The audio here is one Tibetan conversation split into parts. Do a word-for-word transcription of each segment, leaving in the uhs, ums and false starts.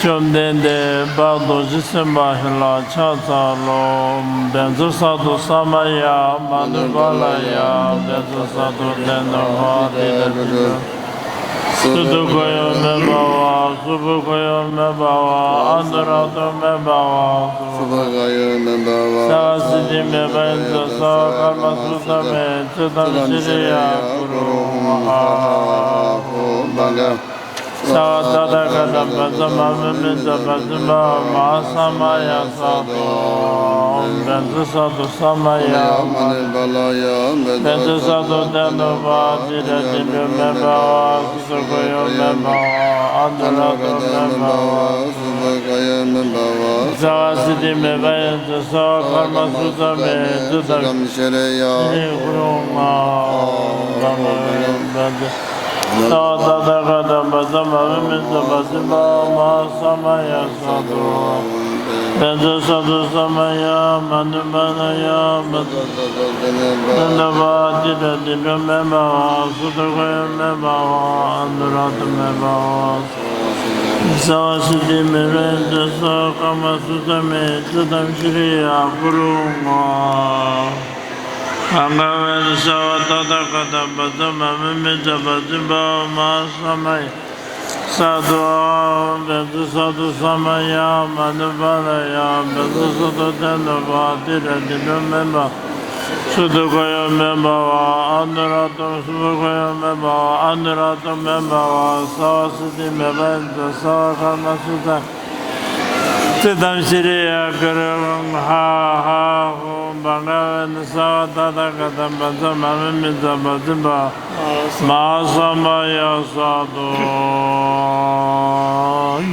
བཅོམ་ལྡན་འདས་དཔལ་རྡོ་རྗེ་སེམས་དཔའ་ལ་ཕྱག་འཚལ་ལོ། བཛྲ་སཏྭ་ས་མ་ཡ་མ་ནུ་པཱ་ལ་ཡ། བཛྲ་སཏྭ་ཏེ་ནུ་པཱ་ཏི་ཏ་ཏེ་ནུ། སུ་ཏུ་ཁོ་ཡོ་མེ་བྷ་ཝ། སུ་བུ་ཁོ་ཡོ་མེ་བྷ་ཝ། ཨ་ནུ་ར་ཏོ་མེ་བྷ་ཝ། སུ་བ་ཀ་ཡོ་མེ་བྷ་ཝ། སྭ་སི་ཏི་མེ་བྷ་ཡ་ཛ་སྭ་ཀརྨ་སུ་ཏ་མེ། ཙི་དམ་ཤྲི་ཡ་གུ་རུ་ཧ་ཧ་ཧོ་བྷ་ག། སྭ་ཏ་ཐཱ་ག་ཏ་བཛྲ་མ་མུ་མེ་ཛ་བཛྲ་མ་ཧཱ་ས་མ་ཡ་སྭ་ཏུ། བཛྲ་སཏྭ་ས་མ་ཡ་མ་ནུ་པཱ་ལ་ཡ། བཛྲ་སཏྭ་ཏེ་ནུ་པཱ་ཏི་ཏ་ཏེ་ནུ་མེ་བྷ་ཝ། སུ་ཏུ་ཁོ་ཡོ་མེ་བྷ་ཝ། ཨ་ནུ་ར་ཏོ་མེ་བྷ་ཝ། སྭ་སི་ཏི་མེ་བྷ་ཡ་ཛ་སྭ་ཀརྨ་སུ་ཏ་མེ། ཙི་དམ་ཤྲི་ཡ་གུ་རུ་ཧ་ཧ་ཧོ་བྷ་ག། སྭ་ཏ་ཐཱ་ག་ཏ་བཛྲ་མ་མུ་མེ་ཛ་བཛྲ་མ་ཧཱ་མ་ཧཱ་ས་མ་ཡ་སྭ་ཏུ། བཛྲ་སཏྭ་ས་མ་ཡ་མ་ནུ་པཱ་ལ་ཡ། བཛྲ་སཏྭ་ཏེ་ནུ་པཱ་ཏི་ཏ་ཏེ་ནུ་མེ་བྷ་ཝ། སུ་ཏུ་ཁོ་ཡོ་མེ་བྷ་ཝ། ཨ་ནུ་ར་ཏོ་མེ་བྷ་ཝ། སྭ་སི་ཏི་མེ་བྷ་ཡ་ཛ་སྭ་ཀརྨ་སུ་ཏ་མེ། ཙི་དམ་ཤྲི་ཡ་གུ་རུ་ཧ་ཧ། བྷ་ག་ཝ་ཏུ་སྭ་ཏ་ཐཱ་ག་ཏ་བཛྲ་མ་མུ་མེ་ཛ་བཛྲ་མ་ཧཱ་མ་ཧཱ་ས་མ་ཡ་སྭ་ཏུ། བཛྲ་སཏྭ་ས་མ་ཡ་མ་ནུ་པཱ་ལ་ཡ། བཛྲ་སཏྭ་ཏེ་ནུ་པཱ་ཏི་ཏ་ཏེ་ནུ་མེ་བྷ། སུ་ཏུ་ཁོ་ཡོ་མེ་བྷ་ཝ། ཨ་ནུ་ར་ཏོ། སུ་བུ་ཁོ་ཡོ་མེ་བྷ་ཝ། ཨ་ནུ་ར་ཏོ་མེ་བྷ་ཝ། སྭ་སི་ཏི་མེ་བྷ་ཡ་ཛ་སྭ་ཀརྨ་སུ་ཏ། ཙི་དམ་ཤྲི་ཡ་གུ་རུ་ཧ་ཧ་ཧོ་བྷ་ག་ཝ་ཏུ་སྭ་ཏ་ཐཱ་ག་ཏ་བཛྲ་མ་མུ་མེ་ཛ་བཛྲ་མ་ཧཱ་མ་ཧཱ་ས་མ་ཡ་སྭ་ཏུ།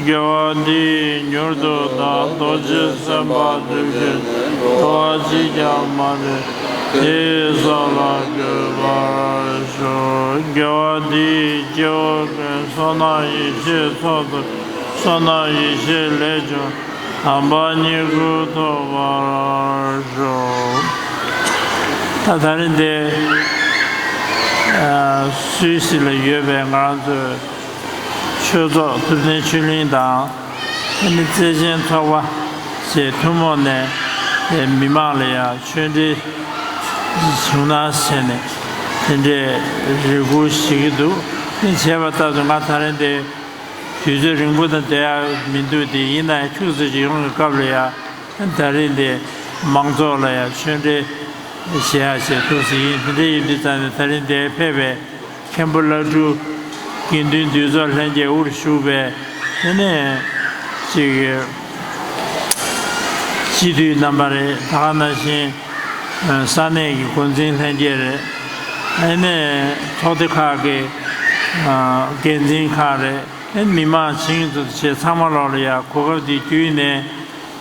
དགེ་བ་འདི་ཡིས་མྱུར་དུ་བདག་རྡོ་རྗེ་སེམས་དཔའ་ཐུགས་རྗེ་ཆེན་འགྲོ་བ་གཅིག་ཀྱང་མ་ལུས་དེ་ས་ལ་འགོད་པར་ཤོག། དགེ་བ་འདི་ཡིས་སྐྱེ་བོ་ཀུན་བསོད་ནམས་ཡེ་ཤེས་ཚོགས་སུ་བསོད་ནམས་ཡེ་ཤེས་ལས་བྱུང་དམ་པ་སྙིང་པོ་ཐོབ་པར་ཤོག། ད་ད་རིང་འདི་སུད་སི་ལ་ཡོད་པའི་ང་རང་ཚོའི་ཆོས་ཚོགས་ཐུབ་བསྟན་ཆོས་གླིང་དང་ཨ་ནི་བརྩེ་ཆེན་ཚོགས་པ་བཅས་ཐུན་མོང་ནས་མི་མང་ལ་ཡང་ཆོས་འབྲེལ་བྱུང་ན་ཟེར་ནས་དེ་འདྲའི་རེ་སྐུལ་ཞུ་གི་འདུག་དེ་བྱས་པ་ལྟར་དུ་ང་ད་རིང་འདི་དུས་ཚོད་རིང་པོ་དང་བསྡད་ཡག་མི་འདུག་དེ་ཡིན་ན་ཡང་ཁྱུག་ཙམ་ཅིག་ཡོང་གི་སྐབས་ལ་ཡང་ད་རིང་འདི་མང་ཚོགས་ལ་ཡང་ཆོས་འབྲེལ་བྱེད་ཡག་བྱེད་ཐུབ་ཟིན་ཡིན། དེ་འདྲ་ཡིན་དུས་ཙང་ནས་ད་རིང་འདིར་ཕེབས་པའི་མཁན་པོ་བླ་སྤྲུལ་དགེ་འདུན་འདུས་ཚོགས་ལྷན་རྒྱས་དབུར་བཞུགས་པའི་དེ་ནས་ཅིག་སྤྱི་འཐུས་རྣམ་པ་རེད། ད་ག་ནང་བཞིན་ས་གནས་ཀྱི་འགོ་འཛིན་ལྷན་རྒྱས་རེད། ཨ་ནི་ཚོགས་སྡེ་ཁག་གི་འགན་འཛིན་ཁག་རེད། ཨ་ནི་མི་མང་བྱིངས་ཚོ་བཅས་ཚང་མ་ལོག་ལ་ཡ་གོ་སྐབས་འདི་བརྒྱུད་ནས་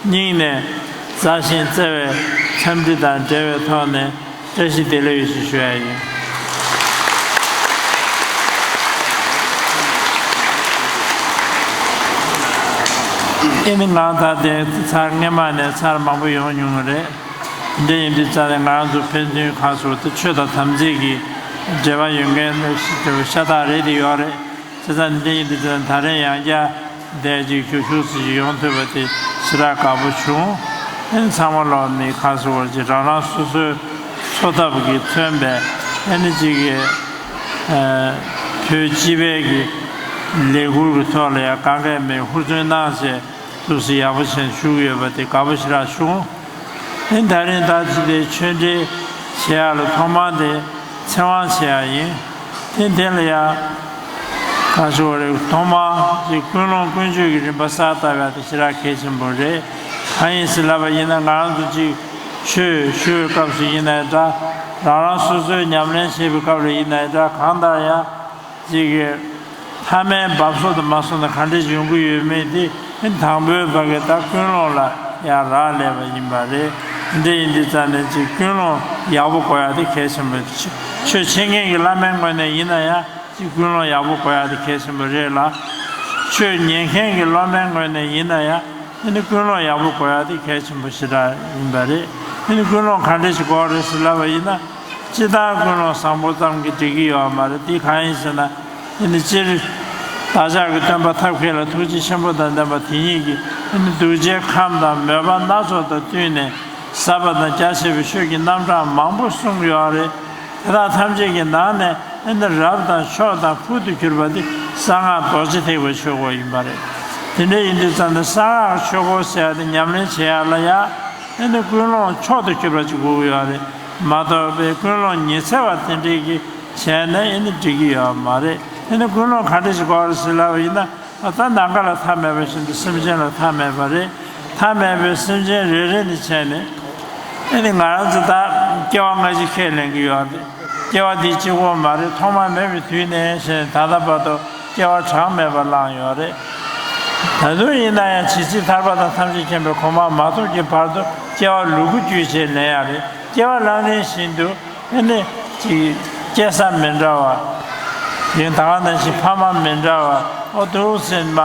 སྙིང་ནས་མཛའ་ཞིང་བརྩེ་བའི་འཚམས་འདྲི་དང་འབྲེལ་བའི་ཐོག་ནས་བཀྲ་ཤིས་བདེ་ལེགས་ཡོད་ཞེས་ཞུ་ཡ་ཡིན། ཨེ་ནི་ང་ད་ལྟའི་ཚར་སྔས་མ་ནས་ཚར་མང་པོ་ཡོང་མྱོང་བ་རེད། འདི་ཡིན་དུས་ཙང་ནས་ང་རང་ཚོ་ཕན་ཚུན་ཁ་སོ་དེ་ཆོས་དང་དམ་ཚིག་གི་འབྲེལ་བ་ཡོད་མཁན་ཤ་སྟག་རེད་དེ་ཡོད་རེད། བྱས་ཙང་འདི་ཡིན་དུས་ཙང་ད་རིང་ཡང་བསྐྱར་འདས་ཅིག་ཞུ་ཞུ་སི་ཞིག་ཡོང་ཐུབ་པ་དེ་ཞེ་དྲག་དགའ་པོ་བྱུང་། ཨེ་ཚང་མ་ལོག་ནས་ཁ་སོ་བར་གྱི་རང་རང་སོ་སོའི་འཚོ་ཐབས་ཀྱིས་མཚོན་པའི་ཨེ་ནི་ཅིག་གི་བོད་སྤྱི་པའི་གི་ལས་འགུལ་གྱི་ཐོག་ལ་ཡང་གང་གས་མེད་ཧུར་བརྩོན་གནང་བྱས། ཐུགས་སུ་ཡག་པོ་ཆེན་ཞུ་གི་ཡོད་པ་དེ་དགའ་པོ་ཞེ་དྲག་བྱུང་། དེ་ད་རིང་ད་ཅི་དེ་ཆོས་འབྲེལ་བྱེད་ཡག་ལ་ཐོག་མར་དེ་ཚེ་དབང་བྱེད་ཡག་ཡིན། དེ་དེ་ལ་ཡང་ག་ཞུ་བ་རེད། ཐོག་མར་དེ་ཀུན་སློང་ཀུན་སྤྱོད་ཀྱི་རིམ་པ་གསལ་བཏབ་ཡག་དེ་ཞེ་དྲག་གལ་ཆེན་པོ་རེད། གང་ཡིན་ཟེར་ལབ་པ་ཡིན་ན་ང་རང་ཚོ་ཅིག་ཆོས་ཞུ་བའི་སྐབས་སུ་ཡིན་ནའི་འདྲ། རང་རང་སོ་སོའི་ཉམས་ལེན་བྱེད་པའི་སྐབས་ལ་ཡིན་ནའི་འདྲ། གང་ལྟར་ཡང་། ཅིག་གིས་ཐ་མལ་འབབ་སོ་དང་མ་སོང་ན་ག་འདྲ་ཡོང་གི་ཡོད་མེད་དེ་དང་པོའི་བར་གྱི་ད་ཀུན་སློང་ལ་ཡང་རག་ལས་པ་ཡིན་པ་རེད། འདི་ཡིན་དུས་ཙང་ནས་ཅིག་ཀུན་སློང་ཡག་པོ་དགོས་ཡག་དེ་གལ་ཆེན་པོ་རེད། ཆོས་འཆད་མཁན་གྱི་བླ་མའི་ངོས་ནས་ཡིན་ན་ཡང་ཅིག་ཀུན་སློང་ཡག་པོ་དགོས་ཡག་དེ་གལ་ཆེན་པོ་རེད་ལ། ཆོས་ཉན་མཁན་གྱི་སློབ་མའི་ངོས་ནས་ཡིན་ན་ཡང་། ཨ་ནི་ཀུན་སློང་ཡག་པོ་དགོས་ཡག་དེ་གལ་ཆེན་པོ་ཞེ་དྲག་ཡིན་པ་རེད། ཨ་ནི་ཀུན་སློང་ག་འདྲ་ཞིག་དགོས་རེད་ཟེར་ལབ་པ་ཡིན་ན། སྤྱིར་བཏང་ཀུན་སློང་བཟང་པོ་ཙམ་གྱིས་འགྲིག་གི་ཡོད་མ་རེད། དེ་གང་ཡིན་ཟེར་ན། ཨ་ནི་སྤྱིར་ བདག་ཅག་གི་སྟོན་པ་ཐབས་མཁས་ལ་ཐུགས་རྗེ་ཆེན་པོ་དང་ལྡན་པ་དེ་ཉིད་ཀྱིས་ཨ་ནི་གདུལ་བྱའི་ཁམས་དང་མོས་པ་སྣ་ཚོགས་དང་བསྟུན་ནས་ཟབ་པ་དང་རྒྱ་ཆེ་བའི་ཆོས་ཀྱི་རྣམ་གྲངས་མང་པོ་གསུངས་ཡོད་རེད། དེ་དག་ཐམས་ཅད་ཀྱི་ནང་ནས་ཨ་ནི་རབ་དང་མཆོག་དང་ཕུལ་དུ་གྱུར་པ་དེ་གསང་སྔགས་རྡོ་རྗེ་ཐེག་པའི་ཆོས་སྐོར་ཡིན་པ་རེད། དེ་འདྲ་ཡིན་དུས་ཙམ་ནས་གསང་སྔགས་ཆོས་སྐོར་ཟེར་ཡ་དེ་ཉམས་ལེན་བྱེད་ཡ་ལ་ཡ་ཨ་ནི་ཀུན་སློང་མཆོག་ཏུ་གྱུར་པ་ཅིག་དགོས་ཀྱི་ཡོད་རེད། མ་གཏོགས་པའི་ཀུན་སློང་ཉི་ཚེ་བ་དེ་འདྲས་ཀྱི་བྱས་ན་ཨེ་ནི་འགྲིག་གི་ཡོད་མ་རེད། ཨེ་ནི་ཀུན་སློང་ག་འདྲ་ཞིག་དགོས་རེད་ཟེར་ལབ་པ་ཡིན་ན། ད་ནམ་མཁའ་ལ་མཐའ་མེད་པ་བཞིན་དུ་སེམས་ཅན་ལ་མཐའ་མེད་པ་རེད། མཐའ་མེད་པའི་སེམས་ཅན་རེ་རེ་ནས་བྱས་ནས་ཨེ་ནི་ང་རང་ཚོ་ད་སྐྱེ་བ་སྔ་ཕྱི་ཁས་ལེན་གྱི་ཡོད་རེད། སྐྱེ་བ་འདི་གཅིག་པོ་མ་རེད། ཐོག་མ་མེད་པའི་དུས་ནས་བྱས་ནས་ད་ལྟ་བར་དུ་སྐྱེ་བ་གྲངས་མེད་པ་བླངས་ཡོད་རེད། ད་དུང་ཡིན་ན་ཡང་ཇི་སྲིད་ཐར་པ་དང་ཐམས་ཅད་མཁྱེན་པའི་གོ་འཕང་མ་ཐོབ་ཀྱི་བར་དུ་སྐྱེ་བ་ལུ་གུ་རྒྱུད་བྱས་ལེན་ཡ་རེད། སྐྱེ་བ་ལེན་ལེན་བཞིན་དུ་ཨེ་ནི་ཅིག་སྐྱེ་ས་མི་འདྲ་བ། ཡང་ད་ག་ནང་བཞིན་ཕ་མ་མི་འདྲ་བ། ཨོ་འདུག་སེ་མ་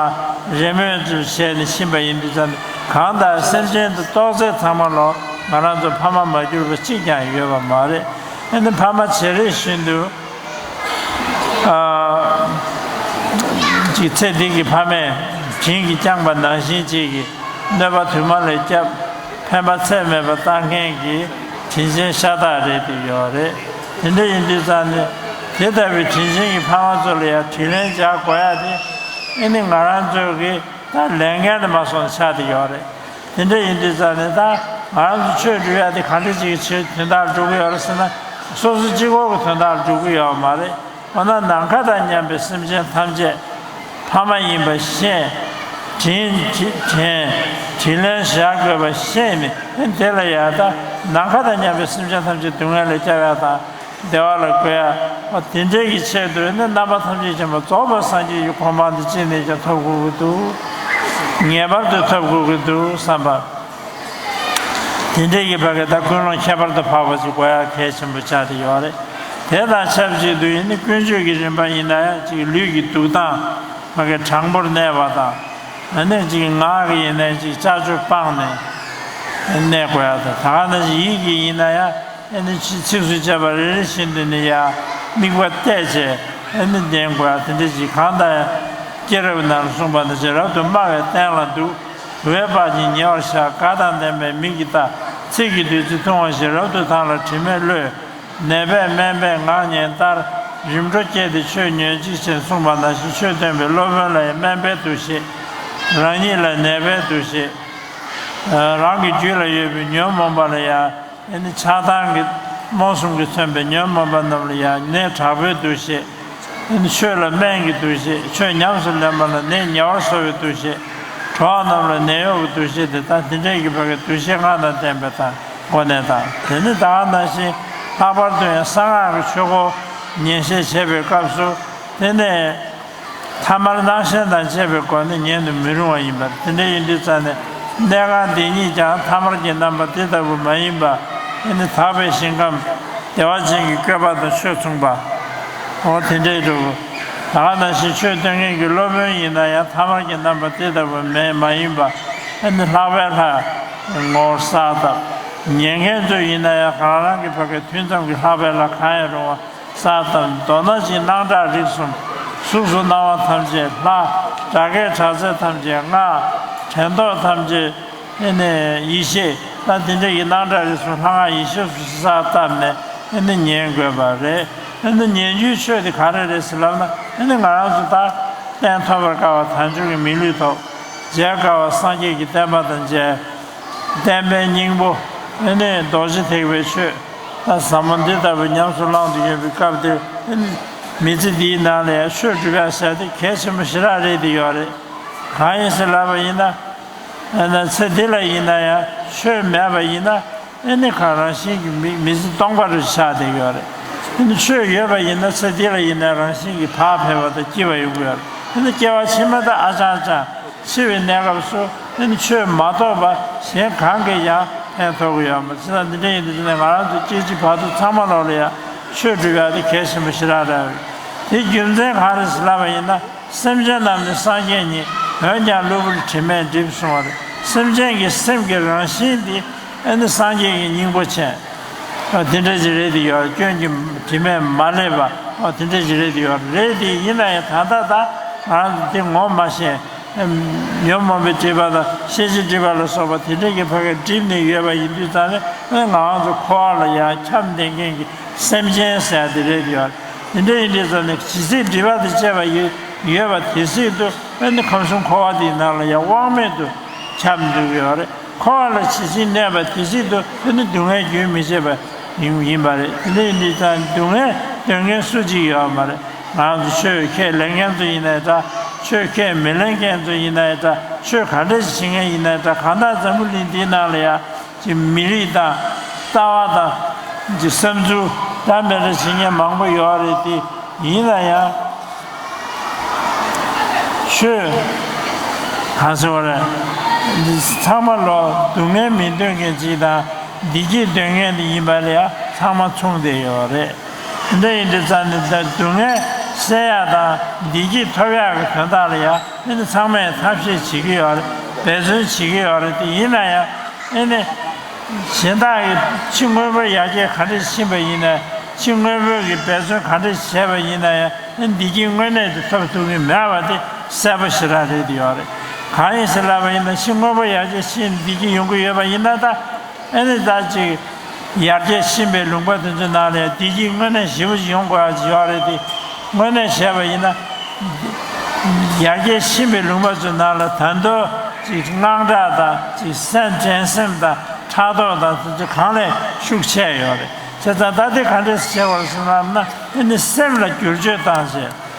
རེས་མོས་ཚུལ་བྱས་ནས་ཕྱིན་པ་ཡིན་དུས་ཙམ་ནས་གང་ལྟར་སེམས་ཅན་དུ་གཏོགས་ཚད་ཚང་མ་ལོ་ང་རང་ཚོ་ཕ་མ་མ་གྱུར་པ་གཅིག་ཀྱང་ཡོད་པ་མ་རེད། ཨེ་ནི་ཕ་མ་བྱེད་རེས་བཞིན་དུ་ཨ་ཅིག་ཚེ་འདི་གི་ཕ་མས་བྱིན་གྱིས་བསྐྱངས་པ་ནང་བཞིན་ཅིག་གི་གནོད་པ་དུ་མ་ལས་བསྐྱབས། ཕན་པ་ཚད་མེད་པ་བཏང་མཁན་གྱི་དྲིན་ཆེན་ཤ་སྟག་རེད་དེ་ཡོད་རེད། དེ་འདྲ་ཡིན་དུས་ཙང་ནས་དེ་ལྟ་བུའི་དྲིན་ཆེན་གྱི་ཕ་མ་ཚོ་ལ་ཡང་དྲིན་ལན་འཇལ་དགོས་ཡ་དེ་ཨེ་ནི་ང་རང་ཚོའི་གི་ད་ལས་འགན་དུ་མ་སོང་ཆགས་དེ་ཡོད་རེད། དེ་འདྲ་ཡིན་དུས་ཙང་ནས་ད་ང་རང་ཚོ་ཆོས་སྒྲུབ་ཡ་དེ་ག་འདྲ་ཅིག་གི་ཆེད་དོན་དག་སྒྲུབ་ཀྱི་ཡོད་རེད་ཟེར་ན། སོ་སོ་གཅིག་པོ་གི་དོན་དག་སྒྲུབ་ཀྱི་ཡོད་མ་རེད། འོ་ན་ནམ་མཁའ་དང་མཉམ་པའི་སེམས་ཅན་ཐམས་ཅད་ཕ་མ་ཡིན་པ་ཤེས། དྲིན་དྲིན་དྲིན་ལན་བཞག་དགོས་པ་ཤེས་ནས་དེ་ལ་ཡང་ད་ནམ་མཁའ་དང་མཉམ་པའི་སེམས་ཅན་ཐམས་ཅད་སྡུག་བསྔལ་ལས་སྐྱོབ་ཡ་དང་བདེ་བ་ལ་བཀོད་ཡ། འོ་དེ་འདྲའི་གི་ཆེད་དུ་ནི་རྣམ་པ་ཐམས་ཅད་མཁྱེན་པ་རྫོགས་པའི་སངས་རྒྱས་ཀྱི་གོ་འཕང་དེ་ཅི་ནས་ཀྱང་ཐོབ་དགོས་ཀྱི་འདུག་ངེས་པར་དུ་ཐོབ་དགོས་ཀྱི་འདུག་བསམ་པ། དེ་འདྲའི་གི་བར་གྱི་ད་ཀུན་སློང་ཁྱད་པར་དུ་འཕགས་པ་ཞིག་དགོས་ཡ་གལ་ཆེན་པོ་ཆགས་ཏེ་ཡོད་རེད། དེ་དང་ཆབས་ཅིག་ཏུ་ཡིན་ནི་ཀུན་སྤྱོད་ཀྱི་རིམ་པ་ཡིན་ན་ཡང་ཅིག་ལུས་ཀྱི་འདུག་སྟངས་ཕ་གི་དྲང་པོར་གནས་པ་དང་། ཨ་ནི་ཅིག་ངག་གི་ཡིན་ན་ཅིག་ཅ་ཅོ་སྤངས་ནས་གནས་དགོས་ཡ་དང་། ད་ག་ནང་བཞིན་ཡིད་ཀྱི་ཡིན་ན་ཡང་ཨ་ནི་ཚིགས་སུ་བཅད་པ་རེ་རེ་བཞིན་དུ་ནི་ཡང་དམིགས་པ་གཏད་བྱས་ཨ་ནི་ལྡན་དགོས་ཡ་དེ་འདྲ་ཅིག་གང་ལྟར་སྐྱེས་རབས་ནང་གསུངས་པ་ནང་བཞིན་རབ་ཏུ་དམའ་བའི་སྟན་ལ་འདུག་དུ་བའི་བར་གྱིས་ཉེ་བར་བཞག་དགའ་དང་ལྡན་པའི་མིག་གིས་ལྟ། ཚིག་གི་བདུད་རྩི་འཐུང་བ་བཞིན་རབ་ཏུ་ཐང་ལ་དྲི་མེད་གློད། ནད་པས་སྨན་པའི་ངག་ཉན་ལྟར། རིམ་གྲོ་བསྐྱེད་དེ་ཆོས་ཉོན་ཅིག་ཅེས་གསུངས་པ་ནང་བཞིན་ཆོས་སྟོན་པའི་སློབ་དཔོན་ལ་ཡང་སྨན་པའི་འདུ་ཤེས། རང་ཉིད་ལ་ནད་པའི་འདུ་ཤེས། རང་གི་རྒྱུད་ལ་ཡོད་པའི་ཉོན་མོངས་པ་ལ་ཡང་ཆགས་སྡང་གི་རྨོངས་གསུམ་གྱིས་མཚོན་པའི་ཉོན་མོངས་པ་རྣམས་ལ་ཡང་ནད་དྲག་པོའི་འདུ་ཤེས། ཆོས་ལ་སྨན་གྱི་འདུ་ཤེས། ཆོས་ཉམས་སུ་ལེན་པ་ལ་ནད་ཉེ་བར་བཟོ་བའི་འདུ་ཤེས། གྲོགས་རྣམས་ལ་ནད་གཡོག་གི་འདུ་ཤེས་དེ་དག་དེ་འདྲའི་གི་བར་གྱི་འདུ་ཤེས་ལྔ་དང་ལྡན་པའི་དང་སྒོ་ནས་དང་། དེ་ནི་ད་ག་ནང་བཞིན་ལྷག་པར་དུ་ཡང་གསང་སྔགས་ཀྱི་ཆོས་སྐོར་ཉན་བཤད་བྱེད་པའི་སྐབས་སུ་དེ་ནས་ཐ་མལ་སྣང་ཞེན་དང་བཅས་པའི་སྒོ་ནས་ཉན་དུ་མི་རུང་བ་ཡིན་པ་དེ་འདྲ་ཡིན་དུས་ཙང་ནས་གནས་ཁང་འདི་ཉིད་ཀྱང་ཐ་མལ་གྱི་རྣམ་པ་དེ་ལྟ་བུ་མ་ཡིན་པ། ཨེ་ནི་དག་པའི་ཞིང་ཁམས་བདེ་བ་ཅན་གྱི་བཀོད་པ་དང་ཆོས་མཚུངས་པ། འོ་དེ་འདྲའི་འགྲོ་དགོས། ད་ག་ནང་བཞིན་ཆོས་སྟོན་མཁན་གྱི་སློབ་དཔོན་ཡིན་ན་ཡང་ཐ་མལ་གྱི་རྣམ་པ་དེ་ལྟ་བུ་མེད་མ་ཡིན་པ། ཨེ་ནི་ལྷག་པའི་ལྷ་ངོ་བོར་གསལ་བཏབ། ཉན་མཁན་ཚོ་ཡིན་ན་ཡང་རང་རང་གི་བར་གྱི་ཐུན་མཚམས་ཀྱི་ལྷག་པའི་ལྷ་གང་ཡང་རུང་བ། གསལ་བཏབ། མདོར་ན་ཅིག་སྣང་གྲགས་རིག་གསུམ། གཟུགས་སུ་སྣང་བ་ཐམས་ཅད་ལྷ། སྒྲ་སྐད་གྲགས་ཚད་ཐམས་ཅད་སྔགས། དྲན་རྟོག་ཐམས་ཅད་ཨེ་ནི་ཡེ་ཤེས། ད་དེ་འདྲ་ཡི་སྣང་གྲགས་རིག་གསུམ་ལྷ་སྔགས་ཡེ་ཤེས་སུ་གསལ་བཏབ་ནས་ཨེ་ནི་ཉན་དགོས་པ་རེད། ཨེ་ནི་ཉན་རྒྱུའི་ཆོས་དེ་ག་རེ་རེད་ཟེར་ལབ་ན། ཨེ་ནི་ང་རང་ཚོ་ད་གཏན་ཐོབ་པར་དཀའ་བ་དལ་འབྱོར་གྱི་མི་ལུས་ཐོབ། མཇལ་དཀའ་བ་སངས་རྒྱས་ཀྱི་བསྟན་པ་དང་མཇལ། བསྟན་པའི་སྙིང་པོ་ཨེ་ནི་རྡོ་རྗེ་ཐེག་པའི་ཆོས། ད་ཟབ་མོ་འདི་ལྟ་བུ་ཉམས་སུ་བླང་དུ་ཡོད་པའི་སྐབས་དེར། མི་ཚེ་འདིའི་ནང་ལ་ཡང་ཆོས་སྒྲུབ་ཡག་ཟེར་དེ་གལ་ཆེན་པོ་ཞེ་དྲག་རེད་དེ་ཡོད་རེད། གང་ཡིན་ཟེར་ལབ་པ་ཡིན་ན། ཨ་ནི་ཚེ་འདི་ལ་ཡིན་ན་ཡང་ཆོས་མེད་པ་ཡིན་ན་ཨེ་ནི་གང་རང་བཞིན་གྱིས་མི་མི་ཚེ་སྟོང་པ་རུ་ཆགས་བསྡད་ཡོད་རེད། ཨེ་ནི་ཆོས་ཡོད་པ་ཡིན་ན་ཚེ་འདི་ལ་ཡིན་ན་རང་བཞིན་གྱིས་བག་ཕེབས་པ་དང་སྐྱིད་པ་ཡོང་གི་ཡོད་རེད། ཨེ་ནི་སྐྱེ་བ་ཕྱི་མ་དང་ཨ་ཅང་ཅང་། འཆི་བའི་གནས་སྐབས་སུ་ཨེ་ནི་ཆོས་མ་གཏོགས་པ་གཞན་གང་གིས་ཀྱང་ཕན་ཐོགས་ཀྱི་ཡོད་མ་རེད། བྱས་ཙང་འདི་འདྲ་ཡིན་དུས་ཙང་ནས་ང་རང་ཚོ་སྐྱེ་འཆི་བར་དོ་ཚང་མ་ལོག་ལ་ཡང་ཆོས་སྒྲུབ་ཡག་དེ་གལ་ཆེན་པོ་ཞེ་དྲག་རེད། དེ་རྒྱུ་མཚན་གང་རེད་ཟེར་ལབ་པ་ཡིན་ན། སེམས་ཅན་རྣམས་ནི་སངས་རྒྱས་ཉིད། འོན་ཀྱང་གློ་བུར་དྲི་མས་བསྒྲིབས་གསུངས་པ་རེད། སེམས་ཅན་གྱི་སེམས་ཀྱི་རང་བཞིན་འདི་ཨེ་ནི་སངས་རྒྱས་ཀྱི་སྙིང་པོ་ཅན། ཨ་དེ་འདྲ་ཅིག་རེད་དེ་ཡོད། སྐྱོན་གྱི་དྲི་མས་མ་བསླད་པ། ཨ་དེ་འདྲ་ཅིག་རེད་དེ་ཡོད་རེད། དེ་ཡིན་ན་ཡང་ད་ལྟ་ད་ ང་ཚོ་དེ་ངོ་མ་ཤེས། ཉོན་མོངས་པའི་སྒྲིབ་པ་དང་ཤེས་བྱའི་སྒྲིབ་པ་ལ་སོགས་པ་དེ་འདྲ་གི་ཕ་གིར་སྒྲིབ་ནས་ཡོད་པ་ཡིན་དུས་ཙང་ནས་ང་རང་ཚོ་འཁོར་བ་ལ་ཡང་འཁྱམས་བསྡད་མཁན་གྱི་སེམས་ཅན་ཟེར་ཡ་དེ་རེད་ཡོད། དེ་འདྲ་ཡིན་དུས་ཙང་ནས་ཇི་སྲིད་སྒྲིབ་པ་དང་བཅས་པ་ཡོད་ཡོད་པ་དེ་སྲིད་དུ་ཨ་ནི་ཁམས་གསུམ་འཁོར་བ་དེའི་ནང་ལ་ཡང་དབང་མེད་དུ་འཁྱམས་འདུག་ཡོད་རེད། འཁོར་བ་ལ་ཇི་སྲིད་གནས་པ་དེ་སྲིད་དུ་ཨ་ནི་སྡུག་བསྔལ་རྒྱུན་མི་ཆད་པ་ཡིན་ཡིན་པ་རེད། དེ་འདྲ་ཡིན་དུས་ཙང་སྡུག་བསྔལ་འདོད་མཁན་སུ་གཅིག་ཡོད་མ་རེད། ང་ཚོ་ཆོས་ཁས་ལེན་མཁན་ཚོ་ཡིན་ནའི་འདྲ། ཆོས་ཁས་མི་ལེན་མཁན་ཚོ་ཡིན་ནའི་འདྲ། ཆོས་ག་འདྲ་ཞིག་བྱེད་མཁན་ཡིན་ནའི་འདྲ། གང་ལྟར་འཛམ་བུ་གླིང་འདིའི་ནང་ལ་ཡང་ཅིག་མི་རིགས་དང་ལྟ་བ་དང་ཅིག་བསམ་ཚུལ་འདྲ་མི་འདྲ་བྱེད་མཁན་མང་པོ་ཡོད་རེད་དེ། ཡིན་ན་ཡང་ཆོས་གང་ཟེར་བ་རེད། འདི་ཚང་མ་ལོ་སྡུག་བསྔལ་མི་འདོད་མཁན་ཅིག་དང་བདེ་སྐྱིད་འདོད་མཁན་དེ་ཡིན་པ་ལ་ཡང་ཚང་མ་མཚུངས་བསྡད་ཡོད་རེད། འདི་ཡིན་དུས་ཙང་ནས་ད་སྡུག་བསྔལ་སེལ་ཡག་དང་བདེ་སྐྱིད་ཐོབ་ཡག་གི་དོན་དག་ལ་ཡང་ཨ་ནི་ཚང་མས་ཐབས་ཤེས་བྱེད་ཀྱི་ཡོད་རེད། འབད་བརྩོན་བྱེད་ཀྱི་ཡོད་རེད། དེ་ཡིན་ན་ཡང་ཨ་ནི་གཞན་དག་གིས་ཕྱི་དངོས་པོར་ཡར་རྒྱས་ག་འདྲས་ཕྱིན་པ་ཡིན་ནའི་ཕྱི་དངོས་པོ་གིས་འབད་བརྩོན་ག་འདྲས་བྱས་པ་ཡིན་ན་ཡང་ཨ་ནི་བདེ་སྐྱིད་དངོས་གནས་དེ་ཐོབ་ཐུབ་ཀྱི་མེད་པ་དེ་གསལ་པོ་ཞེ་དྲག་རེད་ཡོད་རེད། གང་ཡིན་ཟེར་ལབ་པ་ཡིན་ན་ཕྱི་དངོས་པོ་ཡར་རྒྱས་ཕྱིན་བདེ་སྐྱིད་ཡོང་གི་ཡོད་པ་ཡིན་ན་ད། ཨ་ནི་ད་ཅིག་ཡར་རྒྱས་ཕྱིན་པའི་ལུང་པ་དེ་ཚོའི་ནང་ལ་བདེ་སྐྱིད་དངོས་གནས་ཞེ་པོ་ཅིག་ཡོང་དགོས་ཡག་ཅིག་ཡོད་རེད་དེ། དངོས་གནས་བྱས་པ་ཡིན་ན། ཡར་རྒྱས་ཕྱིན་པའི་ལུང་པ་ཚོའི་ནང་ལ་ད་དུང་ཅིག་དངངས་སྐྲག་དང་ཅིག་སེམས་འགྲན་སེམས་དང་ཕྲག་དོག་དང་དེ་ཚོ་གང་ལས་ཤུགས་ཆེ་ཡོད་རེད། བྱས་ཙང་ད་དེ་ག་འདྲས་བྱེད་དགོས་རེད་ཟེར་ལབ་ན་ཨ་ནི་སེམས་ལ་བསྒྱུར་བཅོས་བཏང་བྱས།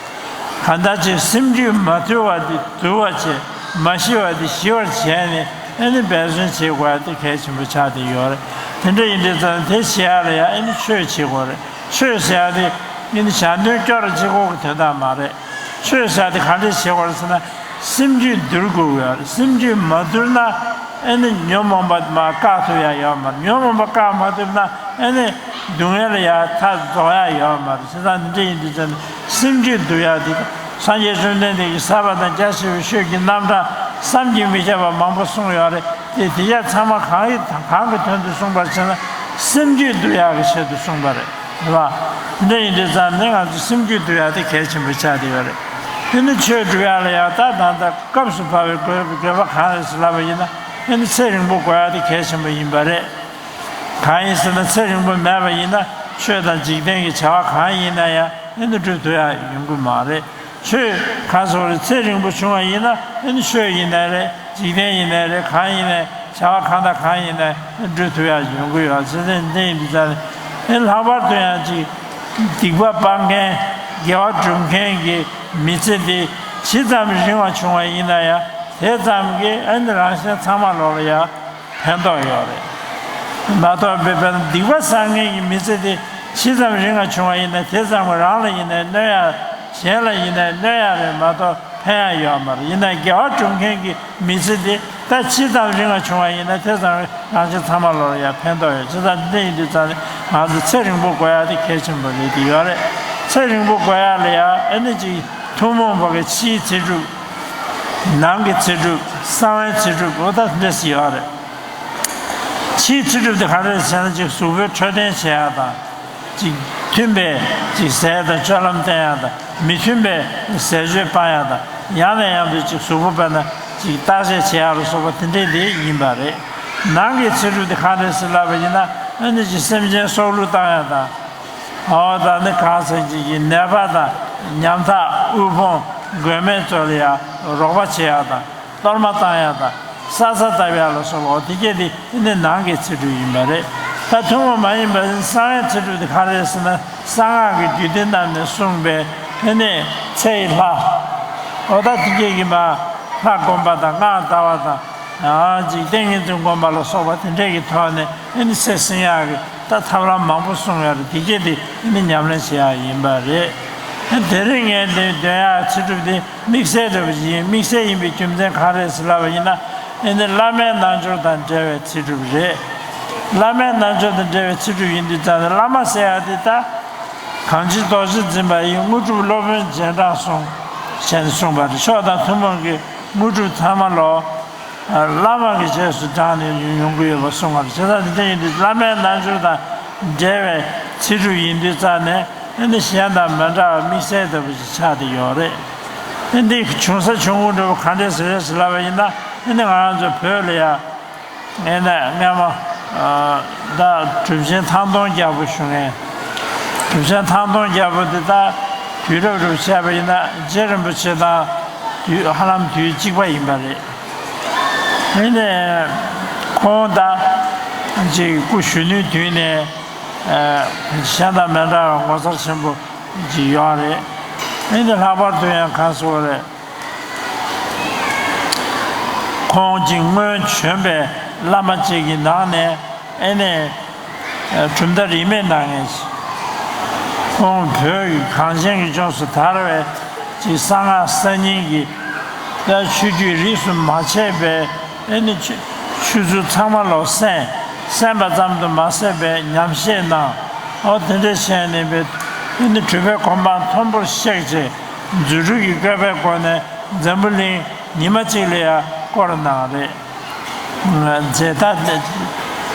གང་ལྟར་ཅིག་སེམས་རྒྱུད་མ་དུལ་བ་དེ་དུལ་བར་བྱེད། མ་ཞི་བ་དེ་ཞི་བར་བྱས་ནས་ཨ་ནི་འབད་བརྩོན་བྱེད་དགོས་ཡ་དེ་གལ་ཆེན་པོ་ཆགས་བསྡད་ཡོད་རེད། དེ་འདྲ་ཡིན་དུས་ཙང་དེ་བྱེད་ཡ་ལ་ཡང་ཨ་ནི་ཆོས་བྱེད་དགོས་རེད། ཆོས་ཟེར་ཡ་དེ་ཨ་ནི་ཞག་བདུན་སྐྱོ་ར་གཅིག་པོ་གི་དོན་དག་མ་རེད། ཆོས་ཟེར་ཡ་དེ་ག་འདྲས་བྱེད་དགོས་རེད་ཟེར་ན་སེམས་རྒྱུད་དུལ་དགོས་ཡོད་རེད། སེམས་རྒྱུད་མ་དུལ་ན་ཨ་ནི་ཉོན་མོངས་པ་མར་བཀག་ཐུབ་ཡ་ཡོད་མ་རེད། ཉོན་མོངས་པ་བཀག་མ་ཐུབ་ན་ཨ་ནི་སྡུག་བསྔལ་ལ་ཡང་མཐའ་རྫོགས་ཡ་ཡོད་མ་རེད། བྱས་ཙང་འདི་འདྲ་ཡིན་དུས་ཙང་ནས་སེམས་རྒྱུད་དུལ་ཡག་འདི་སངས་རྒྱས་བཅོམ་ལྡན་འདས་ཀྱིས་ཟབ་པ་དང་རྒྱ་ཆེ་བའི་ཆོས་ཀྱི་རྣམ་གྲངས་བསམ་གྱིས་མི་ཁྱབ་པ་མང་པོ་གསུངས་ཡོད་རེད་དེ། དེ་ཡང་ཚང་མ་གང་ཡིན་གང་གི་དོན་དུ་གསུངས་པར་བྱས་ན་སེམས་རྒྱུད་དུལ་ཡག་གི་ཆེད་དུ་གསུངས་པ་རེད། རེད་བ། འདི་འདྲ་ཡིན་དུས་ཙང་ནས་ང་ཚོ་སེམས་རྒྱུད་དུལ་ཡག་དེ་གལ་ཆེན་པོ་ཆགས་བསྡད་ཡོད་རེད། དེ་ནི་ཆོས་སྒྲུབ་ཡག་ལ་ཡང་ད་ད་ལྟ་སྐབས་སུ་བབས་པའི་དགོས་དགོས་པ་གང་རེད་ཟེར་ལབ་པ་ཡིན་ན་དེ་ནི་ཚེ་རིང་པོ་དགོས་ཡག་དེ་གལ་ཆེན་པོ་ཡིན་པ་རེད། གང་ཡིན་ཟེར་ན་ཚེ་རིང་པོ་མེད་པ་ཡིན་ན་ཆོས་དང་འཇིག་རྟེན་གྱི་བྱ་བ་གང་ཡིན་ན་ཡང་ཨེ་ནི་སྒྲུབ་ཐུབ་ཡག་ཡོང་གི་མ་རེད། ཆོས་གང་སོགས་རེད་ཚེ་རིང་པོ་བྱུང་བ་ཡིན་ན་ཨེ་ནི་ཆོས་ཡིན་ནའི་རེད་འཇིག་རྟེན་ཡིན་ནའི་རེད་གང་ཡིན་ནའི་བྱ་བ་གང་དང་གང་ཡིན་ནའི་སྒྲུབ་ཐུབ་ཡག་ཡོང་གི་ཡོད་ཚེ་ཚེ་འདི་ཡིན་དུས་ཙང་ཨེ་ལྷག་པར་དུ་ཡང་ཅིག་སྡིག་པ་སྤང་མཁན་དགེ་བ་སྒྲུབ་མཁན་གྱི་མི་ཚེ་འདི་ཇི་ཙམ་རིང་བ་བྱུང་བ་ཡིན་ན་ཡང་དེ་ཙམ་གྱིས་ཨེ་ནི་རང་གཞན་ཚང་མ་ལོག་ལ་ཡང་ཕན་ཐོགས་ཡོད་རེད། མ་གཏོགས་དཔེར་ན་སྡིག་པ་བསགས་མཁན་གྱི་མི་ཚེ་དེ་ཇི་ཙམ་རིང་བ་བྱུང་བ་ཡིན་ན་དེ་ཙམ་གྱིས་རང་ལ་ཡིན་ནའི་གནོད་ཡག་གཞན་ལ་ཡིན་ནའི་གནོད་ཡག་རེད་མ་གཏོགས་ཕན་ཡག་ཡོད་མ་རེད། ཡིན་ནའི་དགེ་བ་སྒྲུབ་མཁན་གྱི་མི་ཚེ་དེ་ད་ཇི་ཙམ་རིང་བ་བྱུང་བ་ཡིན་ན་དེ་ཙམ་གྱིས་རང་གཞན་ཚང་མ་ལོག་ལ་ཡང་ཕན་ཐོགས་ཡོད། ཇི་ཙམ་འདི་ཡིན་དུས་ཙང་ནས་ང་ཚོ་ཚེ་རིང་པོ་དགོས་ཡག་དེ་གལ་ཆེན་པོ་རེད་དེ་ཡོད་རེད། ཚེ་རིང་པོ་དགོས་ཡག་ལ་ཡང་ཨེ་ནི་ཅིག་ཐུན་མོང་བ་གི་ཕྱིའི་ཚེ་སྒྲུབ། ནང་གི་ཚེ་སྒྲུབ། གསང་བའི་ཚེ་སྒྲུབ་འོ་ད་འདྲ་ཞིག་ཡོད་རེད། ཕྱིའི་ཚེ་སྒྲུབ་དེ་ག་རེ་རེད་ཟེར་ན་ཅིག་གཟུགས་པོའི་འཕྲོད་བསྟེན་བྱེད་ཡག་དང་། ཅིག་མཐུན་པའི་ཅིག་ཟས་དང་སྤྱོད་ལམ་བསྟེན་ཡག་དང་མི་མཐུན་པའི་ཟས་སྤྱོད་སྤང་ཡག་དང་ཡང་ནས་ཡང་དུ་ཅིག་གཟུགས་པོ་དཔེར་ན་ཅིག་བརྟག་དཔྱད་བྱེད་ཡག་ལ་སོགས་པ་དེ་འདྲས་དེ་ཡིན་པ་རེད། ནང་གི་ཚེ་སྒྲུབ་དེ་ག་རེ་རེད་ཟེར་ལབ་པ་ཡིན་ན་ཨ་ནི་ཅིག་སེམས་ཅན་སྲོག་བླུ་བཏང་ཡག་དང་། འོ་ད་ནི་གང་ཟེར་གྱི་ཡིན་ནད་པ་དང་ཉམ་ཐག་དབུལ་ཕོངས་མགོན་མེད་ཚོ་ལ་ཡང་རོགས་པ་བྱེད་ཡག་དང་གཏོར་མ་བཏང་ཡག་དང་ས་ས་བཏབ་ཡག་ལ་སོགས་པ་འོ་དེ་གས་དེ་ནི་ནང་གི་ཚེ་སྒྲུབ་ཡིན་པ་རེད། ད་ཐུན་མོང་མ་ཡིན་པ་གསང་བའི་ཚེ་སྒྲུབ་དེ་ག་རེ་རེད་ཟེར་ན་གསང་སྔགས་ཀྱི་རྒྱུད་སྡེ་རྣམས་ནས་གསུངས་པའི་ཨེ་ནི་ཚེ་ཡི་ལྷ། འོ་ད་དེ་གས་ཀྱི་མ་ལྷ་བསྒོམ་པ་དང་སྔགས་བཟླ་བ་དང་། ཡང་ཅིག་ཏིང་ངེ་འཛིན་སྒོམ་པ་ལ་སོགས་པ་དེ་འདྲས་ཀྱི་ཐོག་ནས་ཨ་ནི་ཚེ་བསྲིང་ཡག་གི་ད་ཐབས་ལམ་མང་པོ་གསུངས་ཡོད་རེད། དེ་གས་དེ་ཨ་ནི་ཉམས་ལེན་བྱེད་ཡག་ཡིན་པ་རེད། དེ་རིང་ངས་འདི་འདོན་ཡག་ཚེ་སྒྲུབ་དེ་དམིགས་བསལ་འདྲ་པོ་ཞིག་ཡིན། དམིགས་བསལ་ཡིན་པའི་རྒྱུ་མཚན་གང་རེད་ཟེར་ལབ་པ་ཡིན་ན་ཨ་ནི་བླ་མའི་རྣལ་འབྱོར་དང་འབྲེལ་བའི་ཚེ་སྒྲུབ་རེད། བླ་མའི་རྣལ་འབྱོར་དང་འབྲེལ་བའི་ཚེ་སྒྲུབ་ཡིན་དུས་ཙང་ནས་བླ་མ་ཟེར་ཡག་དེ་ད་གང་ཕྱིར་རྡོ་རྗེ་འཛིན་པ་ཡི་དངོས་གྲུབ་སློབ་དཔོན་རྗེས་འབྲང་གསུངས་ཞེས་གསུངས་པ་རེད། མཆོག་དང་ཐུན་མོང་གི་དངོས་གྲུབ་ཚང་མ་ལོ། བླ་མ་གི་རྗེས་སུ་འབྲངས་ནས་ཡོང་གི་ཡོད་པ་གསུངས་པ་རེད། བྱས་ཙང་དེ་འདྲ་ཡིན་དུས་བླ་མའི་རྣལ་འབྱོར་དང་འབྲེལ་བའི་ཚེ་སྒྲུབ་ཡིན་དུས་ཙང་ནས་ཨ་ནི་གཞན་དང་མི་འདྲ་བ་དམིགས་བསལ་ལྟ་བུ་ཞིག་ཆགས་བསྡད་ཡོད་རེད། ཨེ་འདི་བྱུང་ས་བྱུང་བ་འགྲོ་བ་ག་འདྲས་ཟེར་རེད་ཟེར་ལབ་པ་ཡིན་ན། ཨེ་འདི་ང་རང་ཚོ་བོད་ལ་ཡ། ཨེ་ན་སྔ་མ། ད་གྲུབ་ཆེན་ཐང་སྟོང་རྒྱལ་པོ་བཞུགས་མཁན། གྲུབ་ཆེན་ཐང་སྟོང་རྒྱལ་པོ་དེ་ད་དུས་རབས་རུ་བྱས་པ་ཡིན་ན་རྗེ་རིན་པོ་ཆེ་དང་དུས་ཧ་ལམ་དུས་གཅིག་པ་ཡིན་པ་རེད། ཨེ་ནས་ཁོང་ད་ཅིག་སྐུ་གཞོན་ནུའི་དུས་ནས་གཞན་དང་མི་འདྲ་བའི་ངོ་མཚར་ཆེན་པོ་ཅིག་ཡོད་རེད། ཨེ་ནས་ལྷག་པར་དུ་ཡང་གང་ཟེར་བ་རེད། ཁོང་གིས་སྔོན་བྱོན་པའི་བླ་མ་གཅིག་གི་ནང་ནས་ཨེ་ནས་གྲུབ་མཐའ་རིས་མེད་གནང་མཁན་ཞིག་ཁོང་བོད་ཀྱི་གངས་ཅན་གྱི་ལྗོངས་སུ་དར་བའི་ཅིག་གསང་སྔགས་གསར་རྙིང་གི་ད་ཆོས་བརྒྱུད་རིས་སུ་མ་ཆད་པའི་ཨེ་ནི་ཆུ་ཆུ་ཚུལ་ཚང་མ་ལོ་གསན། གསན་པ་ཙམ་དུ་མ་ཟད་པའི་ཉམས་བཞེས་གནང་། ཨོ་དེ་འདྲ་བྱས་ནས་པའི་ཨེ་ནི་གྲུབ་པའི་གོ་འཕང་མཐོན་པོར་གཤེགས་རྗེས་རྫུ་འཕྲུལ་གྱི་བཀོད་པའི་སྒོ་ནས་འཛམ་བུ་གླིང་ཉི་མ་གཅིག་ལ་ཡང་བསྐོར་གནང་རེད། རྗེས་ད་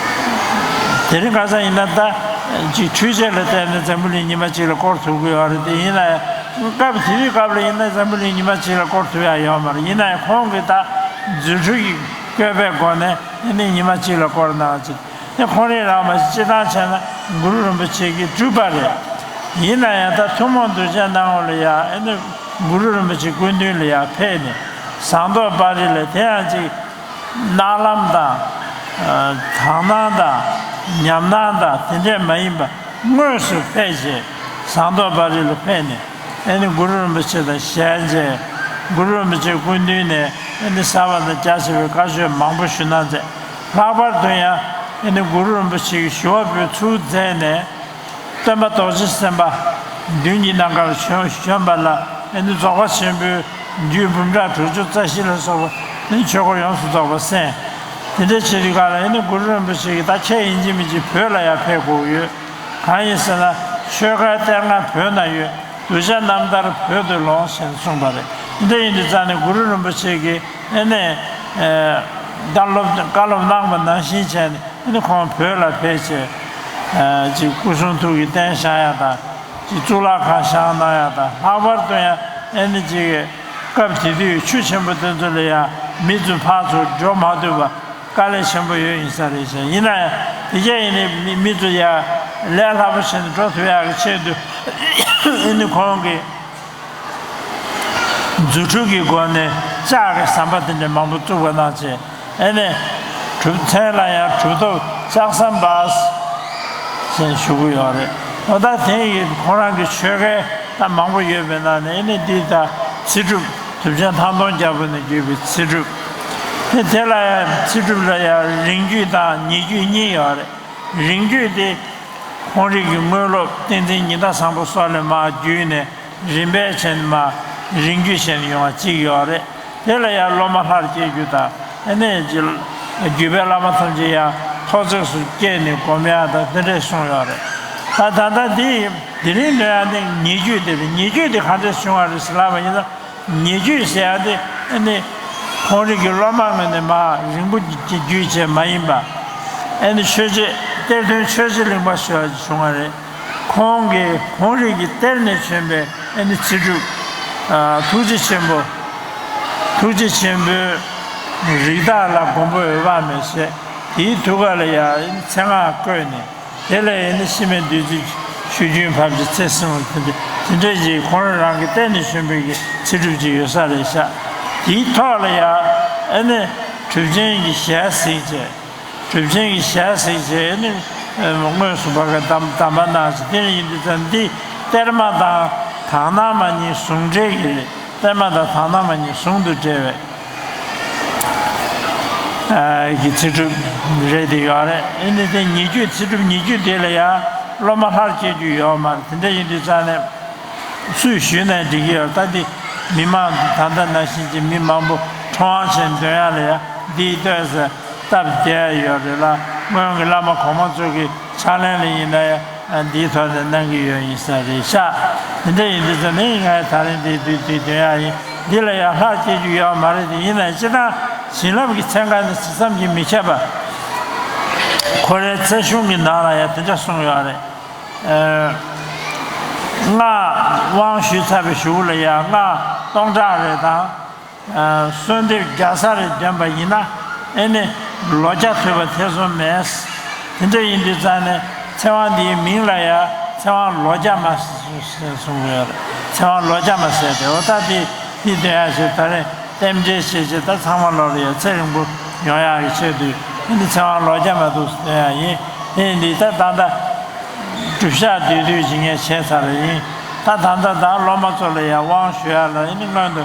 དེ་རིང་ཁ་སང་ཡིན་ན་ད་ཅིག་འཕྲུལ་ཆས་ལ་བརྟེན་ནས་འཛམ་བུ་གླིང་ཉི་མ་གཅིག་ལ་བསྐོར་ཐུབ་ཀྱི་ཡོད་རེད་དེ། ཡིན་ན་ཡང་སྐབས་དེ་དུས་སྐབས་ལ་ཡིན་ན་འཛམ་བུ་གླིང་ཉི་མ་གཅིག་ལ་བསྐོར་ཐུབ་ཡ་ཡོད་མ་རེད། ཡིན་ན་ཡང་ཁོང་གིས་ད་རྫུ་འཕྲུལ་གྱི་བཀོད་པའི་སྒོ་ནས་ཨེ་ནི་ཉི་མ་གཅིག་ལ་བསྐོར་གནང་ཅིག་དེ་ཁོང་རང་རང་མ་སྤྱི་བཏང་བྱས་ན་གུ་རུ་རིན་པོ་ཆེ་གི་སྤྲུལ་པ་རེད། ཡིན་ན་ཡང་ད་ཐུན་མོང་གདུལ་བྱའི་སྣང་ངོ་ལ་ཡང་ཨེ་ནི་གུ་རུ་རིན་པོ་ཆེ་སྐུ་མདུན་ལ་ཡང་ཕེབས་ནས་ཟངས་མདོག་དཔལ་རི་ལ་དེ་ཡང་ཅིག་སྣང་ལམ་དང་། དག་སྣང་དང་ཉམས་སྣང་དང་དེ་འདྲས་མ་ཡིན་པ་དངོས་སུ་ཕེབས་རྗེས་ཟངས་མདོག་དཔལ་རི་ལ་ཕེབས་ནས་ཨེ་ནི་གུ་རུ་རིན་པོ་ཆེ་དང་ཞལ་མཇལ། གུ་རུ་རིན་པོ་ཆེ་སྐུ་མདུན་ནས་ཨེ་ནི་གསར་པ་དང་རྒྱ་ཆེ་བའི་བཀའ་ཆོས་མང་པོ་ཞུ་གནང་མཛད། ལྷག་པར་དུ་ཡང་ཨེ་ནི་གུ་རུ་རིན་པོ་ཆེ་གི་ཞུ་བ་འབུལ་ཚུལ་མཛད་ནས། སྟོན་པ་རྡོ་རྗེ་སེམས་དཔའ་མདུན་གྱི་ནམ་མཁར་བྱོན་བྱོན་པ་ལ་ཨེ་ནི་རྫོགས་པ་ཆེན་པོའི་རྒྱུད་འབུམ་ཕྲག་དྲུག་ཅུ་རྩ་བཞི་ལ་སོགས་པ་ནི་ཆོས་འཁོར་ཡོངས་སུ་རྫོགས་པ་གསན། དེ་འདྲ་བྱེད་དུས་ག་ལ་ཨེ་ནི་གུ་རུ་རིན་པོ་ཆེ་གིས་ད་ཁྱེད་ཡིན་གཅིག་མིན་གཅིག་བོད་ལ་ཡང་ཕེབས་དགོས་ཡོད། གང་ཡིན་ཟེར་ན་ཆོས་སྐལ་གཏེར་མངའ་བོད་ན་ཡོད། གདུལ་བྱ་རྣམ་ཐར་བོད་དུ་ལོངས་ཞེས་གསུངས་པ་རེད། འདི་ཡིན་དུས་ཙང་ནས་གུ་རུ་རིན་པོ་ཆེ་གིས་ཨེ་ནས་བཀའ་སློབ་བཀའ་སློབ་གནང་བ་ནང་བཞིན་བྱས་ནས་ཨེ་ནས་ཁོང་བོད་ལ་ཕེབས་བྱས་ཅིག་སྐུ་གསུང་ཐུགས་ཀྱི་རྟེན་བཞེངས་ཡ་དང་ཅིག་གཙུག་ལག་ཁང་བཞེངས་གནང་ཡ་དང་། ལྷག་པར་དུ་ཡང་ཨེ་ནས་ཅིག་སྐབས་དེ་དུས་ཆུ་ཆེན་པོ་དེ་ཚོ་ལ་ཡང་མི་ཚོ་ཕར་ཚུར་འགྲོ་མ་ཐུབ་པ། དཀའ་ལས་ཆེན་པོ་ཡོད་ཡིན་ས་རེད་ཤག་ཡིན་ན་ཡང་དེ་གས་ཡིན་ནའི་མི་མི་ཚོ་ཡ་ལས་སླ་པོ་བྱས་ནས་འགྲོ་ཐུབ་ཡག་གི་ཆེད་དུ་ཨེ་ནི་ཁོང་གིས་རྫུ་འཕྲུལ་གྱི་སྒོ་ནས་ལྕགས་ཀྱི་ཟམ་པ་དེ་འདྲ་མང་པོ་བཙུགས་པ་གནང་བྱས་ཨེ་ནས་གྲུབ་མཚན་ལ་ཡང་གྲུབ་ཐོབ་ལྕགས་ཟམ་པ་ཞེས་ཞུ་གི་ཡོད་རེད། འོ་ད་དེ་ཡི་ཁོང་རང་གི་ཆོས་སྐལ་ད་མང་པོ་ཡོད་པའི་ནང་ནས་ཨེ་ནས་འདི་ད་ཚེ་སྒྲུབ། གྲུབ་ཆེན་ཐང་སྟོང་རྒྱལ་པོ་ནས་བརྒྱུད་པའི་ཚེ་སྒྲུབ། དེ་དེ་ལ་ཡང་ཚེ་སྒྲུབ་ལ་ཡང་རིང་བརྒྱུད་དང་ཉེ་བརྒྱུད་གཉིས་ཡོད་རེད། རིང་བརྒྱུད་དེ་ཁོང་རིགས་ཀྱི་དངོས་སློབ་བསྟན་འཛིན་ཉི་ཟླ་བཟང་པོ་སོགས་ལས་མར་བརྒྱུད་ནས་རིམ་པས་བྱས་ནས་མར་རིང་བརྒྱུད་བྱས་ནས་ཡོང་བ་གཅིག་ཡོད་རེད། དེ་ལ་ཡང་སློབ་མ་ལྷར་བསྐྱེད་རྒྱུ་དང་ཨ་ནི་བརྒྱུད་པའི་བླ་མ་ཐམས་ཅད་ཡང་ཐོག་བརྩེགས་སུ་བསྐྱེད་ནས་སྒོམ་ཡག་དང་དེ་འདྲས་གསུངས་ཡོད་རེད། ད་ད་ལྟ་འདི་དེ་རིང་འདོན་ཡག་འདི་ཉེ་བརྒྱུད་དེ་རེད། ཉེ་བརྒྱུད་དེ་ག་འདྲས་བྱུང་བ་རེད་ཟེར་ལབ་པ་ཡིན་ན། ཉེ་བརྒྱུད་ཟེར་ཡག་དེ་ཨ་ནི་ཁོང་རིགས་ཀྱི་སློབ་མ་ངོས་ནས་མར་རིང་པོ་བརྒྱུད་བྱས་མ་ཡིན་པ། ཨ་ནི་ཆོས་རྗེ་གཏེར་སྟོན་ཆོས་རྗེ་གླིང་པ་ཞེས་པ་ཞིག་བྱུང་བ་རེད། ཁོང་གིས་ཁོང་རིགས་ཀྱི་གཏེར་ནས་བྱོན་པའི་ཨ་ནི་ཚེ་སྒྲུབ། ཨ་ཐུགས་རྗེ་ཆེན་པོ། ཐུགས་རྗེ་ཆེན་པོའི་རིགས་བདག་ལ་མགོན་པོ་འོད་དཔག་མེད་ཞེས་དེའི་ཐུགས་ཀ་ལ་ཡང་མཚན་སྔགས་བཀོད་ནས། དེ་ལ་ཡང་ནི་ཤི་མེད་བདུད་རྩི་ཆུ་རྒྱུན་བབས་ཀྱི་ཚེ་བསྲིང་བ་དེ་འདྲ་དེ་འདྲ་ཞིག་ཁོང་རང་རང་གི་གཏན་ནས་བྱོན་པའི་གི་ཚེ་སྒྲུབ་ཅིག་ཡོད་ས་རེད་ཤག་དེའི་ཐོག་ལ་ཡང་ཨ་ནི་གྲུབ་ཆེན་གྱི་ཞལ་གཟིགས་བྱས། གྲུབ་ཆེན་གྱི་ཞལ་གཟིགས་བྱས་ཨ་ནི་དངོས་སུ་བར་ག་གདམས་གདམས་པ་གནང་ཞིང་། དེ་ནས་ཡིན་དུས་ཙང་འདི་གཏེར་མ་དང་དག་སྣང་མ་གཉིས་ཟུང་འབྲེལ་གྱི་རེད། གཏེར་མ་དང་དག་སྣང་མ་གཉིས་ཟུང་དུ་འབྲེལ་བའི། གི་ཚེ་སྒྲུབ་རེད་དེ་ཡོད་རེད། ཨེ་ནི་དེ་ཉེ་བརྒྱུད་ཚེ་སྒྲུབ་ཉེ་བརྒྱུད་དེ་ལ་ཡང་སློབ་མ་ལྷར་བསྐྱེད་རྒྱུ་ཡོད་མ་རེད། དེ་འདྲ་ཡིན་དུས་ཙང་ནས་སུས་ཞུས་ན་འགྲིག་གི་ཡོད། ད་འདི་མི་མང་ད་ལྟ་ནང་བཞིན་གྱི་མི་མང་པོ་ཁྲོམ་དབང་བྱས་འདོན་ཡག་ལ་ཡང་འདིའི་ལྟོས་ཟེར་སྟབས་བདེ་ཡོད་རེད་ལ། སྔོན་གྱི་བླ་མ་གོང་མ་ཚོ་གི་ཕྱག་ལེན་ལ་ཡིན་ན་ཡང་འདིའི་ཐོག་ནས་གནང་གི་ཡོད་ཡིན་ས་རེད་ཤག་དེ་འདྲ་ཡིན་དུས་ཙང་ནས་ངས་ད་རིང་འདི་དུས་དུས་འདོན་ཡག་ཡིན། འདི་ལ་ཡང་ལྷར་བསྐྱེད་རྒྱུ་ཡོད་མ་རེད་དེ། ཡིན་ནའི་སྤྱིར་བཏང་བྱིན་རླབས་ཀྱི་ཚན་ཁ་ནི་ཇི་ཙམ་གྱིས་མི་ཁྱབ་པ། ཁོ་རའི་རྩ་གཞུང་གི་ནང་ལ་ཡང་དེ་འདྲ་གསུངས་ཡོད་རེད། ཨ། སྔགས་དབང་ཞུས་ཚར་བའི་གཞུག་ལ་ཡང་སྔགས་ སྟོང་ཕྲག་རེ་དང་། ཨ། གསོལ་འདེབས་བརྒྱ་རྩ་རེ་འདོན་པ་ཡིན་ན། ཨེ་ནི་ལོ་བརྒྱ་ཐུབ་པ་ཐེ་ཚོམ་མེད། དེ་འདྲ་ཡིན་དུས་ཙང་ནས་ཚེ་དབང་འདིའི་མིང་ལ་ཡང་ཚེ་དབང་ལོ་བརྒྱ་མ་ཟེར་གསུང་གི་ཡོད་རེད། ཚེ་དབང་ལོ་བརྒྱ་མ་ཟེར་ཏེ། འོ་ད་དེ་དེ་འདོན་ཡག་ཆེད་ད་རེས་རྟེན་འབྲེལ་བྱེད་ཆེད། ད་ཚང་མ་ལོ་ལ་ཡང་ཚེ་རིང་པོ་ཡོང་ཡག་གི་ཆེད་དུ། ཨེ་ནི་ཚེ་དབང་ལོ་བརྒྱ་མ་འདུག་འདོན་ཡག་ཡིན། ཨེ་འདི་ད་ད་ལྟ་སྒྲུབ་ཞག་བསྡུས་བསྡུས་ཅིག་ངས་བྱས་ཚར་བ་ཡིན། ད་ད་ལྟ་ད་སློབ་མ་ཚོ་ལ་ཡང་དབང་ཞུ་ཡག་ལ་ཨེ་ནི་སྔོན་དུ་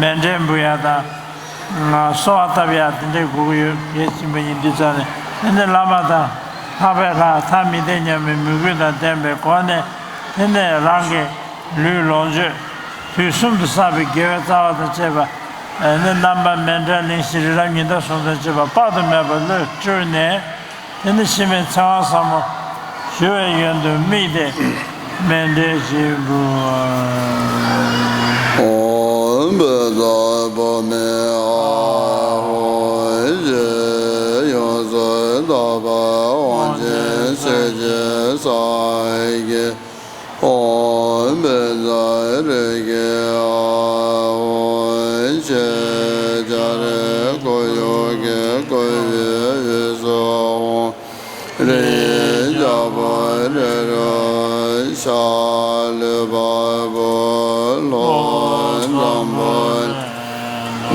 མཎྜལ་འབུལ་ཡག་དང་། ང་གསོལ་བ་བཏབ་ཡག་དེ་འདྲའི་དགོས་ཀྱི་ཡོད། གལ་ཆེན་པོ་ཡིན་དུས་ཙང་ནས། དེ་ནས་བླ་མ་དང་ལྷག་པའི་ལྷ་ཐ་མི་དད་མཉམ་མེད་མོས་གུས་དང་ལྡན་པའི་སྒོ་ནས། དེ་ནས་རང་གི་ལུས་ལོངས་སྤྱོད་དུས་གསུམ་དུ་བསགས་པའི་དགེ་བའི་རྩ་བ་དང་བཅས་པ། ཨ་ནི་རྣམ་པ་མཎྜལ་ལིང་ཤི་རི་རབ་ཉི་ཟླ་ཟུང་དང་བཅས་པ་དཔག་ཏུ་མེད་པ་བློས་སྤྲུལ་ནས། དེ་ནི་འཆི་མེད་ཚེ་དབང་ཟབ་མོ་ཞུ་བའི་ཡོན་དུ་དམིགས་ཏེ་མཎྜལ་ཅིག་འབུལ། ཨོཾ་བཛྲ་བྷ་ནི་ཨཱཿཧཱུྃ་ཡེ། ཡོངས་སུ་དག་པ་དབང་ཆེན་གསེར་གྱི་ས་གཞི། ཨོཾ་བཛྲ་རེ་ཁེ་ཨཱཿཧཱུྃ་ཡེ། ལྕགས་རི་ཁོར་ཡུག་གི་བཀོད་པའི་དབུས་སུ་ཧཱུྃ། རིའི་རྒྱལ་པོ་རི་རབ་ཤར། ལུས་འཕགས་བུ་ལྷོ་འཛམ་བུ་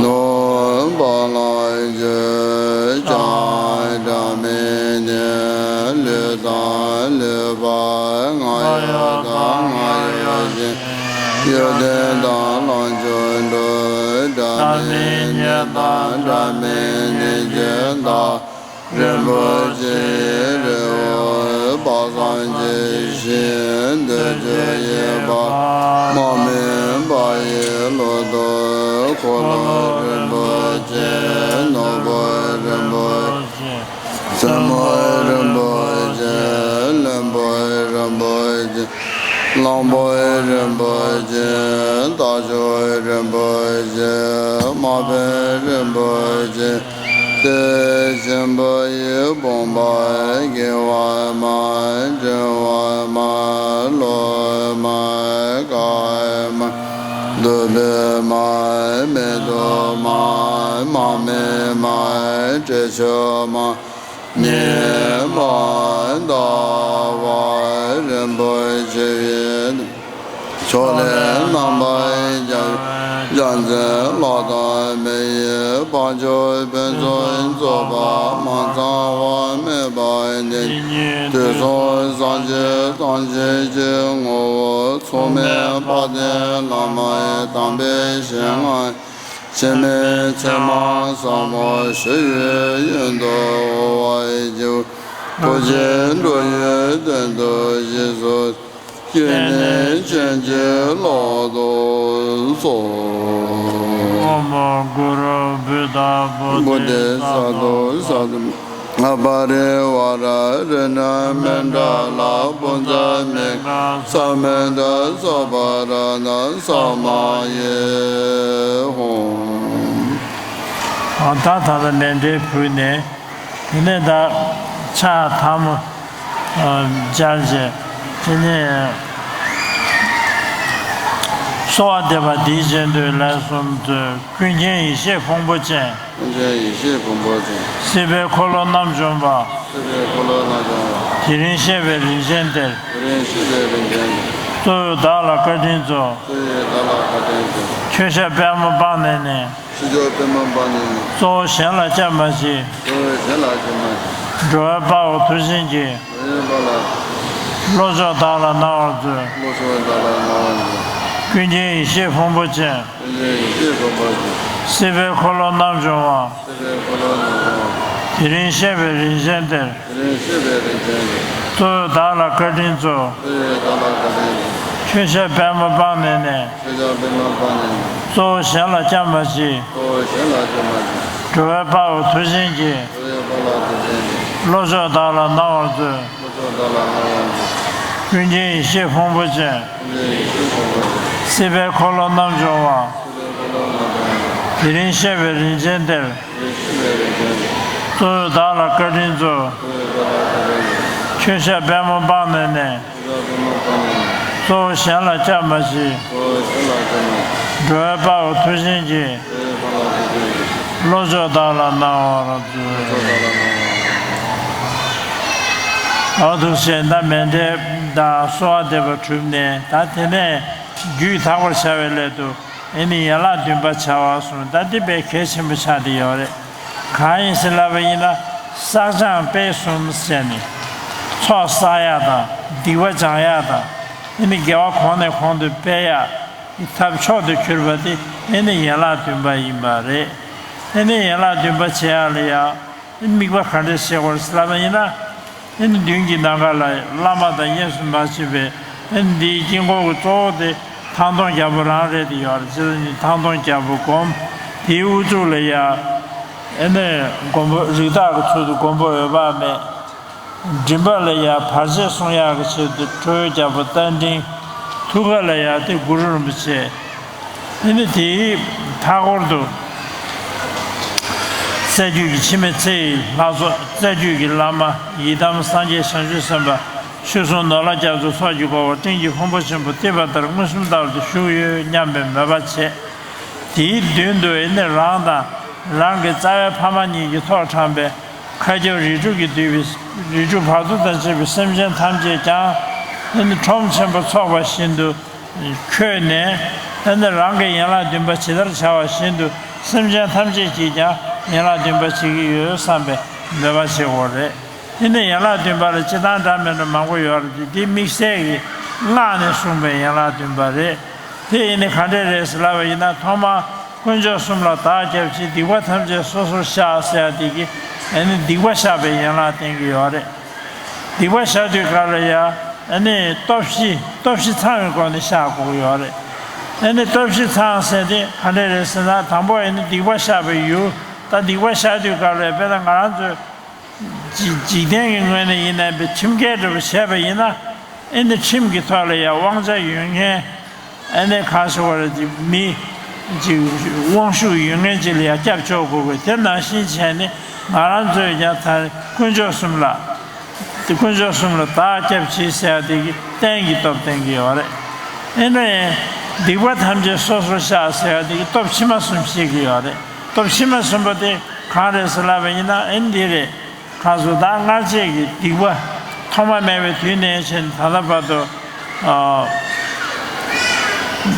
ནོར་བ་ལ་བཅོལ་ཀྱང་སྒྲ་མི་སྙན། ལུས་དང་ལུས་འཕགས་རྔ་ཡབ་དང་རྔ་ཡབ་གཞན། གཡོ་ལྡན་དང་ལོངས་སྤྱོད་འགྲོ། སྒྲ་མི་སྙན་དང་སྒྲ་མི་སྙན་གྱི་མཐའ། རིན་པོ་ཆེའི་རི་བོ་དཔག་བསམ་གྱི་ཞིང་། འདོད་འཇོ་ཡི་བ་མ་མུན་པ་ཡི་ཀློང་དུ། འཁོར་ལོ་རིན་པོ་ཆེ་ནོར་བུ་རིན་པོ་ཆེ་མཚན་མོ་རིན་པོ་ཆེ་ལྷུན་པོ་རིན་པོ་ཆེ་གླང་པོ་རིན་པོ་ཆེ་རྟ་མཆོག་རིན་པོ་ཆེ་མ་པཎ་རིན་པོ་ཆེ། དེ་ཆེན་པོ་ཡི་བུམ་པ་དགེ་བ་མ། འབྲིང་བ་མ། ལོག་མ། དཀར་མ། བདུག་སྤོས་མ། མེ་ཏོག་མ། མར་མེ་མ། དྲི་ཆབ་མ། ཉི་མ་ཟླ་བ་རིན་པོ་ཆེ་ཡི། ཕྱོགས་ལས་རྣམ་པར་རྒྱལ་བའི་རྒྱལ་མཚན་ལྷ་དང་མི་ཡི་དཔལ་འབྱོར་ཕུན་སུམ་ཚོགས་པ་མ་ཚང་བ་མེད་པ་དེ་ཉིད་དུས་གསུམ་སངས་རྒྱས་ཐམས་ཅད་ཀྱི་ངོ་བོ་མཚུངས་མེད་དཔལ་ལྡན་བླ་མ་ཡི་དམ་པའི་ཞལ་སྔ། འཆི་མེད་ཚེར་མ་ཟབ་མོ་ཞུ་བའི་ཡོན་དུ་དབུལ་བར་བགྱི། ཐུགས་རྗེས་འགྲོ་ཡི་དོན་དུ་རྗེས་སུ་བསྐྱེད་ནས་བྱིན་གྱིས་བརླབ་ཏུ་གསོལ། ཨོཾ་གུ་རུ་བོ་དྷ་བོ་དྷི་ས་ཏྭ་ས་ཏྭ། པ་རི་ཝཱ་ར་རཏྣ་མཎྜ་ལ་པུ་ཛ་མི་ཀ་ས་མནྟ་ས་པ་ར་ཏ་ས་མ་ཡེ་ཧཱུྃ། ཨ། ད་ད་ལྟ་མཎྜལ་ཕུལ་ནས། དེ་ནས་ད་ཕྱག་ཐལ་མོ་སྦྱར་བྱས། དེ་ནས་གསོལ་བ་འདེབས་པ་འདིའི་རྗེས་ཟློས་ལན་གསུམ་མཛོད། ཀུན་མཁྱེན་ཡེ་ཤེས་ཕུང་པོ་ཅན། ཀུན་མཁྱེན་ཡེ་ཤེས་ཕུང་པོ་ཅན། སྲིད་པའི་འཁོར་ལོ་རྣམ་བྱུང་བ། སྲིད་པའི་འཁོར་ལོ་རྣམ་བྱུང་བ། དེ་རིང་གཤེགས་པའི་རིན་ཆེན་གཏེར། དེ་རིང་གཤེགས་པའི་རིན་ཆེན་གཏེར། གཙོ་བོས་བདག་ལ་བཀའ་དྲིན་སྩོལ། གཙོ་བོས་བདག་ལ་བཀའ་དྲིན་སྩོལ། ཆོས་བཤད་པད་མོ་སྤངས་ནས་ནི། ཆོས་བཤད་པད་མོ་སྤངས་ནས་ནི། གཙོ་བོ་གཞན་ལ་སྐྱབས་མ་མཆིས། གཙོ་བོ་གཞན་ལ་སྐྱབས་མ་མཆིས། འགྲོ་བའི་དཔའ་བོ་མཐུ་ཆེན་གྱིས། འགྲོ་བའི་དཔའ་བོ། བློ་མཆོག་བདག་ལ་གནང་བར་མཛོད། བློ་མཆོག་བདག་ལ་གནང་བར་མཛོད། ཀུན་མཁྱེན་ཡེ་ཤེས་ཕུང་པོ་ཅན། ཀུན་མཁྱེན་ཡེ་ཤེས་ཕུང་པོ་ཅན། སྲིད་པའི་འཁོར་ལོ་རྣམ་བྱུང་བ། སྲིད་པའི་འཁོར་ལོ་རྣམ་བྱུང་བ། དེ་རིང་གཤེགས་པའི་རིན་ཆེན་གཏེར། དེ་རིང་གཤེགས་པའི་རིན་ཆེན་གཏེར། གཙོ་བོས་བདག་ལ་བཀའ་དྲིན་སྩོལ། གཙོ་བོས་བདག་ལ་བཀའ་དྲིན་སྩོལ། ཆོས་བཤད་པད་མོ་སྤངས་ནས་ནི། ཆོས་བཤད་པད་མོ་སྤངས་ནས་ནི། གཙོ་བོ་གཞན་ལ་སྐྱབས་མ་མཆིས། གཙོ་བོ་གཞན་ལ་སྐྱབས་མ་མཆིས། འགྲོ་བའི་དཔའ་བོ་མཐུ་ཆེན་གྱིས། འགྲོ་བའི་དཔའ་བོ་མཐུ་ཆེན་གྱིས། བློ་མཆོག་བདག་ལ་གནང་བར་མཛོད། བློ་མཆོག་བདག་ལ་གནང་བར་མཛོད། ཀུན་མཁྱེན་ཡེ་ཤེས་ཕུང་པོ་ཅན། ཀུན་མཁྱེན་ཡེ་ཤེས་ཕུང་པོ་ཅན། སྲིད་པའི་འཁོར་ལོ་རྣམ་བྱུང་བ། སྲིད་པའི་འཁོར་ལོ་རྣམ་བྱུང་བ། དེ་རིང་གཤེགས་པའི་རིན་ཆེན་གཏེར། དེ་རིང་གཤེགས་པའི་རིན་ཆེན་གཏེར། གཙོ་བོས་བདག་ལ་བཀའ་དྲིན་སྩོལ། གཙོ་བོས་བདག་ལ་བཀའ་དྲིན་སྩོལ། ཆོས་བཤད་པད་མོ་སྤངས་ནས་ནི། གཙོ་བོ་གཞན་ལ་སྐྱབས་མ་མཆིས། འགྲོ་བའི་དཔའ་བོ་མཐུ་ཆེན་གྱིས། བློ་མཆོག་བདག་ལ་གནང་བར་མཛོད། འོ་འདུག་སེ་ད་མཎྜལ་དང་གསོལ་བ་འདེབས་པ་གྲུབ་ནས། ད་དེ་ནས་རྒྱུད་དག་པར་བྱ་བའི་སླད་དུ། ཨེ་ནི་ཡན་ལག་བདུན་པ་བྱ་བ་གསུངས། ད་འདི་དཔེ་གལ་ཆེན་པོ་ཆགས་བསྡད་ཡོད་རེད། གང་ཡིན་ཟེར་ལབ་པ་ཡིན་ན། བསགས་སྦྱང་སྤེལ་གསུམ་ཟེར་ནས། ཚོགས་བསགས་ཡག་དང་། སྡིག་པ་སྦྱང་ཡག་དང་། ཨེ་ནི་དགེ་བ་གོང་ནས་གོང་དུ་སྤེལ་ཡག་གི་ཐབས་མཆོག་ཏུ་གྱུར་པ་དེ་ཨེ་ནི་ཡན་ལག་བདུན་པ་ཡིན་པ་རེད། ཨེ་ནི་ཡན་ལག་བདུན་པ་བྱེད་ཡག་ལ་ཡང་དམིགས་པ་ག་འདྲ་བྱེད་དགོས་ཟེར་ལབ་པ་ཡིན་ན། ཨེ་ནི་མདུན་གྱི་ནམ་མཁའ་ལ་བླ་མ་དང་མཉམ་དུ་མ་བྱས་པའི། ཨེ་ནི་འདིའི་དཀྱིལ་འཁོར་གྱི་གཙོ་བོ་དེ་ཐང་སྟོང་རྒྱལ་པོ་རང་རེད་དེ་ཡོད་རེད། ཅེས་ཐང་སྟོང་རྒྱལ་པོ་བསྒོམ། དེའི་དབུ་གཙུག་ལ་ཡ། ཨེ་ནི་མགོན་པོ་རིགས་བདག་གི་ཚུལ་དུ་མགོན་པོ་འོད་དཔག་མེད། མགྲིན་པ་ལ་ཡ་བར་ཆད་སྲུང་ཡག་གི་ཆེད་དུ་ཁྲོ་བོའི་རྒྱལ་པོ་རྟ་མགྲིན། ཐུགས་ཀ་ལ་ཡ་དེ་གུ་རུ་རིན་པོ་ཆེ། ཨེ་ནི་དེའི་མཐའ་སྐོར་དུ། རྩ་རྒྱུད་ཀྱི་འཆི་མེད་ཚེ་ཡི་ལྷ་ཚོགས། རྩ་རྒྱུད་ཀྱི་བླ་མ་ཡི་དམ་སངས་རྒྱས་བྱང་ཆུབ་སེམས་དཔའ། ཆོས་སྲུང་ནོར་ལྷ་སྐྱབས་སུ་ཚོགས་ཀྱི་འཁོར་བ། སྤྲིན་གྱི་ཕུང་པོ་ཆེན་པོ་གཏིབས་པ་ལྟར་མངོན་སུམ་ལྟ་བུར་དུ་བཞུགས་ཡོད་སྙམ་པའི་མོས་པ་བྱེད། དེའི་མདུན་དུ་ཨེ་ནི་རང་དང་རང་གི་རྩ་བའི་ཕ་མ་གཉིས་ཀྱིས་ཐོག་དྲངས་པའི་མཁའ་ཁྱབ་རིགས་དྲུག་གིས་བསྡུས་པའི་རིགས་དྲུག་བར་དོ་དང་བཅས་པའི་སེམས་ཅན་ཐམས་ཅད་ཀྱང་ཨེ་ནི་ཁྲོམ་ཆེན་པོ་ཚོགས་པ་བཞིན་དུ་འཁོད་ནས། ཨེ་ནི་རང་གི་ཡན་ལག་བདུན་པ་ཇི་ལྟར་བྱ་བ་བཞིན་དུ་སེམས་ཅན་ཐམས་ཅད་ཀྱིས་ཀྱང་ཡན་ལག་བདུན་པ་བྱེད་ཀྱི་ཡོད་བསམ་པའི་མོས་པ་བྱེད་དགོས་རེད། དེ་ནས་ཡན་ལག་བདུན་པ་ལ་སྤྱིར་བཏང་འདྲ་མི་འདྲ་མང་པོ་ཡོད་རེད་དེ། འདི་དམིགས་བསལ་གྱི་སྔགས་ནས་གསུངས་པའི་ཡན་ལག་བདུན་པ་རེད། དེ་ཡིན་ནི་ག་འདྲས་རེད་ཟེར་ལབ་པ་ཡིན་ན། ཐོག་མར་དཀོན་མཆོག་གསུམ་ལ་བདག་སྐྱབས་མཆི། སྡིག་པ་ཐམས་ཅད་སོ་སོར་བཤགས་ཟེར་ཡ་དེ་གི་ཨ་ནི་སྡིག་པ་བཤགས་པའི་ཡན་ལག་བསྟན་གྱི་ཡོད་རེད། སྡིག་པ་བཤགས་དུས་སྐབས་ལ་ཡ་ཨ་ནི་སྟོབས་བཞི་སྟོབས་བཞི་ཚང་བའི་སྒོ་ནས་བཤགས་དགོས་ཀྱི་ཡོད་རེད། ཨ་ནི་སྟོབས་བཞི་ཚང་ཟེར་དེ་ག་འདྲས་རེད་ཟེར་ན། དང་པོ་ཨ་ནི་སྡིག་པ་བཤགས་པའི་ཡུལ། ད་སྡིག་པ་བཤགས་དུས་སྐབས་ལ་དཔེར་ན་ང་རང་ཚོས་འཇིག་འཇིག་རྟེན་གྱི་ངོས་ནས་ཡིན་ན་ཁྲིམས་འགལ་འདྲ་པོ་བྱས་པ་ཡིན་ན། ཨེ་ནི་ཁྲིམས་ཀྱི་ཐོག་ལ་ཡང་དབང་ཆ་ཡོད་མཁན། ཨེ་ནི་གང་ཞིག་བར་གྱི་མི་གཅིག་དབང་ཤུགས་ཡོད་མཁན་གཅིག་ལ་ཡང་སྐྱབས་བཅོལ་དགོས་དགོས། དེ་ནང་བཞིན་བྱས་ནས་ང་རང་ཚོས་ཀྱང་ད་དཀོན་མཆོག་གསུམ་ལ། དེ་དཀོན་མཆོག་གསུམ་ལ་བདག་སྐྱབས་མཆི་ཟེར་ཡ་དེ་གི་རྟེན་གྱི་སྟོབས་བསྟན་གྱི་ཡོད་རེད། ཨེ་ནི་སྡིག་པ་ཐམས་ཅད་སོ་སོར་བཤགས་ཟེར་ཡ་དེ་གི་སྟོབས་ཕྱི་མ་གསུམ་བཤད་ཀྱི་ཡོད་རེད། སྟོབས་ཕྱི་མ་གསུམ་པོ་དེ་གང་རེད་ཟེར་ལབ་པ་ཡིན་ན་ཨེ་ནི་འདི་རེད། ཁ་སོ་ད་སྔར་བྱས་ཀྱི་སྡིག་པ་ཐོག་མ་མེད་པའི་དུས་ནས་བྱས་ནས་ད་ལྟ་བར་དུ། ཨ།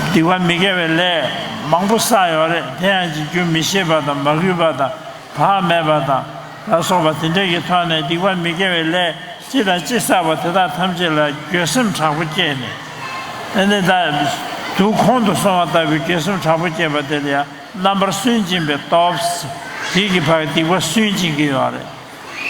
སྡིག་པ་མི་དགེ་བའི་ལས་མང་པོ་བསགས་ཡོད་རེད། དེ་ཡང་ཅིག་རྒྱུ་མི་ཤེས་པ་དང་མ་གུས་པ་དང་བག་མེད་པ་དང་ལ་སོགས་པ་དེ་འདྲས་ཀྱི་ཐོག་ནས་སྡིག་པ་མི་དགེ་བའི་ལས་ཅི་དང་ཅི་བསགས་པ་དེ་དག་ཐམས་ཅད་ལ་འགྱོད་སེམས་དྲག་པོ་སྐྱེས་ནས། ཨ་ནི་ད་དུག་ཁོང་དུ་སོང་བ་ལྟ་བུའི་འགྱོད་སེམས་དྲག་པོ་སྐྱེས་པ་དེ་ལ་ཡང་རྣམ་པར་སུན་འབྱིན་པའི་སྟོབས། དེ་གི་ཕར་སྡིག་པ་སུན་འབྱིན་གྱི་ཡོད་རེད།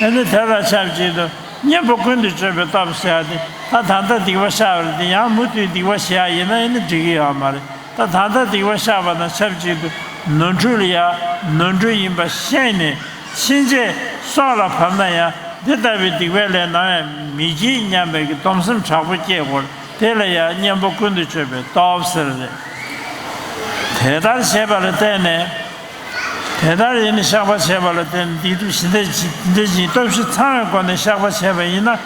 ཨ་ནི་དེ་དང་ཆབས་ཅིག་ཏུ་གཉེན་པོ་ཀུན་ཏུ་སྤྱོད་པའི་སྟོབས་ཟེར་ཡ་དེ། ད་ད་ལྟ་སྡིག་པ་བཤགས་པ་རེད་དེ། ཡང་མུ་མཐུད་སྡིག་པ་བྱེད་ཡ་ཡིན་ན་ཨ་ནི་འགྲིག་གི་ཡོད་མ་རེད། ད་ད་ལྟ་སྡིག་པ་བཤགས་པ་དང་ཆབས་ཅིག་ཏུ་ནོར་འཁྲུལ་ལ་ཡ་ནོར་འཁྲུལ་ཡིན་པ་ཤེས་ནས་ཕྱིན་ཆད་སྲོག་ལ་བབ་ན་ཡང་འདི་ལྟ་བུའི་སྡིག་པའི་ལས་ནམ་ཡང་མི་བགྱིད་སྙམ་པའི་གི་སྡོམ་སེམས་དྲག་པོ་སྐྱེ་དགོས། དེ་ལ་ཡང་གཉེན་པོ་ཀུན་ཏུ་སྤྱོད་པའི་སྟོབས་ཟེར་རེད། དེ་ལྟར་བྱས་པ་ལ་བརྟེན་ནས། དེ་ལྟར་ཡིན་ནས་བཤགས་པ་བྱས་པ་ལ་བརྟེན་ནས་སྡིག་སྒྲིབ་ཞི་འདེད་ཇི་འདྲ་ཅིག་སྟོབས་བཞི་ཚང་བའི་སྒོ་ནས་བཤགས་པ་བྱས་པ་ཡིན་ན།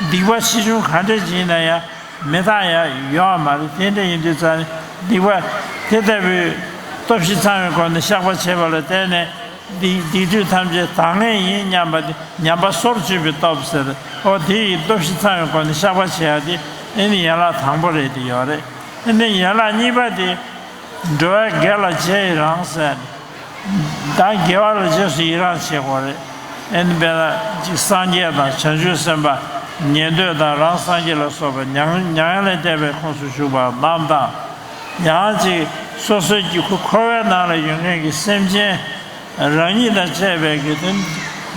སྡིག་པ་ཆེ་ཆུང་ག་འདྲ་ཅིག་ཡིན་ན་ཡང་མི་རྟག་ཡ་ཡོད་མ་རེད། དེ་འདྲ་ཡིན་དུས་ཙང་ནས་སྡིག་པ་དེ་ལྟ་བུའི་སྟོབས་བཞི་ཚང་བའི་སྒོ་ནས་བཤགས་པ་བྱས་པ་ལ་བརྟེན་ནས། སྡིག་སྡིག་སྒྲིབ་ཐམས་ཅད་དག་ངེས་ཡིན་སྙམ་པ་དེ། ཉམས་པ་སོར་ཆུད་པའི་སྟོབས་ཟེར། ཨོ་དེ་ཡི་སྟོབས་བཞི་ཚང་བའི་སྒོ་ནས་བཤགས་པ་བྱེད་ཡ་དེ་ཨེ་ནི་ཡན་ལག་དང་པོ་རེད་དེ་ཡོད་རེད། ཨེ་ནི་ཡན་ལག་གཉིས་པ་དེ། འགྲོ་བའི་དགེ་ལ་རྗེས་ཡི་རང་ཟེར། ད་དགེ་བ་ལ་རྗེས་སུ་ཡི་རང་བྱེད་དགོས་རེད། ཨེ་ནི་དཔེར་ན་ཅིག་སངས་རྒྱས་དང་བྱང་ཆུབ་སེམས་དཔའ་ཉན་ཐོས་དང་རང་སངས་རྒྱས་ལ་སོགས་པ་མྱ་ངན་ལས་འདས་པའི་ཁོངས་སུ་ཞུགས་པ་རྣམས་དང་། ཡང་ཅིག་སོ་སོའི་གི་འཁོར་བའི་ནང་ལ་ཡོད་མཁན་གྱི་སེམས་ཅན། རང་ཉིད་དང་བཅས་པའི་གི་དེ་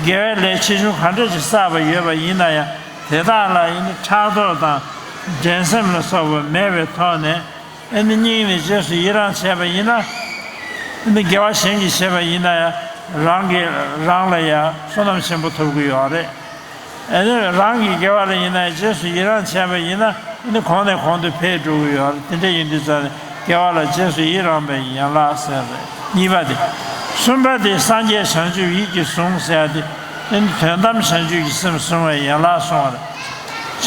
དགེ་བའི་ལས་ཆེ་ཆུང་ག་འདྲ་ཞིག་བསགས་པ་ཡོད་པ་ཡིན་ན་ཡང་། དེ་དག་ལ་ཡིན་ན་ཕྲག་དོག་དང་འགྲན་སེམས་ལ་སོགས་པ་མེད་པའི་ཐོག་ནས། ཨེ་ནི་སྙིང་ནས་རྗེས་སུ་ཡི་རང་བྱས་པ་ཡིན་ན། ཨེ་ནི་དགེ་བ་གཞན་གྱིས་བྱས་པ་ཡིན་ན་ཡང་རང་གིས་རང་ལ་ཡང་བསོད་ནམས་ཆེན་པོ་ཐོབ་ཀྱི་ཡོད་རེད། ཨེ་ནི་རང་གི་དགེ་བ་ལ་ཡིན་ན་རྗེས་སུ་ཡི་རང་བྱས་པ་ཡིན་ན་ཨེ་ནི་གོང་ནས་གོང་དུ་འཕེལ་འགྲོ་གི་ཡོད་རེད། དེ་འདྲ་ཡིན་དུས་ཙང་ནས་དགེ་བ་ལ་རྗེས་སུ་ཡི་རང་བའི་ཡན་ལག་ཟེར་རེད། གཉིས་པ་དེ། གསུམ་པ་དེ་སངས་རྒྱས་བྱང་ཆུབ་ཡིད་ཀྱིས་བཟུང་ཟེར་ཡ་དེ། ཨེ་ནི་དོན་དམ་བྱང་ཆུབ་ཀྱི་སེམས་བཟུང་བའི་ཡན་ལག་གསུངས་པ་རེད།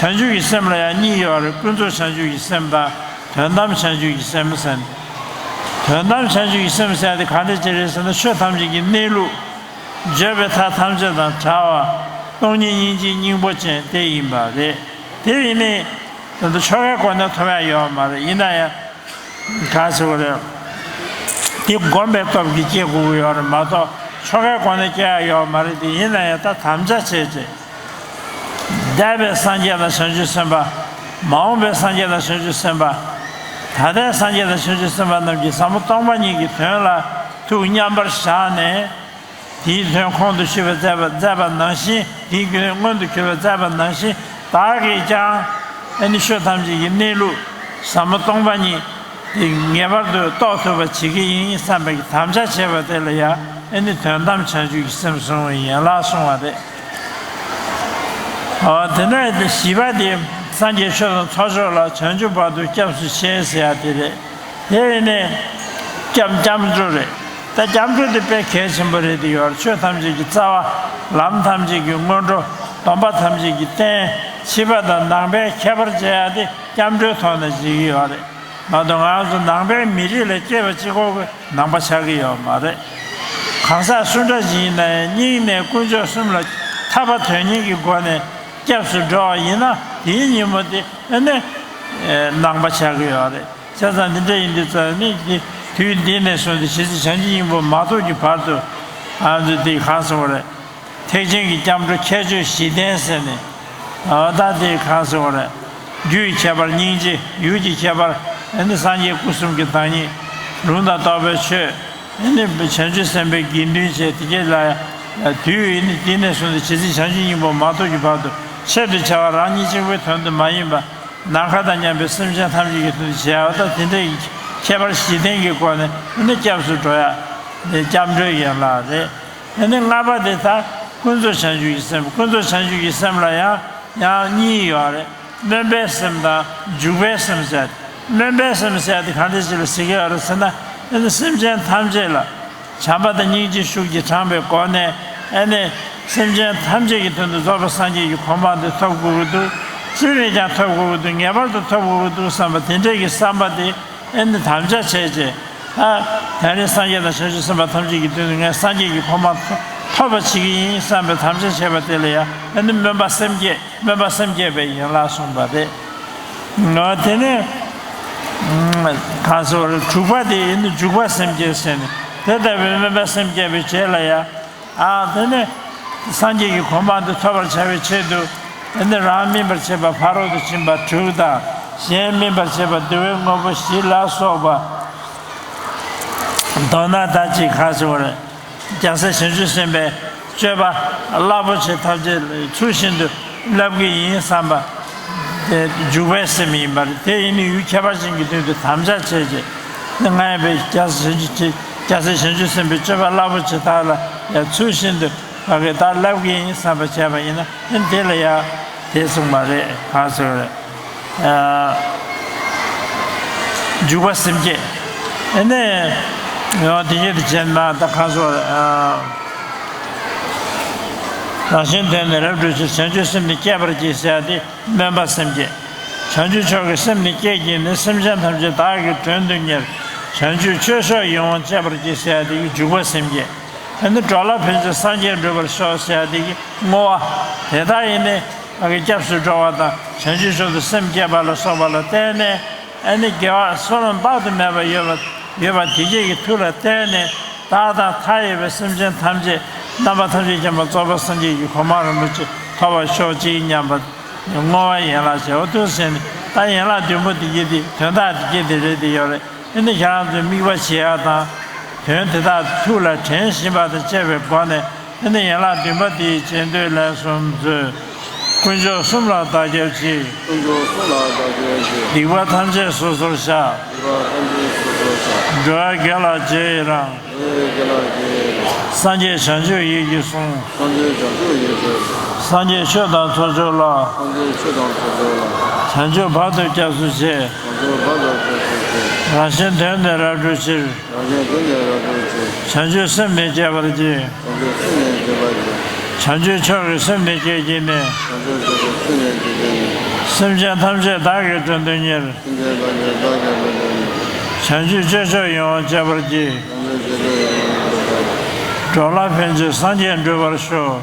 བྱང་ཆུབ་ཀྱི་སེམས་ལ་ཡང་གཉིས་ཡོད་རེད། ཀུན་རྫོབ་བྱང་ཆུབ་ཀྱི་སེམས་དང་། དོན་དམ་བྱང་ཆུབ་ཀྱི་སེམས་ཟེར། དོན་དམ་བྱང་ཆུབ་ཀྱི་སེམས་ཟེར་ཡ་དེ་ག་འདྲ་ཅིག་རེད་ཟེར་ན། ཆོས་ཐམས་ཅད་ཀྱི་གནས་ལུགས། བརྗོད་པའི་མཐའ་ཐམས་ཅད་དང་བྲལ་བ། སྟོང་ཉིད་སྙིང་རྗེའི་སྙིང་པོ་ཅན་དེ་ཡིན་པ་རེད། དེ་ཡིན་ནའི། ད་ལྟ་ཆོ་གའི་སྒོ་ནས་ཐོབ་ཡ་ཡོད་མ་རེད། ཡིན་ན་ཡང་། ག་ཟེར་བ་རེད། དེ་སྒོམ་པའི་སྟོབས་ཀྱིས་སྐྱེ་དགོས་ཀྱི་ཡོད་རེད་མ་གཏོགས། ཆོ་གའི་སྒོ་ནས་སྐྱེ་ཡ་ཡོད་མ་རེད། དེ་ཡིན་ན་ཡང་ད་དམ་བཅའ་བྱས་རྗེས། འདས་པའི་སངས་རྒྱས་དང་བྱང་ཆུབ་སེམས་དཔའ། མ་འོངས་པའི་སངས་རྒྱས་དང་བྱང་ཆུབ་སེམས་དཔའ། ད་ལྟའི་སངས་རྒྱས་དང་བྱང་ཆུབ་སེམས་དཔའ་རྣམས་ཀྱིས་ཟབ་མོ་སྟོང་པ་ཉིད་ཀྱི་དོན་ལ་ཐུགས་མཉམ་པར་བཞག་ནས། དེའི་དོན་ཁོང་དུ་ཆུད་པར་མཛད་པ་མཛད་པ་ནང་བཞིན། དེའི་དོན་མངོན་དུ་གྱུར་པར་མཛད་པ་ནང་བཞིན། བདག་གིས་ཀྱང་ཨ་ནི་ཆོས་ཐམས་ཅད་ཀྱི་གནས་ལུགས་ཟབ་མོ་སྟོང་པ་ཉིད་དེ་ངེས་པར་དུ་རྟོགས་ཐུབ་པ་བྱེད་ཀྱི་ཡིན་བསམ་པའི་དམ་བཅའ་བྱས་པ་དེ་ལ་ཡང་ཨ་ནི་དོན་དམ་བྱང་ཆུབ་ཀྱི་སེམས་བཟུང་བའི་ཡན་ལག་གསུངས་པ་རེད། འོ་དེ་ནས་བཞི་པ་དེ། སངས་རྒྱས་ཆོས་དང་ཚོགས་མཆོག་ལ། བྱང་ཆུབ་བར་དུ་སྐྱབས་སུ་མཆི་ཟེར་ཡ་དེ་རེད། དེ་ཡིན་ནས་སྐྱབས་སྐྱབས་འགྲོ་རེད། ད་སྐྱབས་འགྲོ་དེ་དཔེ་གལ་ཆེན་པོ་རེད་དེ་ཡོད། ཆོས་ཐམས་ཅད་ཀྱི་རྩ་བ། ལམ་ཐམས་ཅད་ཀྱི་སྔོན་འགྲོ། སྡོམ་པ་ཐམས་ཅད་ཀྱི་རྟེན། ཕྱི་པ་དང་ནང་པའི་ཁྱད་པར་འབྱེད་ཡ་དེ་སྐྱབས་འགྲོའི་ཐོག་ནས་བྱེད་ཀྱི་ཡོད་རེད་མ་གཏོགས། ང་ཚོ་ནང་པའི་མི་རིགས་ལ་སྐྱེས་པ་གཅིག་པོ་གི་ནང་པ་ཆགས་ཀྱི་ཡོད་མ་རེད། གང་ཟག་སུ་འདྲ་ཞིག་ཡིན་ན་ཡང་སྙིང་ནས་དཀོན་མཆོག་གསུམ་ལ་ཐར་པ་དོན་གཉེར་གྱི་སྒོ་ནས་སྐྱབས་སུ་འགྲོ་བ་ཡིན་ན། དེའི་ཉིན་མོ་དེ་ཨ་ནི་ནང་པ་ཆགས་ཀྱི་ཡོད་རེད། བྱས་ཙང་འདི་འདྲ་ཡིན་དུས་ཙང་ནི་འདི་དུས་འདི་ནས་བཟུང་སྟེ་ཇི་སྲིད་བྱང་ཆུབ་སྙིང་པོ་མ་ཐོབ་ཀྱི་བར་དུ། ང་ཚོས་འདི་གང་ཟེར་བ་རེད། ཐེག་ཆེན་གྱི་སྐྱབས་འགྲོ་ཁྱད་ཆོས་བཞི་ལྡན་ཟེར་ནས། འོ་ད་འདི་གང་ཟེར་བ་རེད། རྒྱུ་ཡི་ཁྱད་པར་སྙིང་རྗེ། ཡུལ་གྱི་ཁྱད་པར་ཨ་ནི་སངས་རྒྱས་སྐུ་གསུམ་གྱི་བདག་ཉིད། ལུང་དང་རྟོགས་པའི་ཆོས། ཨ་ནི་བྱང་ཆུབ་སེམས་དཔའི་དགེ་འདུན་བཅས་དེ་གས་ལ་ཡང་དུས་ཡུན་ནི་འདི་ནས་བཟུང་སྟེ་ཇི་སྲིད་བྱང་ཆུབ་སྙིང་པོ་མ་ཐོབ་ཀྱི་བར་དུ་ཆེད་དུ་བྱ་བ་རང་ཉིད་གཅིག་པུའི་དོན་དུ་མ་ཡིན་པ། ནམ་མཁའ་དང་མཉམ་པའི་སེམས་ཅན་ཐམས་ཅད་ཀྱི་དོན་དུ་བྱེད་པ་དང་། དེ་འདྲའི་ཁྱད་པར་བཞི་ལྡན་གྱི་སྒོ་ནས་ཨ་ནི་སྐྱབས་སུ་འགྲོ་ཡ། འདི་སྐྱབས་འགྲོའི་ཡན་ལག་རེད། ཨ་ནི་ལྔ་པ་དེ་ད་ཀུན་རྫོབ་བྱང་ཆུབ་ཀྱི་སེམས། ཀུན་རྫོབ་བྱང་ཆུབ་ཀྱི་སེམས་ལ་ཡང་ཡང་གཉིས་ཡོད་རེད། སྨོན་པའི་སེམས་དང་འཇུག་པའི་སེམས་ཟེར། སྨོན་པའི་སེམས་ཟེར་དེ་གང་འདྲ་ཞིག་ལ་ཟེར་གྱི་ཡོད་རེད་ཟེར་ན། ཨ་ནི་སེམས་ཅན་ཐམས་ཅད་ལ་བྱམས་པ་དང་སྙིང་རྗེའི་ཤུགས་ཀྱིས་དྲངས་པའི་སྒོ་ནས། ཨ་ནི་སེམས་ཅན་ཐམས་ཅད་ཀྱི་དོན་དུ་རྫོགས་པའི་སངས་རྒྱས་ཀྱི་གོ་འཕང་དེ་ཐོབ་དགོས་ཀྱི་འདུག་ཅི་ནས་ཀྱང་ཐོབ་དགོས་ཀྱི་འདུག་ངེས་པར་དུ་ཐོབ་དགོས་ཀྱི་འདུག་བསམ་པ་དེ་འདྲའི་གི་བསམ་པ་དེ། ཨ་ནི་དམ་བཅའ་བྱས་རྗེས། ད་དེ་རིང་སངས་རྒྱས་དང་བྱང་ཆུབ་སེམས་དཔའ་ཐམས་ཅད་ཀྱི་དོན་དུ་ངས་སངས་རྒྱས་ཀྱི་གོ་འཕང་ཐོབ་པ་བྱེད་ཀྱི་ཡིན་བསམ་པའི་དམ་བཅའ་བྱས་པ་དེ་ལ་ཡང་། ཨ་ནི་སྨོན་པ་སེམས་བསྐྱེད། སྨོན་པ་སེམས་བསྐྱེད་པའི་ཡན་ལག་གསུངས་པ་རེད། ཨ་དེ་ནས་གང་ཟེར་བ་རེད། དྲུག་པ་དེ་ཨ་ནི་འཇུག་པ་སེམས་བསྐྱེད་ཟེར་ནས། དེ་ལྟ་བུའི་སྨོན་པ་སེམས་བསྐྱེད་པའི་རྗེས་ལ་ཡང་། ཨ་དེ་ནས་སངས་རྒྱས་ཀྱི་གོ་འཕང་དུ་ཐོབ་པར་བྱ་བའི་ཆེད་དུ། དེ་ནས་རང་སྨིན་པར་བྱེད་པ་ཕ་རོལ་ཏུ་ཕྱིན་པ་དྲུག་དང་། གཞན་སྨིན་པར་བྱེད་པ་བསྡུ་བའི་དངོས་པོ་བཞི་ལ་སོགས་པ། མདོར་ན་ད་ཅིག་ག་ཟེར་བ་རེད། རྒྱལ་སྲས་བྱང་ཆུབ་སེམས་དཔའི་སྤྱོད་པ་རླབས་པོ་ཆེ་ཐམས་ཅད་ཚུལ་བཞིན་དུ་བསླབ་ཀྱི་ཡིན་བསམ་པ། དེ་འཇུག་པའི་སེམས་ཡིན་པ་རེད། དེ་ཡིན་ནི་ཡུལ་ཁྱད་པར་ཅན་གྱི་དོན་དུ་དམ་བཅའ་བྱས་རྗེས། ང་ཡིན་པའི་རྒྱལ་སྲས་བྱང་ཆུབ་ཀྱི། རྒྱལ་སྲས་བྱང་ཆུབ་སེམས་དཔའི་སྤྱོད་པ་རླབས་པོ་ཆེ་དག་ལ་ཡང་ཚུལ་བཞིན་དུ་ང་གིས་ད་བསླབ་ཀྱི་ཡིན་བསམ་པ་བྱས་པ་ཡིན་ན། ཨ་ནི་དེ་ལ་ཡང་དེ་གསུངས་པ་རེད། གང་ཟེར་བ་རེད། ཨ་འཇུག་པ་སེམས་བསྐྱེད། ཨ་ནི་ཡང་དེ་ཉིད་དུ་བྱེད་མ་ད་གང་ཟེར་བ་རེད། ཨ་རང་གཞན་དོན་ནི་རབ་བསྒྲུབ་ཕྱིར། བྱང་ཆུབ་སེམས་ནི་བསྐྱེད་པར་བགྱི་ཟེར་ཡ་དེ། སྨོན་པ་སེམས་བསྐྱེད། བྱང་ཆུབ་མཆོག་གི་སེམས་ནི་བསྐྱེད་བགྱིས་ནས། སེམས་ཅན་ཐམས་ཅད་བདག་གིས་དོན་དུ་གཉེར། བྱང་ཆུབ་ཆོས་མཆོག་ཡིད་འོང་སྤྱད་པར་བགྱི་ཟེར་ཡ་དེ་གིས་འཇུག་པ་སེམས་བསྐྱེད། ཨ་ནི་འགྲོ་ལ་ཕན་ཕྱིར་སངས་རྒྱས་འགྲུབ་པར་ཤོག་ཟེར་ཡ་དེ་གིས་བསྔོ་བ། དེ་དག་ཡིན་ནས་ང་གིས་སྐྱབས་སུ་འགྲོ་བ་དང་། བྱང་ཆུབ་མཆོག་ཏུ་སེམས་བསྐྱེད་པ་ལ་སོགས་པ་ལ་བརྟེན་ནས། ཨ་ནི་དགེ་བ་བསོད་ནམས་དཔག་ཏུ་མེད་པ་ཡོད་པ་ཡོད་པ་དེ་སྐད་ཀྱི་མཐུ་ལ་བརྟེན་ནས། བདག་དང་མཐའ་ཡས་པའི་སེམས་ཅན་ཐམས་ཅད་རྣམ་པ་ཐམས་ཅད་མཁྱེན་པ་རྫོགས་པའི་སངས་རྒྱས་ཀྱི་གོ་འཕང་རིན་པོ་ཆེ་ཐོབ་པར་ཤོག་ཅིག་སྙམ་པ། བསྔོ་བ་ཡན་ལག་བྱས། འོ་དེ་ཟེར་ནས་ད་ཡན་ལག་བདུན་པོ་དེ་གྱད་དེ་དོན་དག་དེ་གྱད་དེ་རེད་དེ་ཡོད་རེད། ཨ་ནི་ཁྱེད་རང་ཚོས་དམིགས་པ་བྱེད་ཡག་དང་། དོན་དེ་དག་ཐུགས་ལ་དྲན་བཞིན་པ་དང་བཅས་པའི་སྒོ་ནས། ཨ་ནི་ཡན་ལག་བདུན་པ་དེའི་རྗེས་ཟློས་ལན་གསུམ་མཛོད། དཀོན་མཆོག་གསུམ་ལ་བདག་སྐྱབས་མཆི། དཀོན་མཆོག་གསུམ་ལ་བདག་སྐྱབས་མཆི། སྡིག་པ་ཐམས་ཅད་སོ་སོར་བཤགས། སྡིག་པ་ཐམས་ཅད་སོ་སོར་བཤགས། འགྲོ་བ་དགེ་ལ་རྗེས་ཡི་རང་། འགྲོ་བ་དགེ་ལ་རྗེས་ཡི་རང་། སངས་རྒྱས་བྱང་ཆུབ་ཡིད་ཀྱིས་བཟུང་། སངས་རྒྱས་བྱང་ཆུབ་ཡིད་ཀྱིས་བཟུང་། སངས་རྒྱས་ཆོས་དང་ཚོགས་མཆོག་ལ། སངས་རྒྱས་ཆོས་དང་ཚོགས་མཆོག་ལ། བྱང་ཆུབ་བར་དུ་སྐྱབས་སུ་མཆི། བྱང་ཆུབ་བར་དུ་སྐྱབས་སུ་མཆི། རང་གཞན་དོན་ནི་རབ་བསྒྲུབ་ཕྱིར། རང་གཞན་དོན་ནི་རབ་བསྒྲུབ་ཕྱིར། བྱང་ཆུབ་སེམས་ནི་བསྐྱེད་པར་བགྱི། བྱང་ཆུབ་སེམས་ནི་བསྐྱེད་པར་བགྱི། བྱང་ཆུབ་མཆོག་གི་སེམས་ནི་བསྐྱེད་བགྱིས་ནས། བྱང་ཆུབ་མཆོག་གི་སེམས་ནི་བསྐྱེད་བགྱིས་ནས། སེམས་ཅན་ཐམས་ཅད་བདག་གིས་དོན་དུ་གཉེར། སེམས་ཅན་ཐམས་ཅད་བདག་གིས་དོན་དུ་གཉེར། བྱང་ཆུབ་སྤྱོད་མཆོག་ཡིད་འོང་སྤྱད་པར་བགྱི། འགྲོ་ལ་ཕན་ཕྱིར་སངས་རྒྱས་འགྲུབ་པར་ཤོག།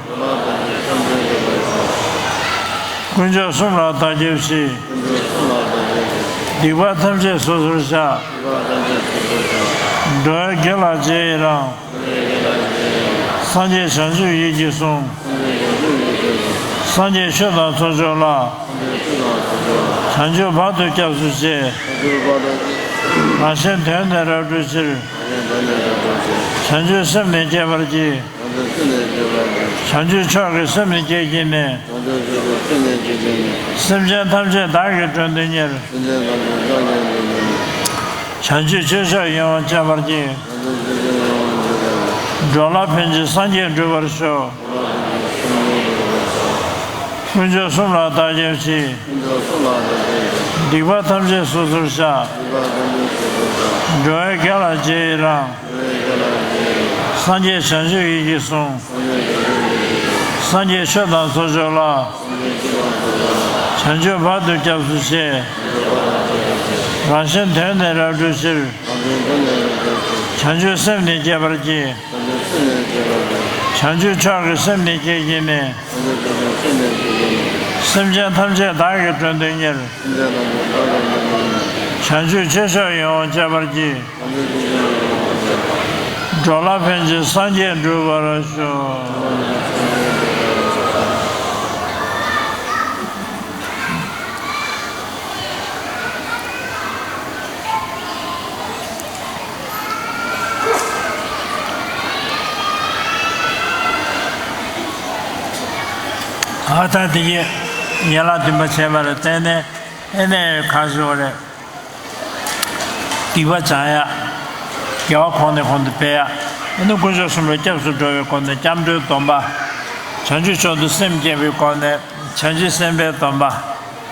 དཀོན་མཆོག་གསུམ་ལ་བདག་སྐྱབས་མཆི། སྡིག་པ་ཐམས་ཅད་སོ་སོར་བཤགས། འགྲོ་བའི་དགེ་ལ་རྗེས་ཡི་རང་། སངས་རྒྱས་བྱང་ཆུབ་ཡིད་ཀྱིས་བཟུང་། སངས་རྒྱས་ཆོས་དང་ཚོགས་མཆོག་ལ། བྱང་ཆུབ་བར་དུ་སྐྱབས་སུ་མཆི། རང་གཞན་དོན་ནི་རབ་བསྒྲུབ་ཕྱིར། བྱང་ཆུབ་སེམས་ནི་བསྐྱེད་པར་བགྱི། བྱང་ཆུབ་མཆོག་གི་སེམས་ནི་བསྐྱེད་བགྱིས་ནས། སེམས་ཅན་ཐམས་ཅད་བདག་གིས་མགྲོན་དུ་གཉེར། བྱང་ཆུབ་སྤྱོད་མཆོག་ཡིད་འོང་སྤྱད་པར་བགྱི། འགྲོ་ལ་ཕན་ཕྱིར་སངས་རྒྱས་འགྲུབ་པར་ཤོག། དཀོན་མཆོག་གསུམ་ལ་བདག་སྐྱབས་མཆི། སྡིག་པ་ཐམས་ཅད་སོ་སོར་བཤགས། འགྲོ་བའི་དགེ་ལ་རྗེས་ཡི་རང་། སངས་རྒྱས་བྱང་ཆུབ་ཡིད་ཀྱིས་བཟུང་། སངས་རྒྱས་ཆོས་དང་ཚོགས་མཆོག་ལ། བྱང་ཆུབ་བར་དུ་སྐྱབས་སུ་མཆི། རང་གཞན་དོན་ནི་རབ་བསྒྲུབ་ཕྱིར། བྱང་ཆུབ་སེམས་ནི་བསྐྱེད་པར་བགྱི། བྱང་ཆུབ་མཆོག་གི་སེམས་ནི་བསྐྱེད་བགྱིས་ནས། སེམས་ཅན་ཐམས་ཅད་བདག་གིས་མགྲོན་དུ་གཉེར། བྱང་ཆུབ་སྤྱོད་མཆོག་ཡིད་འོང་སྤྱད་པར་བགྱི། འགྲོ་ལ་ཕན་ཕྱིར་སངས་རྒྱས་འགྲུབ་པར་ཤོག། ཨ་ད་དེ་ཡི་ཡན་ལག་བདུན་པ་བྱས་པ་ལ་བརྟེན་ནས་ཨེ་ནས་གང་ཞིག་རེད། སྡིག་པ་སྦྱང་ཡ། དགེ་བ་གོང་ནས་གོང་དུ་སྤེལ་ཡ། ཨ་ནི་དཀོན་མཆོག་གསུམ་ལ་སྐྱབས་སུ་འགྲོ་བའི་སྒོ་ནས་སྐྱབས་འགྲོའི་སྡོམ་པ། བྱང་ཆུབ་མཆོག་ཏུ་སེམས་བསྐྱེད་པའི་སྒོ་ནས་བྱང་ཆུབ་སེམས་དཔའི་སྡོམ་པ།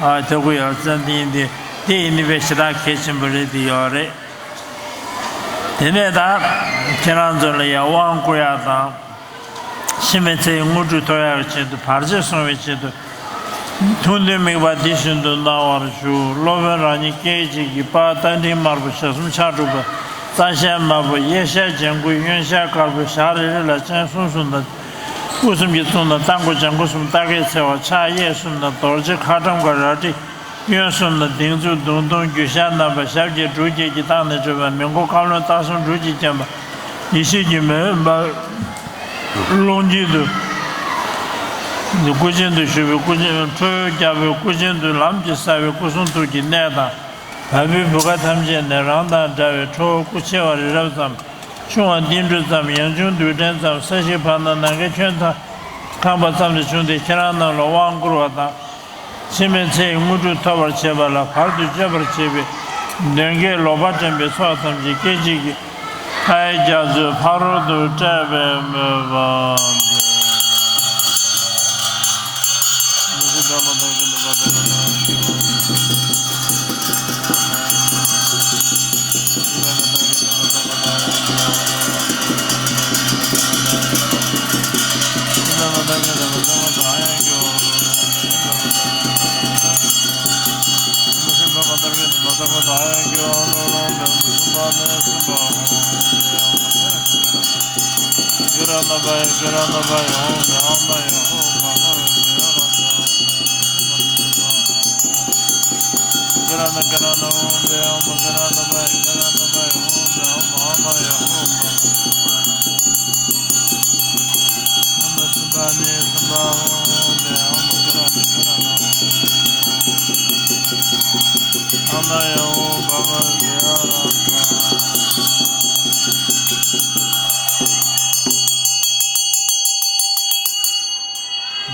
ཨ་དེ་ཀུན་ཡང་བཙན་ཏིང་འདི་དེ་ཡིན་ནི་བས་ཞེ་དྲག་གལ་ཆེན་པོ་རེད་དེ་ཡོད་རེད། དེ་ནས་ད་ཁྱེད་རང་ཚོ་ལ་ཡང་དབང་བསྐུར་ཡ་དང་། ཕྱི་མའི་ཚེའི་དངོས་གྲུབ་ཐོབ་ཡག་གི་ཆེད་དུ་བར་ཆད་སྲུང་བའི་ཆེད་དུ། ཐུགས་འདུན་དམིགས་པ་འདི་བཞིན་དུ་གནང་བར་ཞུ། སློབ་དཔོན་རང་ཉིད་སྐད་ཅིག་གིས་དཔལ་རྟ་མགྲིན་དམར་པོ་ཞལ་གསུམ་ཕྱག་དྲུག་པ། རྩ་ཞལ་དམར་པོ་གཡས་ཞལ་ལྗང་གུ་གཡོན་ཞལ་དཀར་པོ་ཞལ་རེ་རེ་ལ་སྤྱན་གསུམ་གསུམ་དང་། དབུ་གསུམ་གྱི་གཙུག་ན་རྟ་མགོ་ལྗང་གུ་གསུམ་རྟ་སྐད་འཚེར་བ་ཕྱག་གཡས་གསུམ་ན་རྡོ་རྗེ་ཁ་ཊྭཱཾ་ཀ་རལ་གྲི། གཡོན་གསུམ་ན་སྡིགས་མཛུབ་མདུང་ཐུང་རྒྱུ་ཞྭ་བསྣམས་པ་ཞབས་ཀྱི་སྦྲུལ་གྱི་དཀྱིལ་ཐང་ནས་བྲོས་པ་མི་མགོ་བཀའ་བློན་སྟག་ཟམ་སྦྲུལ་གྱིས་བརྒྱན་པ། ཡེ་ཤེས་ཀྱི་མེ་འོད་འབར། ཀློང་དཀྱིལ་དུ། སྐུ་ཅན་དུ་བཞུགས་པའི་སྐུ་ཅན་ཁྲོ་བོའི་རྒྱལ་པོའི་སྐུ་ཅན་དུ་ལམ་གྱི་ས་བའི་སྐུ་གསུང་ཐུགས་ཀྱི་གནས་དང་། བལ་པོའི་བུ་ག་ཐམས་ཅད་ནས་རང་དང་འདྲ་བའི་ཁྲོ་བོ་སྐུ་ཆེ་བ་རི་རབ་ཙམ། ཆུང་བ་ཏིལ་འབྲུ་ཙམ། ཡང་ཆུང་རྡུལ་ཕྲན་ཙམ། ས་གཞིའི་བར་ན་ནམ་མཁའི་ཁྱོན་མཐའ་ཁེངས་པ་ཙམ་དུ་བྱུང་སྟེ་ཁྱེད་རང་རྣམས་ལ་དབང་བསྐུར་བ་དང་། ཕྱི་མའི་ཚེའི་དངོས་གྲུབ་ཐོབ་པར་བྱེད་པ་ལ་བར་དུ་གཅོད་པར་བྱེད་པའི་གདོན་བགེགས་ལོག་པ་འདྲེན་པའི་ཚོགས་ཐམས་ཅད་སྐད་ཅིག་གིས་ལྷའི་རྒྱ་མཚོའི་ཕ་རོལ་ཏུ་བསྐྲད་པའི་མོས་པ་མཛོད།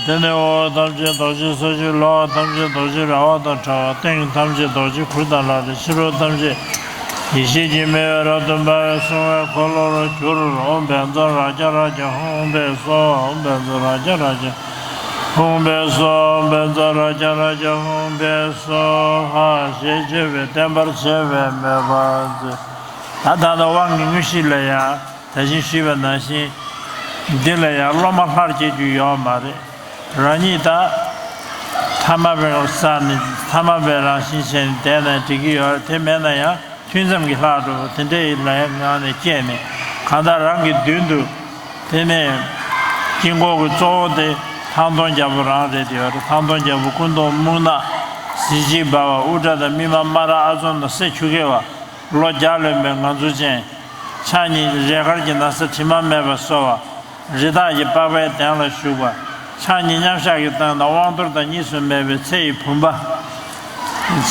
དེ་ནས་འོག་ཐམས་ཅད་རྡོ་རྗེ་ས་གཞི། ལོགས་ཐམས་ཅད་རྡོ་རྗེ་ར་བ་དང་ཕྲ་བ། སྟེང་ཐམས་ཅད་རྡོ་རྗེ་གུར་དང་ལྷ་འདྲེ། ཕྱི་རོལ་ཐམས་ཅད་ཡེ་ཤེས་ཀྱི་མེ་འོད་རབ་ཏུ་འབར་བའི་སྲུང་བའི་འཁོར་ལོ་རུ་གྱུར། ཨོཾ་བཛྲ་རཀྵ་རཀྵ་ཧཱུྃ་ཕཊ་སྭཱ་ཧཱ། ཨོཾ་བཛྲ་རཀྵ་རཀྵ་ཧཱུྃ་ཕཊ་སྭཱ་ཧཱ། ཨོཾ་བཛྲ་རཀྵ་རཀྵ་ཧཱུྃ་ཕཊ་སྭཱ་ཧཱ་ཞེས་བརྗོད་པས་བརྟན་པར་བྱས་པའི་མོས་པ་མཛོད། ད་ལྟ་དབང་གི་དངོས་གཞི་ལ་ཡང་། ད་གིན་ཞུས་པ་ནང་བཞིན། འདི་ལ་ཡང་སློབ་མ་ལྷར་བསྐྱེད་རྒྱུ་ཡོད་མ་རེད། རང་ཉིད་ད་ཐ་མལ་པའི་ས་ནས་ཐ་མལ་པའི་རང་བཞིན་བྱས་ནས་བསྡད་ན་འགྲིག་གི་ཡོད་རེད། དེ་མེད་ན་ཡང་ ཐུན་མཚམས་ཀྱི་ལྷག་འགྲོ་བ་དེ་འདྲའི་ལ་ཡང་ངང་ནས་སྐྱེས་ནས་གང་ལྟར་རང་གི་མདུན་དུ། དེ་ནས་དཀྱིལ་འཁོར་གྱི་གཙོ་བོ་དེ་ཐང་སྟོང་རྒྱལ་པོ་རང་རེད་དེ་ཡོད་རེད། ཐང་སྟོང་རྒྱལ་པོ་སྐུ་མདོག་སྨུག་ནག་གཟི་བརྗིད་འབར་བ། དབུ་སྐྲ་དང་སྨིན་མ་སྨ་ར་ཨ་ཛོ་ན་སེ་ཆུ་སྐྱེས་པ། ལོ་བརྒྱ་ལོན་པའི་ངང་ཚུལ་ཅན། ཕྱག་གཉིས་རས་དཀར་གྱི་ན་བཟའ་དྲི་མ་མེད་པ་གསོལ་བ། རི་དྭགས་ཀྱི་པགས་པའི་གདན་ལ་བཞུགས་པ། ཕྱག་གཉིས་མཉམ་གཞག་གི་སྟེང་ན་དབང་གཏོར་དང་གཉིས་སུ་མེད་པའི་ཚེ་ཡི་བུམ་པ།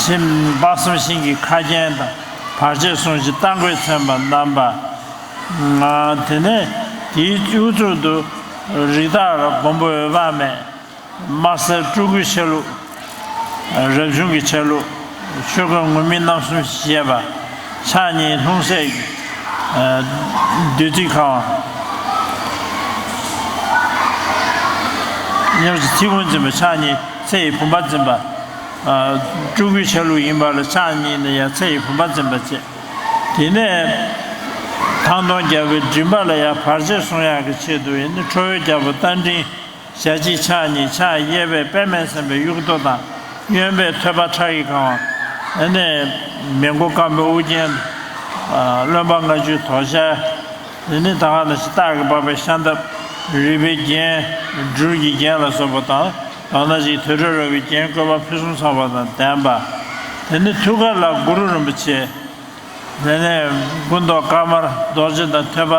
ཕྱི་དཔག་བསམ་ཤིང་གི་ཁ་རྒྱན་དང་བར་ཆད་སྲུང་ཞིང་རྟ་མགོས་མཚན་པ་བསྣམས་པ། དེ་ནས་དེའི་དབུ་གཙུག་ཏུ་རི་དྭགས་ལ་མགོན་པོ་འོད་དཔག་མེད། དམར་སེར་སྤྲུལ་སྐུའི་ཆ་ལུགས། རབ་བྱུང་གི་ཆ་ལུགས། ཆོས་གོས་ངུར་སྨྲིག་རྣམ་གསུམ་བཞེས་པ། ཕྱག་གཉིས་ལྷུང་བཟེད་ཀྱི་བདུད་རྩི་ཁ་བ། ཉེར་གཅིག་ཚེ་བུམ་འཛིན་པ། ཕྱག་གཉིས་ཚེ་ཡི་བུམ་པ་འཛིན་པ། སྤྲུལ་སྐུའི་ཆ་ལུགས་ཡིན་པ་ལ་ཕྱག་གཉིས་ནས་ཡང་ཚེ་ཡི་བུམ་པ་འཛིན་པ་བྱས། དེ་ནས་ཐང་སྟོང་རྒྱལ་པོའི་མགྲིན་པ་ལ་ཡང་བར་ཆད་སྲུང་ཡག་གི་ཆེད་དུ་ཡིན་ན་ཁྲོ་བོའི་རྒྱལ་པོ་རྟ་མགྲིན། ཞལ་གཅིག་ཕྱག་གཉིས་ཕྱག་གཡས་པས་པདྨས་མཚན་པའི་དབྱུག་ཏོ་དང་། གཡོན་པས་ཐོད་པ་ཁྲག་གིས་གང་བ། ཨ་ནི་མི་མགོ་སྐམ་པོའི་དབུ་རྒྱན། ཨ་རློན་པ་ལྔ་བཅུའི་དོ་ཤལ། དེ་ནི་ད་ག་ནང་བཞིན་སྟག་གི་པགས་པའི་ཤམ་ཐབས། རུས་པའི་རྒྱན། སྦྲུལ་གྱི་རྒྱན་ལ་སོགས་པ་དང་། དོ་སྣང་ཞིག་དུར་ཁྲོད་རོལ་པའི་རྒྱན་བཀོད་པ་ཕུན་སུམ་ཚོགས་པ་དང་ལྡན་པ། དེ་ནི་ཐུགས་ཀ་ལ་གུ་རུ་རིན་པོ་ཆེ། དེ་ནས་སྐུ་མདོག་དཀར་དམར་རྡོ་རྗེ་དང་ཐོད་པ་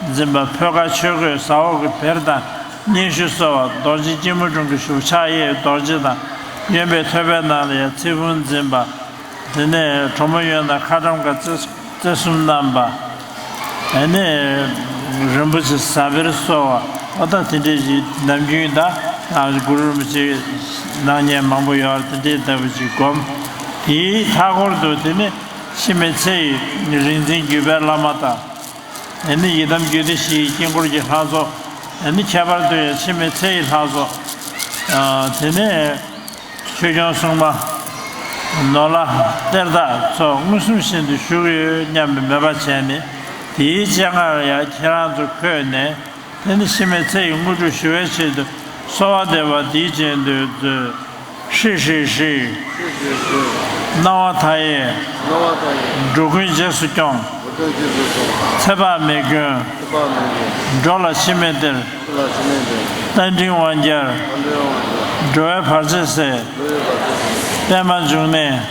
འཛིན་པ། ཕོད་དཀར་ཆོས་གོས་ཟ་འོག་གི་བེར་དང་སྙན་ཞུ་གསོལ་བ། རྡོ་རྗེ་སྐྱིལ་མོ་ཀྲུང་གིས་བཞུགས། ཕྱག་གཡས་རྡོ་རྗེ་དང་། གཡོན་པས་ཐོད་པའི་ནང་ལ་ཡང་ཚེ་བུམ་འཛིན་པ། དེ་ནས་གྲོ་མོ་གཡོན་དང་ཁ་ཊྭཱཾ་ཀ་རྩེ་རྩེ་གསུམ་བསྣམས་པ། ཨ་ནི་རིན་པོ་ཆེ་ཟ་བེར་གསོལ་བ། ཨོ་ད་དེ་འདྲས་ཞིག་ནམ་རྒྱུན་ད་གུ་རུ་རིན་པོ་ཆེ་གནང་མཁན་མང་པོ་ཡོད་རེད། དེ་འདྲས་ལྟ་བུ་ཞིག་བསྒོམ། དེའི་མཐའ་སྐོར་དུ་དེ་ནི། འཆི་མེད་ཚེ་ཡི་རིག་འཛིན་བརྒྱུད་པའི་བླ་མ་དང་། ཨ་ནི་ཡི་དམ་རྒྱུད་སྡེ་བཞི་ཡི་དཀྱིལ་འཁོར་གྱི་ལྷ་ཚོགས། ཨ་ནི་ཁྱད་པར་དུ་ཡང་འཆི་མེད་ཚེ་ཡི་ལྷ་ཚོགས། ཨ་དེ་ནས་ཆོས་སྐྱོང་སྲུང་མ། ནོར་ལྷ་གཏེར་བདག་ཚོ་མངོན་སུམ་བཞིན་དུ་བཞུགས་ཡོད་སྙམ་པའི་མོས་པ་བྱས་ནས། དེའི་སྤྱན་སྔར་ཡང་ཁྱེད་རང་ཚོ་འཁོད་ནས། དེ་ནི་འཆི་མེད་ཚེ་ཡི་དངོས་གྲུབ་ཞུ་བའི་ཆེད་དུ་གསོལ་བ་འདེབས་པ་འདིའི་རྗེས་ཟློས་མཛོད། ཧྲཱིཿ་ཧྲཱིཿ་ཧྲཱིཿ། སྣང་བ་མཐའ་ཡས། སྣང་བ་མཐའ་ཡས། འགྲོ་ཀུན་རྗེས་སུ་སྐྱོང་། འགྲོ་ཀུན་རྗེས་སུ་སྐྱོང་། ཚེ་དཔག་མེད་མགོན། ཚེ་དཔག་མེད་མགོན། འགྲོ་ལ་འཆི་མེད་གཏེར། འགྲོ་ལ་འཆི་མེད་གཏེར། རྟ་མགྲིན་དབང་རྒྱལ། རྟ་མགྲིན་དབང་རྒྱལ། འགྲོ་བའི་བར་ཆད་སེལ། འགྲོ་བའི་བར་ཆད་སེལ། པདྨ་འབྱུང་གནས། པདྨ་འབྱུང་གནས།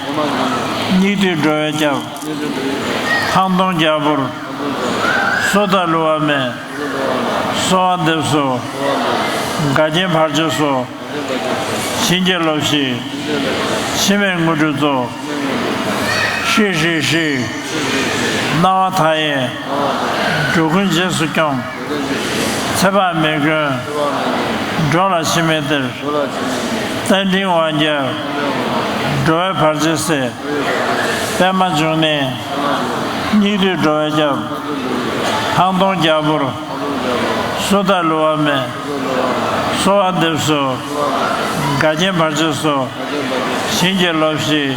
སྙིགས་དུས་འགྲོ་བའི་སྐྱབས། སྙིགས་དུས་འགྲོ་བའི་སྐྱབས། ཐང་སྟོང་རྒྱལ་པོར། ཐང་སྟོང་རྒྱལ་པོར། སོ་ཐར་བསླུ་བ་མེད། སོ་ཐར་བསླུ་བ་མེད། གསོལ་བ་འདེབས་སོ། གསོལ་བ་འདེབས་སོ། འགལ་རྐྱེན་བར་ཆད་སོལ། བྱིན་གྱིས་རློབས་ཤིག། འཆི་མེད་དངོས་གྲུབ་སྩོལ། ཧྲཱིཿ་ཧྲཱིཿ་ཧྲཱིཿ། སྣང་བ་མཐའ་ཡས། འགྲོ་ཀུན་རྗེས་སུ་སྐྱོང་། ཚེ་དཔག་མེད་མགོན། འགྲོ་ལ་འཆི་མེད་གཏེར། རྟ་མགྲིན་དབང་རྒྱལ། འགྲོ་བའི་བར་ཆད་སེལ། པདྨ་འབྱུང་གནས། སྙིགས་དུས་འགྲོ་བའི་སྐྱབས། ཐང་སྟོང་རྒྱལ་པོར། སོ་ཐར་བསླུ་བ་མེད། གསོལ་བ་འདེབས་སོ། འགལ་རྐྱེན་བར་ཆད་སོལ། བྱིན་གྱིས་རློབས་ཤིག།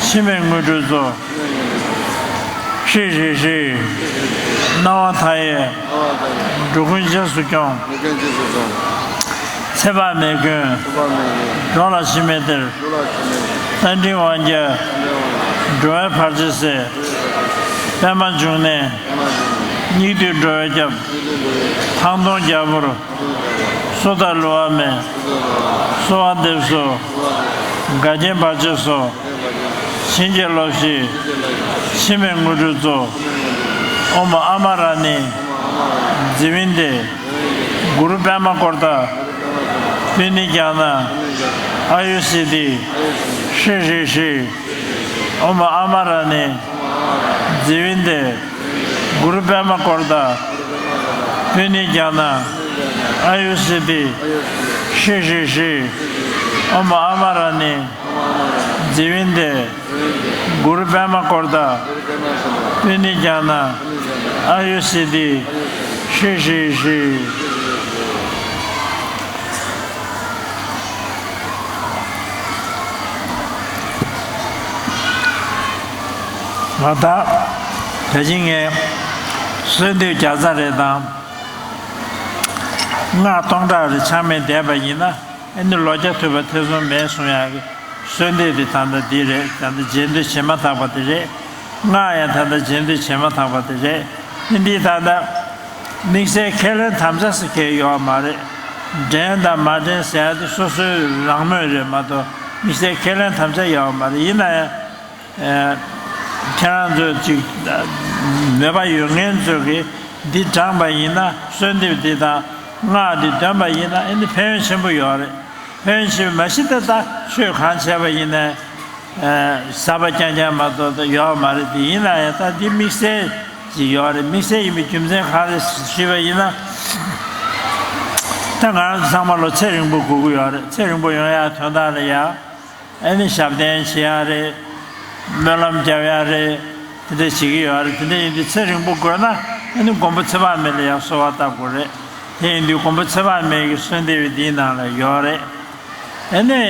འཆི་མེད་དངོས་གྲུབ་སྩོལ། ཧྲཱིཿ་ཧྲཱིཿ་ཧྲཱིཿ། སྣང་བ་མཐའ་ཡས། འགྲོ་ཀུན་རྗེས་སུ་སྐྱོང་། ཚེ་དཔག་མེད་མགོན། འགྲོ་ལ་འཆི་མེད་གཏེར། རྟ་མགྲིན་དབང་རྒྱལ། འགྲོ་བའི་བར་ཆད་སེལ། པདྨ་འབྱུང་གནས། སྙིགས་དུས་འགྲོ་བའི་སྐྱབས། ཐང་སྟོང་རྒྱལ་པོར། སོ་ཐར་བསླུ་བ་མེད། གསོལ་བ་འདེབས་སོ། འགལ་རྐྱེན་བར་ཆད་སོལ། བྱིན་གྱིས་རློབས་ཤིག། འཆི་མེད་དངོས་གྲུབ་སྩོལ། ཨོཾ་ཨ་མ་ར་ཎི། ཛི་ཝཱན་ཏི། གུ་རུ་པདྨ་ཀོ་ཏ། པུ་ནི་ཛྙཱ་ན། ཨ་ཡུ་སིདྡྷི། ཧྲཱིཿ་ཧྲཱིཿ་ཧྲཱིཿ། ཨོཾ་ཨ་མ་ར་ཎི། ཛི་ཝཱན་ཏི། གུ་རུ་པདྨ་ཀོ་ཏ། པུ་ནི་ཛྙཱ་ན། ཨ་ཡུ་སིདྡྷི། ཧྲཱིཿ་ཧྲཱིཿ་ཧྲཱིཿ། ཨོཾ་ཨ་མ་ར་ཎི། ཛི་ཝཱན་ཏི། གུ་རུ་པདྨ་ཀོ་ཏ། པུ་ནི་ཛྙཱ་ན། ཨ་ཡུ་སིདྡྷི། ཧྲཱིཿ་ཧྲཱིཿ་ཧྲཱིཿ། ང་ད་ད་ཅི་ངས་གསོལ་འདེབས་བརྒྱ་རྩ་རེ་དང་སྔགས་སྟོང་ཕྲག་རེ་ཆག་མེད་བཟླས་པ་ཡིན་ན། ཨ་ནི་ལོ་བརྒྱ་ཐུབ་པ་ཐེ་ཚོམ་མེད་གསུང་ཡག་གི་གསོལ་འདེབས་དེ་ད་ལྟ་འདི་རེད། ད་ལྟ་རྗེས་ཟློས་བྱེད་མ་ཐག་པ་དེ་རེད། སྔགས་ཡང་ད་ལྟ་རྗེས་ཟློས་བྱས་མ་ཐག་པ་དེ་རེད། འདི་འདི་ད་ལྟ་དམིགས་བསལ་ཁས་ལེན་དམ་བཅའ་ཟེར་མཁན་ཡོད་མ་རེད། འདྲེན་དང་མ་འདྲེན་ཟེར་ཡ་དེ་སོ་སོའི་རང་མོས་རེད་མ་གཏོགས་དམིགས་བསལ་ཁས་ལེན་དམ་བཅའ་ཡོད་མ་རེད། ཡིན་ན་ཡང་ཁྱེད་རང་ཚོ་ཅིག་མོས་པ་ཡོད་མཁན་ཚོ་གིས་འདི་དྲངས་པ་ཡིན་ན་གསོལ་འདེབས་འདི་དང་སྔགས་འདི་འདོན་པ་ཡིན་ན་ཨ་ནི་ཕན་ཡོན་ཆེན་པོ་ཡོད་རེད། ཕན་ཡོན་ཆེ་བ་མ་གཞི་ད་ལྟ་ཆོས་གང་བྱས་པ་ཡིན་ནའི་ཟབ་པ་རྐྱང་རྐྱང་མ་གཏོགས་ད་ཡོད་མ་རེད། དེ་ཡིན་ན་ཡང་ད་འདི་དམིགས་བསལ་ཅིག་ཡོད་རེད། དམིགས་བསལ་ཡིན་པའི་རྒྱུ་མཚན་གང་རེད་ཞུས་པ་ཡིན་ན། ད་ང་རང་ཚོ་ཚང་མ་ལོ་ཚེ་རིང་པོ་དགོས་ཀྱི་ཡོད་རེད། ཚེ་རིང་པོ་ཡོང་ཡ་དོན་དག་ལ་ཡ་ཨ་ནི་ཞབས་བརྟན་བྱེད་ཡ་རེད། སྨོན་ལམ་རྒྱབ་ཡ་རེད། དེ་འདྲ་བྱེད་ཀྱི་ཡོད་རེད། དེ་འདྲ་ཡིན་དུས་ཚེ་རིང་པོ་དགོས་ན་ཨ་ནི་མགོན་པོ་ཚེ་དཔག་མེད་ལ་ཡང་གསོལ་བ་བཏབ་དགོས་རེད། དེ་ཡིན་དུས་མགོན་པོ་ཚེ་དཔག་མེད་ཀྱི་གསོལ་འདེབས་འདིའི་ནང་ལ་ཡོད་རེད། ཨ་ནི་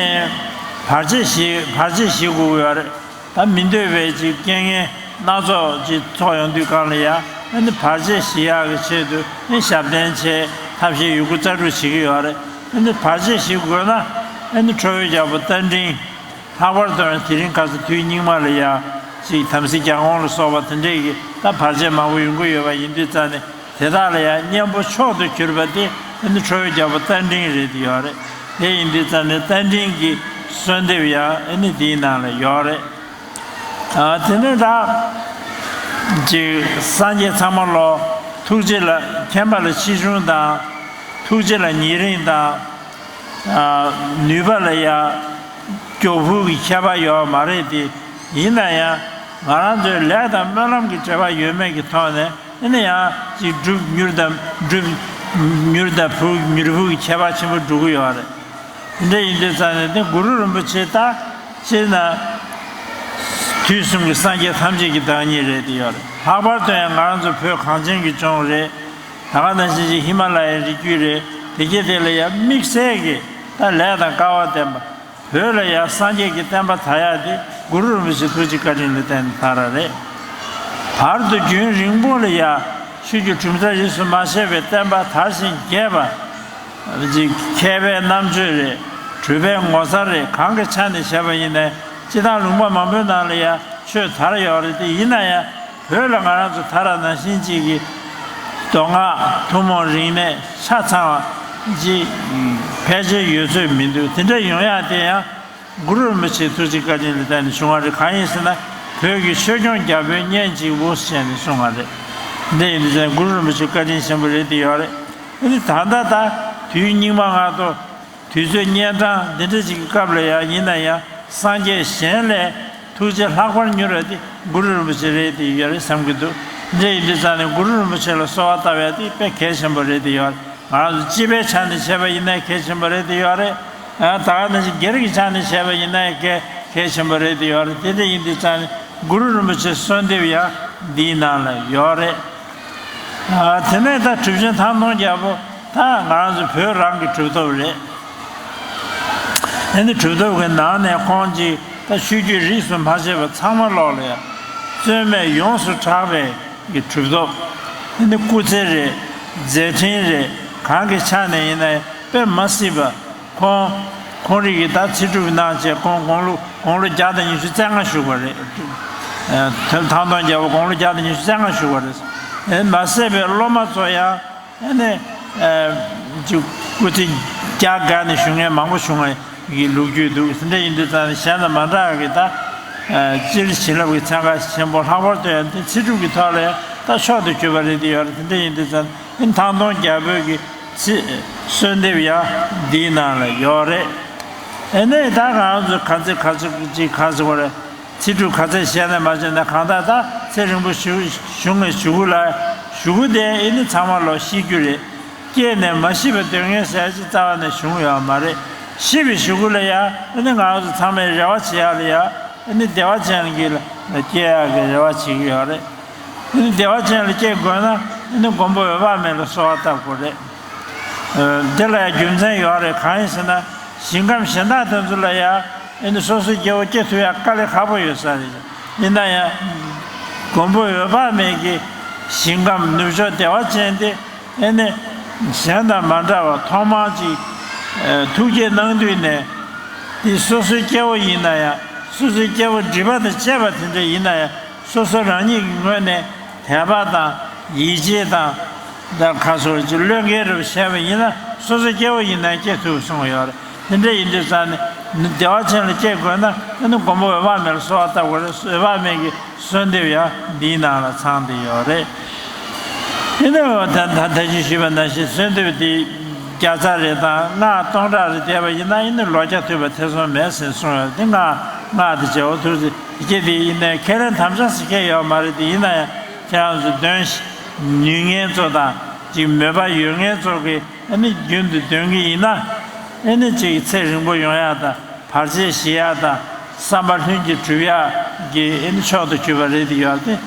བར་ཆད་ཞི་བར་ཆད་ཞི་དགོས་ཀྱི་ཡོད་རེད། ད་མི་འདོད་པའི་ཅིག་རྐྱེན་ངན་སྣ་ཚོགས་ཅིག་ཚོགས་ཡོང་དུས་སྒང་ལ་ཡང་ཨ་ནི་བར་ཆད་ཞི་ཡག་གི་ཆེད་དུ་ཨ་ནི་ཞབས་བརྟན་བྱས་ཐབས་ཤེས་ཡོད་རྒུ་རྩལ་སྤྲུགས་བྱེད་ཀྱི་ཡོད་རེད། ཨ་ནི་བར་ཆད་ཞི་དགོས་ན་ཨ་ནི་ཁྲོ་བོའི་རྒྱལ་པོ་རྟ་མགྲིན། ལྷག་པར་དུ་ཡང་དེ་རིང་ཁ་སང་དུས་སྙིགས་མ་ལ་ཡ་ཅིག་དམ་སྲི་རྒྱལ་འགོང་ལ་སོགས་པ་དེ་འདྲས་ཀྱི་ད་བར་ཆད་མང་པོ་ཡོང་གི་ཡོད་པ་ཡིན་དུས་ཙང་ནས་དེ་དག་ལ་ཡ་གཉེན་པོ་མཆོག་ཏུ་གྱུར་པ་དེ་ཨ་ནི་ཁྲོ་བོའི་རྒྱལ་པོ་རྟ་མགྲིན་རེད་དེ་ཡོད་རེད། དེ་ཡིན་དུས་ཙང་ནས་རྟ་མགྲིན་གྱི་གསོལ་འདེབས་ཡང་ཨ་ནི་དེའི་ནང་ལ་ཡོད་རེད། ཨ་དེ་ནས་ད་ཅིག་སངས་རྒྱས་ཚང་མ་ལོ་ཐུགས་རྗེ་ལ་མཁྱེན་པ་ལ་ཆེ་ཆུང་དང་ཐུགས་རྗེ་ལ་ཉེ་རིང་དང་། ནུས་པ་ལ་ཡང་མགྱོགས་ཕུགས་ཀྱི་ཁྱད་པར་ཡོད་མ་རེད་དེ། ཡིན་ན་ཡང་ང་རང་ཚོའི་ལས་དང་སྨོན་ལམ་གྱི་འབྲེལ་བ་ཡོད་མེད་ཀྱི་ཐོག་ནས་ཨ་ནི་ཡང་ཅིག་འགྲུབ་མྱུར་དང་འགྲུབ་མྱུར་དང་ཕུགས་མྱུར་ཕུགས་ཀྱི་ཁྱད་པར་ཆེན་པོ་འགྲོ་གི་ཡོད་རེད། དེ་འདྲ་ཡིན་དུས་ཙང་ནས་དེ་གུ་རུ་རིན་པོ་ཆེ་ད་སྤྱིར་ན་དུས་གསུམ་གྱི་སངས་རྒྱས་ཐམས་ཅད་ཀྱི་བདག་ཉིད་རེད་དེ་ཡོད་རེད། ལྷག་པར་དུ་ཡང་ང་རང་ཚོ་བོད་གངས་ཅན་གྱི་ལྗོངས་རེད། ད་ག་ནང་བཞིན་གྱི་ཧི་མ་ལ་ཡའི་རི་རྒྱུད་རེད། དེ་གྱད་དེ་ལ་ཡང་དམིགས་བསལ་གྱི་ད་ལས་དང་སྐལ་བ་ལྡན་པ། བོད་ལ་ཡང་སངས་རྒྱས་ཀྱི་བསྟན་པ་དར་ཡག་དེ་གུ་རུ་རིན་པོ་ཆེ་ཐུགས་རྗེ་བཀའ་དྲིན་ལ་བརྟེན་ནས་དར་བ་རེད། བར་དུ་རྒྱུན་རིང་པོ་ལ་ཡང་ཆོས་བརྒྱུད་གྲུབ་མཐའ་རིས་སུ་མ་ཆད་པའི་བསྟན་པ་དར་ཞིང་རྒྱས་པ། མཁས་པའི་རྣམ་དཔྱོད་རེད། གྲུབ་པའི་ངོ་མཚར་རེད། གང་གི་ཆ་ནས་བྱས་པ་ཡིན་ནའི་སྤྱིར་བཏང་ལུང་པ་མང་པོའི་ནང་ལ་ཡང་ཆོས་དར་ཡོད་རེད་དེ། ཡིན་ན་ཡང་བོད་ལ་ང་རང་ཚོ་ད་ར་ནང་བཞིན་ཅིག་གི་མདོ་སྔགས་ཐུན་མོང་རིག་གནས་ཆ་ཚང་བ་ཅིག་ཕལ་ཆེར་ཡོད་ཚོད་མི་འདུག་དེ་འདྲ་ཡོང་ཡག་དེ་ཡང་གུ་རུ་རིན་པོ་ཆེའི་ཐུགས་རྗེ་བཀའ་དྲིན་ལ་བརྟེན་ནས་བྱུང་བ་རེད། གང་ཡིན་ཟེར་ན་བོད་ཀྱི་ཆོས་སྐྱོང་རྒྱལ་པོའི་གཉེན་གཅིག་པུ་ཟེར་ནས་གསུངས་པ་རེད། འདི་ཡིན་དུས་ཙང་གུ་རུ་རིན་པོ་ཆེ་བཀའ་དྲིན་ཆེན་པོ་རེད་དེ་ཡོད་རེད། ཨ་ནི་ད་ལྟ་ད་དུས་སྙིགས་མ་ལྔ་བདོ། དུས་ཚོད་གཉན་འཕྲང་འདི་འདྲ་ཅིག་གི་སྐབས་ལ་ཡང་ཡིན་ན་ཡང་སངས་རྒྱས་གཞན་ལས་ཐུགས་རྗེ་ལྷག་པར་མྱུར་བ་དེ་གུ་རུ་རིན་པོ་ཆེ་རེད་དེ་ཡོད་རེད་བསམ་གྱི་འདུག་འདི་ཡིན་དུས་ཙང་ནས་གུ་རུ་རིན་པོ་ཆེ་ལ་གསོལ་བ་བཏབ་ཡ་དེ་དཔེ་གལ་ཆེན་པོ་རེད་དེ་ཡོད་རེད། ང་རང་ཚོ་སྤྱི་པའི་ཆ་ནས་བྱས་པ་ཡིན་ན་གལ་ཆེན་པོ་རེད་དེ་ཡོད་རེད། ད་ག་ནང་བཞིན་སྒེར་གྱི་ཆ་ནས་བྱས་པ་ཡིན་ན་གལ་གལ་ཆེན་པོ་རེད་དེ་ཡོད་རེད། དེ་འདྲ་ཡིན་དུས་ཙང་ནས་གུ་རུ་རིན་པོ་ཆེ་གསོལ་འདེབས་ཡང་འདིའི་ནང་ལ་ཡོད་རེད། དེ་ནས་ད་གྲུབ་ཆེན་ཐང་སྟོང་རྒྱལ་པོ་ད་ང་རང་ཚོ་བོད་རང་གི་གྲུབ་ཐོབ་རེད། ཨ་ནི་གྲུབ་ཐོབ་ཀྱི་ནང་ནས་ཁོང་གིས་ད་ཆོས་བརྒྱུད་རིས་སུ་མ་ཆད་པ་ཚང་མ་ལོག་ལ་ཡང་རྩོད་མེད་ཡོངས་སུ་གྲགས་པའི་གི་གྲུབ་ཐོབ། ཨ་ནི་སྐུ་ཚེ་རེད། མཛད་འཕྲིན་རེད། གང་གི་ཆ་ནས་ཡིན་ན་ཡང་དཔེ་མ་སྲིད་པ། ཁོང་ཁོང་རིགས་ཀྱི་ད་ཚེ་སྒྲུབ་གནང་བྱས་ཁོང་དགུང་ལོ་དགུང་ལོ་བརྒྱ་དང་ཉི་ཤུ་རྩ་ལྔ་བཞུགས་པ་རེད། ཐང་སྟོང་རྒྱལ་པོ་དགུང་ལོ་བརྒྱ་དང་ཉི་ཤུ་རྩ་ལྔ་བཞུགས་པ་རེད། མ་ཟད་པའི་སློབ་མ་ཚོ་ཡང་ཨ་ནི་ཅིག་སྐུ་ཚེ་བརྒྱ་དགའ་ནས་བཞུགས་མཁན་མང་པོ་བྱུང་བ་གི་ལོ་རྒྱུས་འདུག་དེ་འདྲ་ཡིན་དུས་ཙང་ནས་གཞན་དང་མ་འདྲ་བ་གི་ད་སྤྱིར་བྱིན་རླབས་ཀྱི་ཚན་ཁ་ཆེན་པོ། ལྷག་པར་དུ་ཡང་དེ་ཚེ་སྒྲུབ་ཀྱི་ཐོག་ལ་ཡང་ད་མཆོག་ཏུ་གྱུར་པ་རེད་དེ་ཡོད་རེད། དེ་འདྲ་ཡིན་དུས་ཙང་ཨ་ནི་ཐང་སྟོང་རྒྱལ་པོའི་གི་ཚེ་གསོལ་འདེབས་ཡང་འདིའི་ནང་ལ་ཡོད་རེད། ཨེ་ནས་ད་ང་རང་ཚོ་ག་ཚད་ག་ཚད་ཅིག་ག་ཚོད་བར་ཚེ་སྒྲུབ་ག་ཚད་བྱས་ན་མ་བྱས་ན་གང་ལྟར་ད་ཚེ་རིང་པོ་བཞུགས་བཞུགས་ནས་བཞུགས་གུ་ལ་བཞུགས་གུ་དེ་ཨེ་ནི་ཚང་མ་ལོ་ཤི་རྒྱུ་རེད། སྐྱེས་ནས་མ་ཤི་བའི་སྡུག་བསྔལ་ཟེར་ཅིག་རྩ་བ་ནས་བྱུང་ཡོད་མ་རེད། ཤི་བའི་གཞུག་གུ་ལ་ཡང་ཨེ་ནི་ང་རང་ཚོ་ཚང་མས་རེ་བ་བྱེད་ཡག་ལ་ཡང་ཨེ་ནི་བདེ་བ་ཅན་གྱི་ལ་སྐྱེ་ཡག་གི་རེ་བ་བྱེད་ཀྱི་ཡོད་རེད། ཨེ་ནི་བདེ་བ་ཅན་ལ་སྐྱེ་དགོས་ན་ཨེ་ནི་མགོན་པོ་འོད་དཔག་མེད་ལ་གསོལ་བ་བཏབ་དགོས་རེད། འདི་ལ་ཡང་རྒྱུ་མཚན་ཡོད་རེད། གང་ཡིན་ཟེར་ན་ཞིང་ཁམས་གཞན་དག་དེ་ཚོ་ལ་ཡང་ཨེ་ནི་སོ་སོའི་སྐྱེ་བོ་སྐྱེ་ཐུབ་ཡག་དཀའ་ལས་ཁག་པོ་ཡོད་ས་རེད། ཡིན་ན་ཡང་མགོན་པོ་འོད་དཔག་མེད་ཀྱི་ཞིང་ཁམས་ནུབ་ཕྱོགས་བདེ་བ་ཅན་དེ་ཨེ་ནི་གཞན་དང་མ་འདྲ་བར་ཐོག་མར་ཅིག་ཐུགས་བསྐྱེད་གནང་དུས་ནས་དེ་སོ་སོའི་སྐྱེ་བོ་ཡིན་ན་ཡང་སོ་སོའི་སྐྱེ་བོ་སྒྲིབ་པ་དང་བཅས་པ་དེ་འདྲ་ཡིན་ན་ཡང་། སོ་སོ་རང་ཉིད་ཀྱི་ངོས་ནས་དད་པ་དང་ཡིད་ཆེས་དང་། ད་ཁ་སོར་གྱི་བློས་འགེལ་རུ་བྱས་པ་ཡིན་ན། སོ་སོ་སྐྱེ་བོ་ཡིན་ན་སྐྱེ་ཐུབ་གསུངས་ཡོད་རེད། དེ་འདྲ་ཡིན་དུས་ཙང་ནས་བདེ་བ་ཅན་ལ་སྐྱེ་དགོས་ན། ཨ་ནི་མགོན་པོ་འོད་དཔག་མེད་ལ་གསོལ་བ་བཏབ་དགོས་རེད། འོད་དཔག་མེད་ཀྱི་གསོལ་འདེབས་ཡང་འདིའི་ནང་ལ་ཚང་བསྡད་ཡོད་རེད། དེ་ནས་ད་ད་ད་ཅི་ཞུས་པ་ནང་བཞིན་གསོལ་འདེབས་དེ་བརྒྱ་རྩ་རེ་དང་སྔགས་སྟོང་ཕྲག་རེ་བཟླས་པ་ཡིན་ན། ཨ་ནི་ལོ་བརྒྱ་ཐུབ་པ་ཐེ་ཚོམ་མེད་ཟེར་གསུངས་ཡོད་རེད། དེ་སྔགས་སྔགས་དེ་བྱེད་འོ་ཐུགས་སྲས་དེ་སྐད་དེ་ཡིན་ནའི་ཁས་ལེན་དམ་བཅའ་ཟེར་མཁན་ཡོད་མ་རེད། དེ་ཡིན་ན་ཡང་ཁྱེད་རང་ཚོ་འདོན་ནུས་མཁན་ཚོ་དང་ཅིག་མོས་པ་ཡོད་མཁན་ཚོ་གིས་ཨ་ནི་རྒྱུན་དུ་འདོན་གྱི་ཡིན་ན། ཨ་ནི་ཅིག་ཚེ་རིང་པོ་ཡོང་ཡག་དང་། བར་ཆད་ཞི་ཡག་དང་། བསམ་པ་ལྷུན་གྱིས་གྲུབ་ཡག་གི་ཨ་ནི་མཆོག་ཏུ་གྱུར་པ་རེད། དེ་ཡོད་དེ་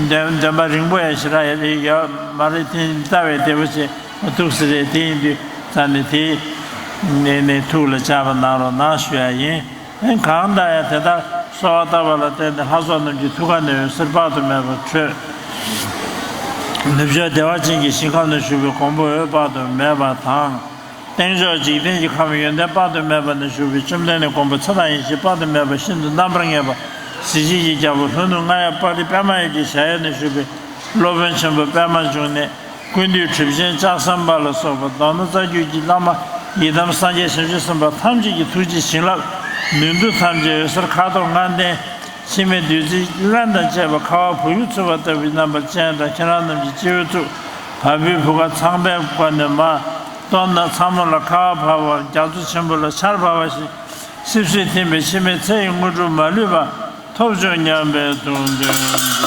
འདོན་འདོན་པ་རིང་པོ་ཡང་ཞེ་དྲག་ཡོད་མ་རེད། དེ་རྩ་བའི་བདེ་པོ་ཆེ་ཐུགས་སྲས་རེད། དེ་ཡིན་དུས་ཙང་ནས་དེ་ནས་ནས་ཐུགས་ལ་འཇགས་པ་གནང་རོགས་གནང་ཞུ་ཡ་ཡིན། ཨེ་གང་ལྟར་ཡང་དེ་ལྟར་གསོལ་བ་བཏབ་པ་ལ་བརྟེན་ནས་ལྷ་ཚོགས་རྣམས་ཀྱི་ཐུགས་ཀ་ནས་འོད་ཟེར་དཔག་ཏུ་མེད་པ་འཕྲོས། ནུབ་ཕྱོགས་བདེ་བ་ཅན་གྱི་ཞིང་ཁམས་ན་བཞུགས་པའི་མགོན་པོ་འོད་དཔག་ཏུ་མེད་པ་དང་། སྟེང་ཕྱོགས་འཇིག་རྟེན་གྱི་ཁམས་ཡོན་ཏན་དཔག་ཏུ་མེད་པ་ན་བཞུགས་པའི་བཅོམ་ལྡན་འདས་མགོན་པོ་ཚེ་དང་ཡེ་ཤེས་དཔག་ཏུ་མེད་པ་ཤིན་ཏུ་རྣམ་པར་ངེས་པ་གཟི་བརྗིད་ཀྱི་རྒྱལ་པོ་ལྷོ་ནུབ་རྔ་ཡབ་དཔལ་ལྡན་པདྨ་འོད་ཀྱི་གཞལ་ཡས་ན་བཞུགས་པའི་སློབ་དཔོན་ཆེན་པོ་པདྨ་འབྱུང་གནས། ཀུན་འདུས་གྲུབ་ཆེན་ལྕགས་ཟམ་པ་ལ་སོགས་པ་མདོར་ན་རྩ་རྒྱུད་ཀྱི་བླ་མ་ཡི་དམ་སངས་རྒྱས་བྱང་ཆུབ་སེམས་དཔའ་ཐམས་ཅད་ཀྱི་ཐུགས་རྗེའི་བྱིན་རླབས་ནུས་མཐུ་ཐམས་ཅད་འོད་ཟེར་ཁ་དོག་ལྔ་ལྡན། འཆི་མེད་བདུད་རྩིའི་རླན་དང་བཅས་པ་ཁ་བ་བུ་ཡུག་འཚུབས་པ་ལྟ་བུའི་རྣམ་པར་སྤྱན་དང་། ཁྱེད་རང་རྣམས་ཀྱི་སྤྱི་བོའི་གཙུག་བ་སྤུའི་བུ་ག་ཚངས་པའི་བཀོད་ནས་མར་གཏོར་ན་ཚང་མ་ལ་ཁ་བ་བབས་པ་རྒྱ་མཚོ་ཆེན་པོ་ལ་ཆར་བབས་པ་བཞིན་སིབ་སིབ་ཐིམ་པས་འཆི་མེད་ཚེ་ཡི་དངོས་གྲུབ་མ་ལུས་པ་ཐོབ་བྱུང་སྙམ་པའི་ཐུགས་འདུན།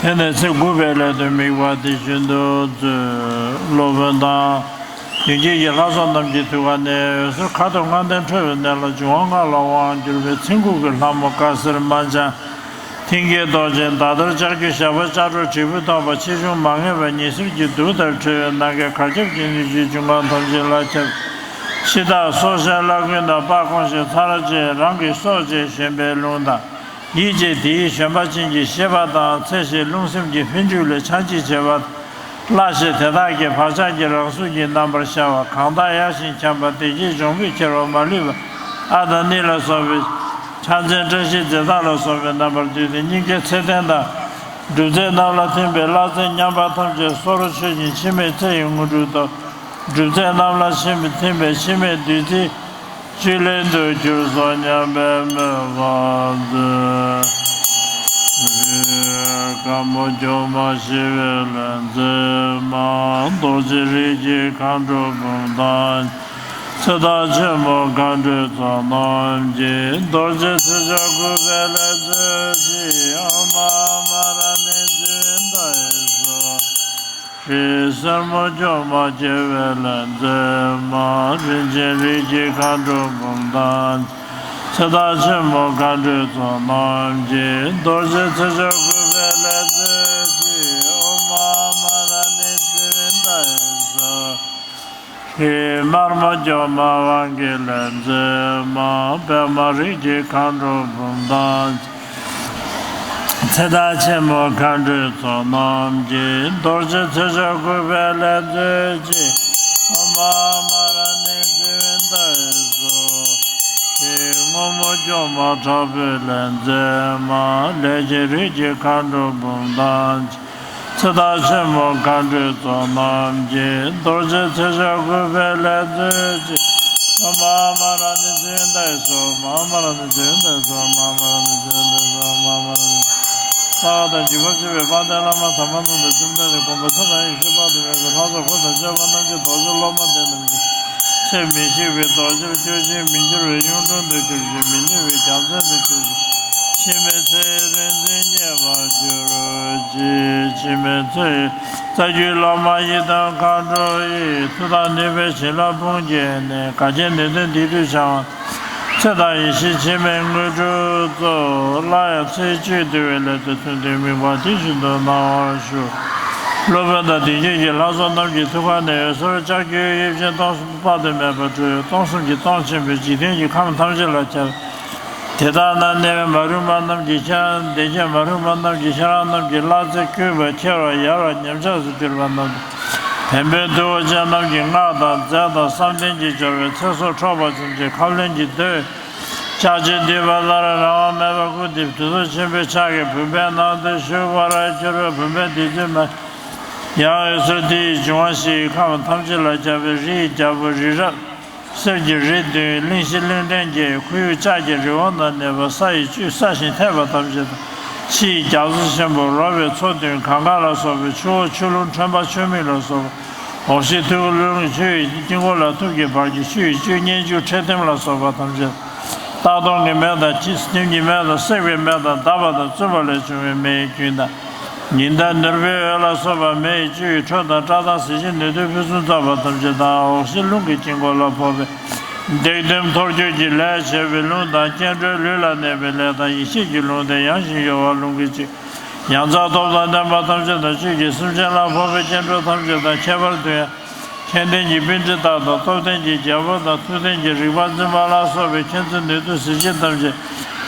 དེ་ནས་ཚེས་དགུ་པའི་སླད་དུ་དམིགས་པ་དེ་བཞིན་དུ་མཛོད། སློབ་དཔོན་དང་མདུན་བསྐྱེད་ཀྱི་ལྷ་ཚོགས་རྣམས་ཀྱི་ཐུགས་ཀ་ནས་འོད་ཟེར་ཁ་དོག་ལྔ་ལྡན་འཕྲོས་པའི་ནང་ལ་འབྱུང་བ་ལྔ་ལ་དབང་བསྒྱུར་བའི་ཚེ་འགུགས་ཀྱི་ལྷ་མོ་དཀར་སེར་དམར་ལྗང་མཐིང་གི་རྡོ་རྗེ་ཟླ་གཏེར་ལྕགས་ཀྱུ་ཞགས་པ་ལྕགས་སྒྲོག་དྲིལ་བུ་ཐོགས་པ་ཆེ་ཆུང་མ་ངེས་པ་ཉི་ཟེར་གྱི་གདུགས་ལྟར་འཕྲོས་པའི་ནམ་མཁའི་གར་ཁྱབ་ཀྱི་སྣོད་བཅུད་འབྱུང་ཁམས་ཐམས་ཅད་ལ་ཁྱབ། འཆི་བདག་སྲོག་ཆགས་ལྷ་ཀུན་དང་དཔའ་བཀོང་ཞིང་ཚར་བཅད་རང་གི་སྲོག་བཅད་བཞོན་པའི་རླུང་དང་། ཡིད་ཀྱིས་དེའི་བཞོན་པ་ཅན་གྱི་ཤེས་པ་དང་། ཚེ་ཞེས་རླུང་སེམས་ཀྱི་འཕེལ་འགྱུར་ལས་ཆགས་འཇིག་བྱེད་པ། སླ་ཞིང་དེ་དག་གི་བག་ཆགས་ཀྱི་རང་གཟུགས་ཀྱི་རྣམ་པར་ཤར་བ། གང་དག་ཡལ་ཞིང་འཁྱམས་པ། བདེ་སྐྱིད་འབྱུང་པོས་ཁྱེར་བ་མ་ལུས་པ། ཨ་དང་ནི་ལ་སོགས་པའི་ཕྱག་མཚན་བཀྲ་ཤིས་རྫས་བདག་ལ་སོགས་པའི་རྣམ་པར་བསྡུས་ཏེ་སྙིང་གའི་ཚེ་རྟེན་དང་། སྒྲུབ་རྫས་རྣམས་ལ་ཐིམ་པས་བླ་ཚེ་ཉམས་པ་ཐམས་ཅད་སོར་ཆུད་ཅིང་འཆི་མེད་ཚེ་ཡི་དངོས་གྲུབ་ཐོབ། སྒྲུབ་རྫས་རྣམས་ལ་ཐིམ་པས་འཆི་མེད་བདུད་རྩིའི་བཅུད་ལེན་དུ་གྱུར་སོང་སྙམ་པའི་མོས་པ་མཛོད། དཀར་མོ་སྒྱུ་མ་ཞི་བའི་ལྷ་མཛེས་མ། རྡོ་རྗེ་རིགས་ཀྱི་མཁའ་འགྲོ་འབུམ་དང་། ཚེ་བདག་ཆེན་པོ་མཁའ་འགྲོའི་ཚོགས་རྣམས་ཀྱིས། རྡོ་རྗེ་ཚེ་མཆོག་གུས་པས་ལེགས་མཛོད་ཅིག་ཨོཾ་ཨཱཿཧཱུྃ་མ་ར་ཎི་ཙི་ཝནྟ་ཡེ་སྭཱ་ཧཱ། ཧྲཱིཿ་སེར་མོ་སྒྱུ་མ་བྱེ་བའི་ལྷ་མཛེས་མ། རིན་ཆེན་རིགས་ཀྱི་མཁའ་འགྲོ་འབུམ་དང་། ཚེ་བདག་ཆེན་པོ་མཁའ་འགྲོའི་ཚོགས་རྣམས་ཀྱིས། རྡོ་རྗེ་ཚེ་མཆོག་གུས་པས་ལེགས་མཛོད་ཅིག་ཨོཾ་ཨཱཿཧཱུྃ་མ་ར་ཎི་ཙི་ཝནྟ་ཡེ་སྭཱ་ཧཱ། དམར་མོ་སྒྱུ་མ་དབང་གི་ལྷ་མཛེས་མ། པདྨ་རིགས་ཀྱི་མཁའ་འགྲོ་འབུམ་དང་། ཚེ་བདག་ཆེན་པོ་མཁའ་འགྲོའི་ཚོགས་རྣམས་ཀྱིས། རྡོ་རྗེ་ཚེ་མཆོག་གུས་པས་ལེགས་མཛོད་ཅིག་ཨོཾ་ཨཱཿཧཱུྃ་མ་ར་ཎི་ཙི་ཝནྟ་ཡེ་སྭཱ་ཧཱ། སྔོན་མོ་སྒྱུ་མ་དྲག་པོའི་ལྷ་མཛེས་མ། ལས་ཀྱི་རིགས་ཀྱི་མཁའ་འགྲོ་འབུམ་དང་། ཚེ་བདག་ཆེན་པོ་མཁའ་འགྲོའི་ཚོགས་རྣམས་ཀྱིས། རྡོ་རྗེ་ཚེ་མཆོག་གུས་པས་ལེགས་བརྩོན་ཅིང་། མ་ཧཱ་མ་ར་ཎི་ཚེ་འདས་སོ། མ་ཧཱ་མ་ར་ཎི་ཚེ་འདས་སོ། མ་ཧཱ་མ་ར་ཎི་ཚེ་འདས་སོ། མ་ཧཱ་མ་ར་ཎི། རྩ་བ་དང་བརྒྱུད་པ་གཅིག་པའི་དཔལ་ལྡན་བླ་མ་དམ་པ་རྣམས་དང་། བཅོམ་ལྡན་འདས་མགོན་པོ་ཚེ་དང་ཡེ་ཤེས་དཔལ་དུ་མེད་པའི་ལྷ་ཚོགས་འཁོར་དང་བཅས་པ་རྣམས་ཀྱིས། རྡོ་རྗེ་སློབ་མ་དེ་རྣམས་ཀྱི། ཚེ་མི་ཤིགས་པའི་རྡོ་རྗེར་སྤྱོད་ཅིང་། མི་འགྱུར་བའི་གཡུང་དྲུང་དུ་གྱུར་ཅིག། མི་ནུབ་པའི་རྒྱལ་མཚན་དུ་གྱུར་ཅིག། འཆི་མེད་ཚེ་ཡི་རིག་འཛིན་བརྙེས་པར་གྱུར་ཅིག། འཆི་མེད་ཚེ་ཡི་རྩ་བརྒྱུད་བླ་མ་ཡི་དམ་མཁའ་འགྲོ་ཡི། མཐུ་དང་ནུས་པའི་བྱིན་རླབས་དཔུང་བསྐྱེད་ནས། ག་གེ་ནུས་ལྡན་སྡིག་སྒྲིབ་སྦྱང་བ། ཚེ་དང་ཡེ་ཤེས་འཆི་མེད་དངོས་གྲུབ་སྩོལ། སླར་ཡང་ཚེ་བཅུད་བསྡུ་བའི་སླད་དུ། མཐུན་རྟེན་མིག་དཔེ་དེ་བཞིན་དུ་གནང་བར་ཞུ། སློབ་དཔོན་དང་དེ་བཞིན་གྱི་ལྷ་ཚོགས་རྣམས་ཀྱི་ཐུགས་ཀ་ནས་འོད་ཟེར་ལྕགས་ཀྱུའི་དབྱིབས་ཅན་སྟོང་གསུམ་དཔག་ཏུ་མེད་པ་སྤྲོས། སྟོང་གསུམ་གྱི་སྟོང་ཆེན་པོས་འཇིག་རྟེན་གྱི་ཁམས་ཐམས་ཅད་ལ་ཁྱབ། དེ་དག་ན་གནས་པའི་མ་རིག་པ་རྣམས་ཀྱིས་ཁྱེད་རང་། སྡེ་བརྒྱད་མ་རིག་པ་རྣམས་ཀྱིས་ཁྱེད་རང་རྣམས་ཀྱི་བླ་ཚེ་བསྐུལ་བ་ཁྱེར་བ་ཡལ་བ་ཉམས་ཆག་ཏུ་གྱུར་པ་རྣམས་དང་། བེམ་པོའི་རྡུལ་ཅན་རྣམས་ཀྱི་སྔགས་དང་རྫས་དང་བསམ་གཏན་གྱི་སྦྱོར་བས་ཚེ་སྲོག་འཕྲོག་པ་ཙམ་གྱིས་ཁབ་ལེན་གྱི་མདོས། ལྕགས་ཀྱུས་བསྡུས་པ་ལྟར་རང་དབང་མེད་པར་བཀུག་སྟེ། གྲུབ་ཐོབ་ཆེན་པོའི་ཕྱག་གིས་བུམ་པའི་ནང་དུ་ཞུགས་པར་གྱུར། བུམ་པའི་བདུད་རྩི་མ། ཡང་འོད་ཟེར་དེ་ཡི་འབྱུང་བ་བཞི་ཡི་ཁམས་ཐམས་ཅད་ལ་ཁྱབ་པས། རི་ཡི་རྒྱལ་པོ་རི་རབ། གསེར་གྱི་རི་བདུན། གླིང་བཞི་གླིང་ཕྲན་བརྒྱད། ཁོར་ཡུག་ལྕགས་ཀྱི་རི་བོ་དང་ནུས་པ། ས་ཡི་བཅུད་བསགས་ཤིང་ཐེག་པ་ཐམས་ཅད་དང་། ཕྱི་ཡི་རྒྱ་མཚོ་ཆེན་པོ་རོལ་པའི་མཚོ་བདུན། གངྒཱ་ལ་སོགས་པའི་ཆུ་བོ་ཆུ་ཀླུང་ཁྲོན་པ་ཆུ་མིག་ལ་སོགས་པ། འོག་གཞི་ཐུགས་ཀླུང་གི་ཆུ་ཡི་དཀྱིལ་འཁོར་ལ་ཐུགས་ཀྱི་བར་གྱི་ཆུ་ཡི་བཅུད་མཉེན་ལྕུག་ཁྲི་ལྡེམ་ལ་སོགས་པ་ཐམས་ཅད། སྟག་གདོང་གི་མེ་དང་ཁྱི་ལྡེམ་གྱི་མེ་དང་བསྲེགས་པའི་མེ་དང་འདབ་པ་དང་བཙུན་པ་ལས་བྱུང་བའི་མེ་ཡི་རྒྱུན་དང་། ཉི་ཟླ་ནོར་བུའི་འོད་ལ་སོགས་པ་མེ་ཡི་བཅུད་ཡི་འཕྲོ་དང་སྐྲ་དང་གཟི་བྱིན་ནུས་མཐུ་ཕུན་སུམ་ཚོགས་པ་ཐམས་ཅད་དང་། འོག་གཞི་རླུང་གི་དཀྱིལ་འཁོར་ལ་ཕོག་པའི། བརྡེག་ལྡེམ་འཐོར་འགྱུར་གྱི་ལས་བྱས་པའི་རླུང་དང་། སྐྱེ་འགྲོའི་ལུས་ལ་གནས་པའི་ལས་དང་། ཡེ་ཤེས་ཀྱི་རླུང་དེ་ཡང་ཞིང་གཡོ་བ་རླུང་གི་གཅིག། ཡང་རྩ་སྟོབས་དང་ལྡན་པ་ཐམས་ཅད་དང་། བཅུད་ཀྱི་སེམས་ཅན་ལ་ཕོག་པའི་སྐྱེ་འགྲོ་ཐམས་ཅད་དང་། ཁྱད་པར་དུ་ཡང་། མཁྱེན་ལྡན་གྱི་པཎྜི་ཏ་དང་། སྟོབས་ལྡན་གྱི་རྒྱལ་པོ་དང་། མཐུ་ལྡན་གྱི་རིག་པ་འཛིན་པ་ལ་སོགས་པའི་མཁྱེན་བརྩེ་ནུས་མཐུ་གཟི་བརྗིད་ཐམས་ཅད་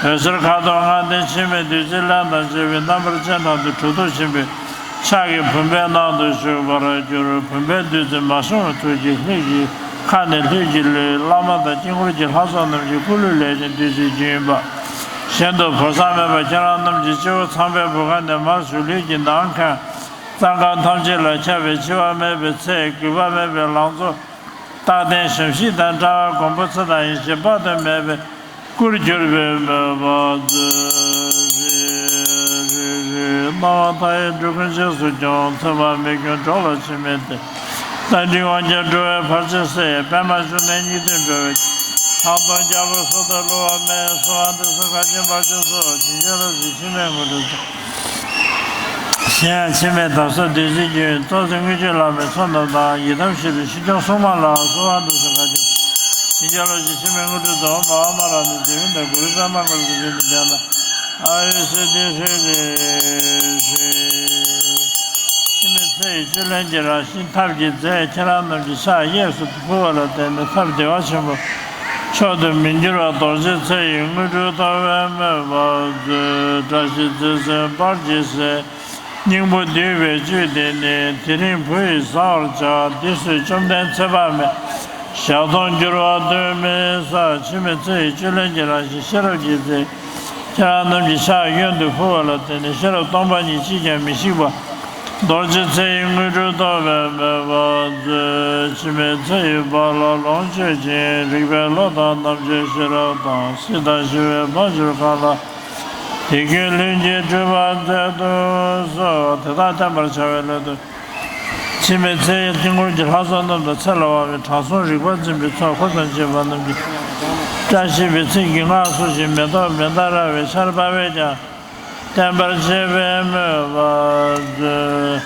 འོད་ཟེར་ཁ་དོག་ལྔ་ལྡན་འཆི་མེད་བདུད་རྩིའི་རླན་དང་བཅས་པའི་རྣམ་པར་སྤྱན་དྲངས་ཏེ། གྲུབ་ཐོབ་ཆེན་པོའི་ཕྱག་གིས་བུམ་པའི་ནང་དུ་ཞུགས་པར་གྱུར། བུམ་པའི་བདུད་རྩི་མ་ཤོང་བའི་ཐུགས་ཀྱིས་ལྷོད་ཀྱིས། ཁ་ནས་ལྷོད་ཀྱིས་གླུད། བླ་མ་དང་དཀྱིལ་འཁོར་གྱི་ལྷ་ཚོགས་རྣམས་ཀྱི་སྐུ་གླུད་ལས་ཀྱང་བདུད་རྩིའི་རྒྱུན་འབབ། གཞན་དུ་བོར་ས་མེད་པར་ཁྱེད་རང་རྣམས་ཀྱི་སྤྱི་བོ་ཚངས་པའི་བུ་ག་ནས་མར་ཞུགས། ལུས་ཀྱི་ནང་ཁོང་རྩ་འཁོར་ཐམས་ཅད་ལ་ཁྱབ་པས། འཆི་བ་མེད་པའི་ཚེ། རྒུད་པ་མེད་པའི་ལང་ཚོ། རྟག་བརྟན་ཞབས་ཕྱི་དང་འདྲ་བ། མགོན་པོ་ཚེ་དང་ཡེ་ཤེས་དཔག་ཏུ་མེད་པའི་སྐུར་གྱུར་པའི་མོས་པ་མཛོད། རེ་རེ་རེ། སྣང་བ་མཐའ་ཡས་འགྲོ་ཀུན་རྗེས་སུ་སྐྱོང་། ཚེ་དཔག་མེད་ཀུན་འགྲོ་ལ་འཆི་མེད་དེ། རྟ་མགྲིན་དབང་རྒྱལ་འགྲོ་བའི་བར་ཆད་སེལ། པདྨ་འབྱུང་གནས་སྙིགས་དུས་འགྲོ་བའི། ཁམས་སྟོང་རྒྱལ་པོ་སྲོག་ཐོག་བསླུ་བ་མེད། གསོལ་བ་འདེབས་སོ་ཁ་ཆེམས་དཔལ་ཆེན་སོགས། བྱིན་གྱིས་རློབ་ཅིང་འཆི་མེད་དངོས་གྲུབ་སྩོལ། གཞན་ཡང་འཆི་མེད་འདབ་གསལ་བདུད་རྩིའི་རྒྱུན། རྩ་ཚིག་དངུལ་ཆུ་ལྷ་མོའི་ཚོགས་རྣམས་དང་། ཡི་དམ་ཞི་ཁྲོའི་ཆོས་སྐྱོང་སྲུང་མ་ལ། གསོལ་བ་འདེབས་སོ་ཁ་ཆེམས། བྱིན་གྱིས་རློབ་ཅིང་འཆི་མེད་དངོས་གྲུབ་སྩོལ། མ་ཧཱ་མ་ར་ཎི་དེ་བི་དང་གུ་རུ་པདྨ་དཀར་པོ་དེ་བི་དང་ལྡན་པ། ཨ་ཡུ་སི་དྷི་ཧྲཱིཿ་ཧྲཱིཿ་ཧྲཱིཿ། འཆི་མེད་ཚེ་ཡི་བཅུད་ལེན་གྱི་རང་བཞིན་ཐབས་ཀྱི་རྫས། ཁྱེད་རང་རྣམས་ཀྱི་ཕྱག་གཡས་སུ་ཕུལ་བ་ལ་བརྟེན་ནས། ཐབས་བདེ་བ་ཆེན་པོ་མཆོག་ཏུ་མི་འགྱུར་བ་རྡོ་རྗེ་ཚེ་ཡི་དངོས་གྲུབ་ཐོབ་པའི་མོས་པ་མཛོད། བཀྲ་ཤིས་རྩི་སེམས་སྤར་གྱིས་གསོལ། སྙིང་པོ་བསྡུས་པའི་བཅུད་དེ་ནི། དེ་རིང་བུ་ཡིས་བཟའ་བར་བྱ། འདི་གསོལ་བཅོམ་ལྡན་ཚེ་དཔག་མེད། ཞག་སྟོང་འགྱུར་བ་གདོན་མི་ཟ། འཆི་མེད་ཚེ་ཡི་བཅུད་ལེན་གྱི་རང་བཞིན་ཤེས་རབ་ཀྱི་རྩལ། ཁྱེད་རང་རྣམས་ཀྱི་ཕྱག་གཡོན་དུ་ཕུལ་བ་ལ་བརྟེན་ནས། ཤེས་རབ་སྟོང་པ་ཉིད་ཅིས་ཀྱང་མི་ཤིགས་པ། རྡོ་རྗེ་ཚེ་ཡི་དངོས་གྲུབ་ཐོབ་པའི་མོས་པ་མཛོད། འཆི་མེད་ཚེ་ཡི་རྦ་རླབས་ལོངས་སྤྱོད་ཅིང་། རིག་པའི་བློ་དང་རྣམ་དཔྱོད་ཤེས་རབ་དང་། སྲིད་དང་ཞི་བའི་འཕགས་མཆོག་གང་ལ། དེ་ཀུན་ལྷུན་གྱིས་གྲུབ་པར་མཛད་དུ་གསོལ། དེ་དག་བསྟན་པར་བྱ་བའི་སླད་དུ། འཆི་མེད་ཚེ་ཡི་དཀྱིལ་འཁོར་གྱི་ལྷ་ཚོགས་རྣམས་དང་། ཚེ་ལ་དབང་བའི་དྲང་སྲོང་རིག་པ་འཛིན་པའི་ཚོགས། འཁོར་དང་བཅས་པ་རྣམས་ཀྱིས། བཀྲ་ཤིས་པའི་ཚིག་གི་སྔགས་གསོལ་ཞིང་། མེ་ཏོག་མན་དཱ་ར་བའི་ཆར་འབབ་པས་ཀྱང་། བརྟན་པར་བྱེད་པའི་མོས་པ་མཛོད།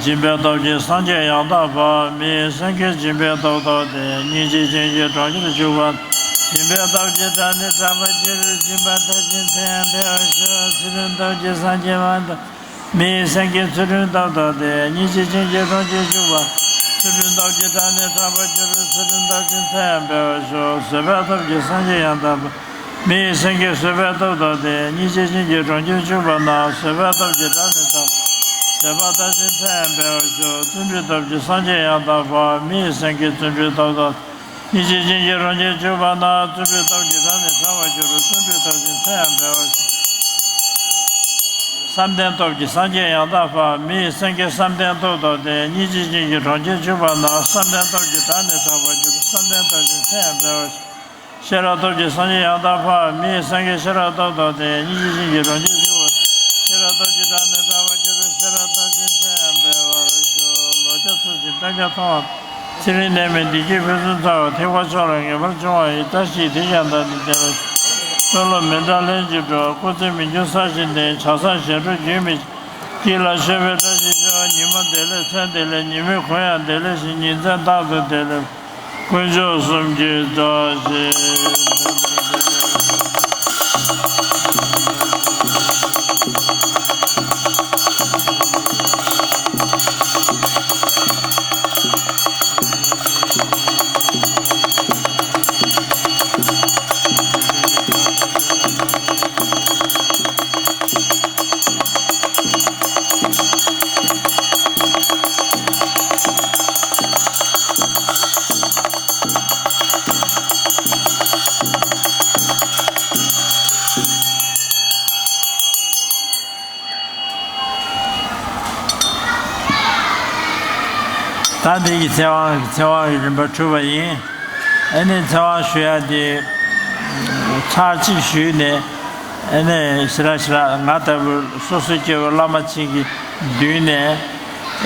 སྦྱིན་པའི་སྟོབས་ཀྱིས་སངས་རྒྱས་ཡང་དག་པ། མི་ཡི་སེམས་ཀྱིས་སྦྱིན་པའི་སྟོབས་ཐོབ་སྟེ། སྙིང་རྗེ་ཅན་གྱི་གྲོང་ཁྱེར་ཞུགས་པ། སྦྱིན་པའི་སྟོབས་ཀྱིས་དགྲ་ནི་སྐྲག་པར་འགྱུར། སྦྱིན་པ་མཐར་ཕྱིན་ཚེ་ཡང་འཕེལ་བར་ཤོག། ཚུལ་ཁྲིམས་སྟོབས་ཀྱིས་སངས་རྒྱས་མ་ཐོབ། མི་ཡི་སེམས་ཀྱིས་ཚུལ་ཁྲིམས་སྟོབས་ཐོབ་སྟེ། སྙིང་རྗེ་ཅན་གྱི་གྲོང་ཁྱེར་ཞུགས་པ། ཚུལ་ཁྲིམས་སྟོབས་ཀྱིས་དགྲ་ནི་སྐྲག་པར་འགྱུར། ཚུལ་ཁྲིམས་མཐར་ཕྱིན་ཚེ་ཡང་འཕེལ་བར་ཤོག། བཟོད་པའི་སྟོབས་ཀྱིས་སངས་རྒྱས་ཡང་དག་པ། མི་ཡི་སེམས་ཀྱིས་བཟོད་པའི་སྟོབས་ཐོབ་སྟེ། སྙིང་རྗེ་ཅན་གྱི་གྲོང་ཁྱེར་ཞུགས་པ་ན། བཟོད་པའི་སྟོབས་ཀྱིས་དགྲ་ནི་སྐྲག། བཟོད་པ་མཐར་ཕྱིན་ཚེ་ཡང་འཕེལ་བར་ཤོག། བརྩོན་འགྲུས་སྟོབས་ཀྱིས་སངས་རྒྱས་ཡང་དག་པ། མི་ཡི་སེམས་ཀྱིས་བརྩོན་འགྲུས་སྟོབས་ཐོབ། སྙིང་རྗེ་ཅན་གྱི་གྲོང་ཁྱེར་ཞུགས་པ་ན། བརྩོན་འགྲུས་སྟོབས་ཀྱིས་དགྲ་ནི་སྐྲག་པར་འགྱུར། བརྩོན་འགྲུས་མཐར་ཕྱིན་ཚེ་ཡང་འཕེལ་བར་ཤོག། བསམ་གཏན་སྟོབས་ཀྱིས་སངས་རྒྱས་ཡང་དག་འཕགས། མི་ཡི་སེང་གེ་བསམ་གཏན་སྟོབས་དང་ལྡན། སྙིང་རྗེ་ཅན་གྱི་གྲོང་ཁྱེར་འཇུག་པ་ན། བསམ་གཏན་སྟོབས་ཀྱིས་བདག་ནི་དྲག་པར་འགྱུར། བསམ་གཏན་སྟོབས་ཀྱིས་མཚན་ཡང་འཕེལ་བར་འགྱུར། ཤེས་རབ་སྟོབས་ཀྱིས་སངས་རྒྱས་ཡང་དག་འཕགས། མི་ཡི་སེང་གེ་ཤེས་རབ་སྟོབས་དང་ལྡན། སྙིང་རྗེ་ཅན་གྱི་གྲོང་ཁྱེར་འཇུག་པ་ན། ཤེས་རབ་སྟོབས་ཀྱིས་བདག་ནི་དྲག་པར་འགྱུར། ཤེས་རབ་སྟོབས་ཀྱིས་མཚན་ཡང་འཕེལ་བར་འགྱུར། ལོ་བརྒྱ་འཚོ་ཞིང་ལྟོན་ཀྱང་མཐོང་བ། ཚེ་རིང་ནད་མེད་བདེ་སྐྱིད་ཕུན་སུམ་ཚོགས་པ། ཐེག་པ་མཆོག་ལ་ངེས་པར་འབྱུང་བ་ཡི། བཀྲ་ཤིས་དེས་ཀྱང་བདག་ནི་བདེ་ལ་ཕྱུག། ལྷོད་ལྷོད་མི་འདྲ་ལྷན་ཅིག་འགྲོ། སྐུ་ཚེ་མི་འགྱུར་ས་ཞིང་ལྡན། ཆགས་སྡང་ཞེ་འགྲོ་རྒྱུན་མི་འཆད། སྐྱིད་ལ་ཆོས་འཕེལ་བཀྲ་ཤིས་ཤོག། ཉི་མ་བདེ་ལེགས་མཚན་བདེ་ལེགས། ཉི་མའི་གུང་ཡང་བདེ་ལེགས་ཤིང་། ཉིན་མཚན་རྟག་ཏུ་བདེ་ལེགས། དཀོན་མཆོག་གསུམ་གྱི་གྲོགས་བཞེས། ད་འདི་གི་ཚེ་དབང་གི་ཚེ་དབང་གི་རིམ་པ་གྲུབ་པ་ཡིན། ཨ་ནི་ཚེ་དབང་ཞུ་ཡ་དེ་ཚར་གཅིག་ཞུས་ནས། ཨ་ནི་ཞེ་དྲག་ཞེ་དྲག་ང་ལྟ་བུ་སོ་སོའི་སྐྱེ་བོ་བླ་མ་གཅིག་གི་མདུན་ནས།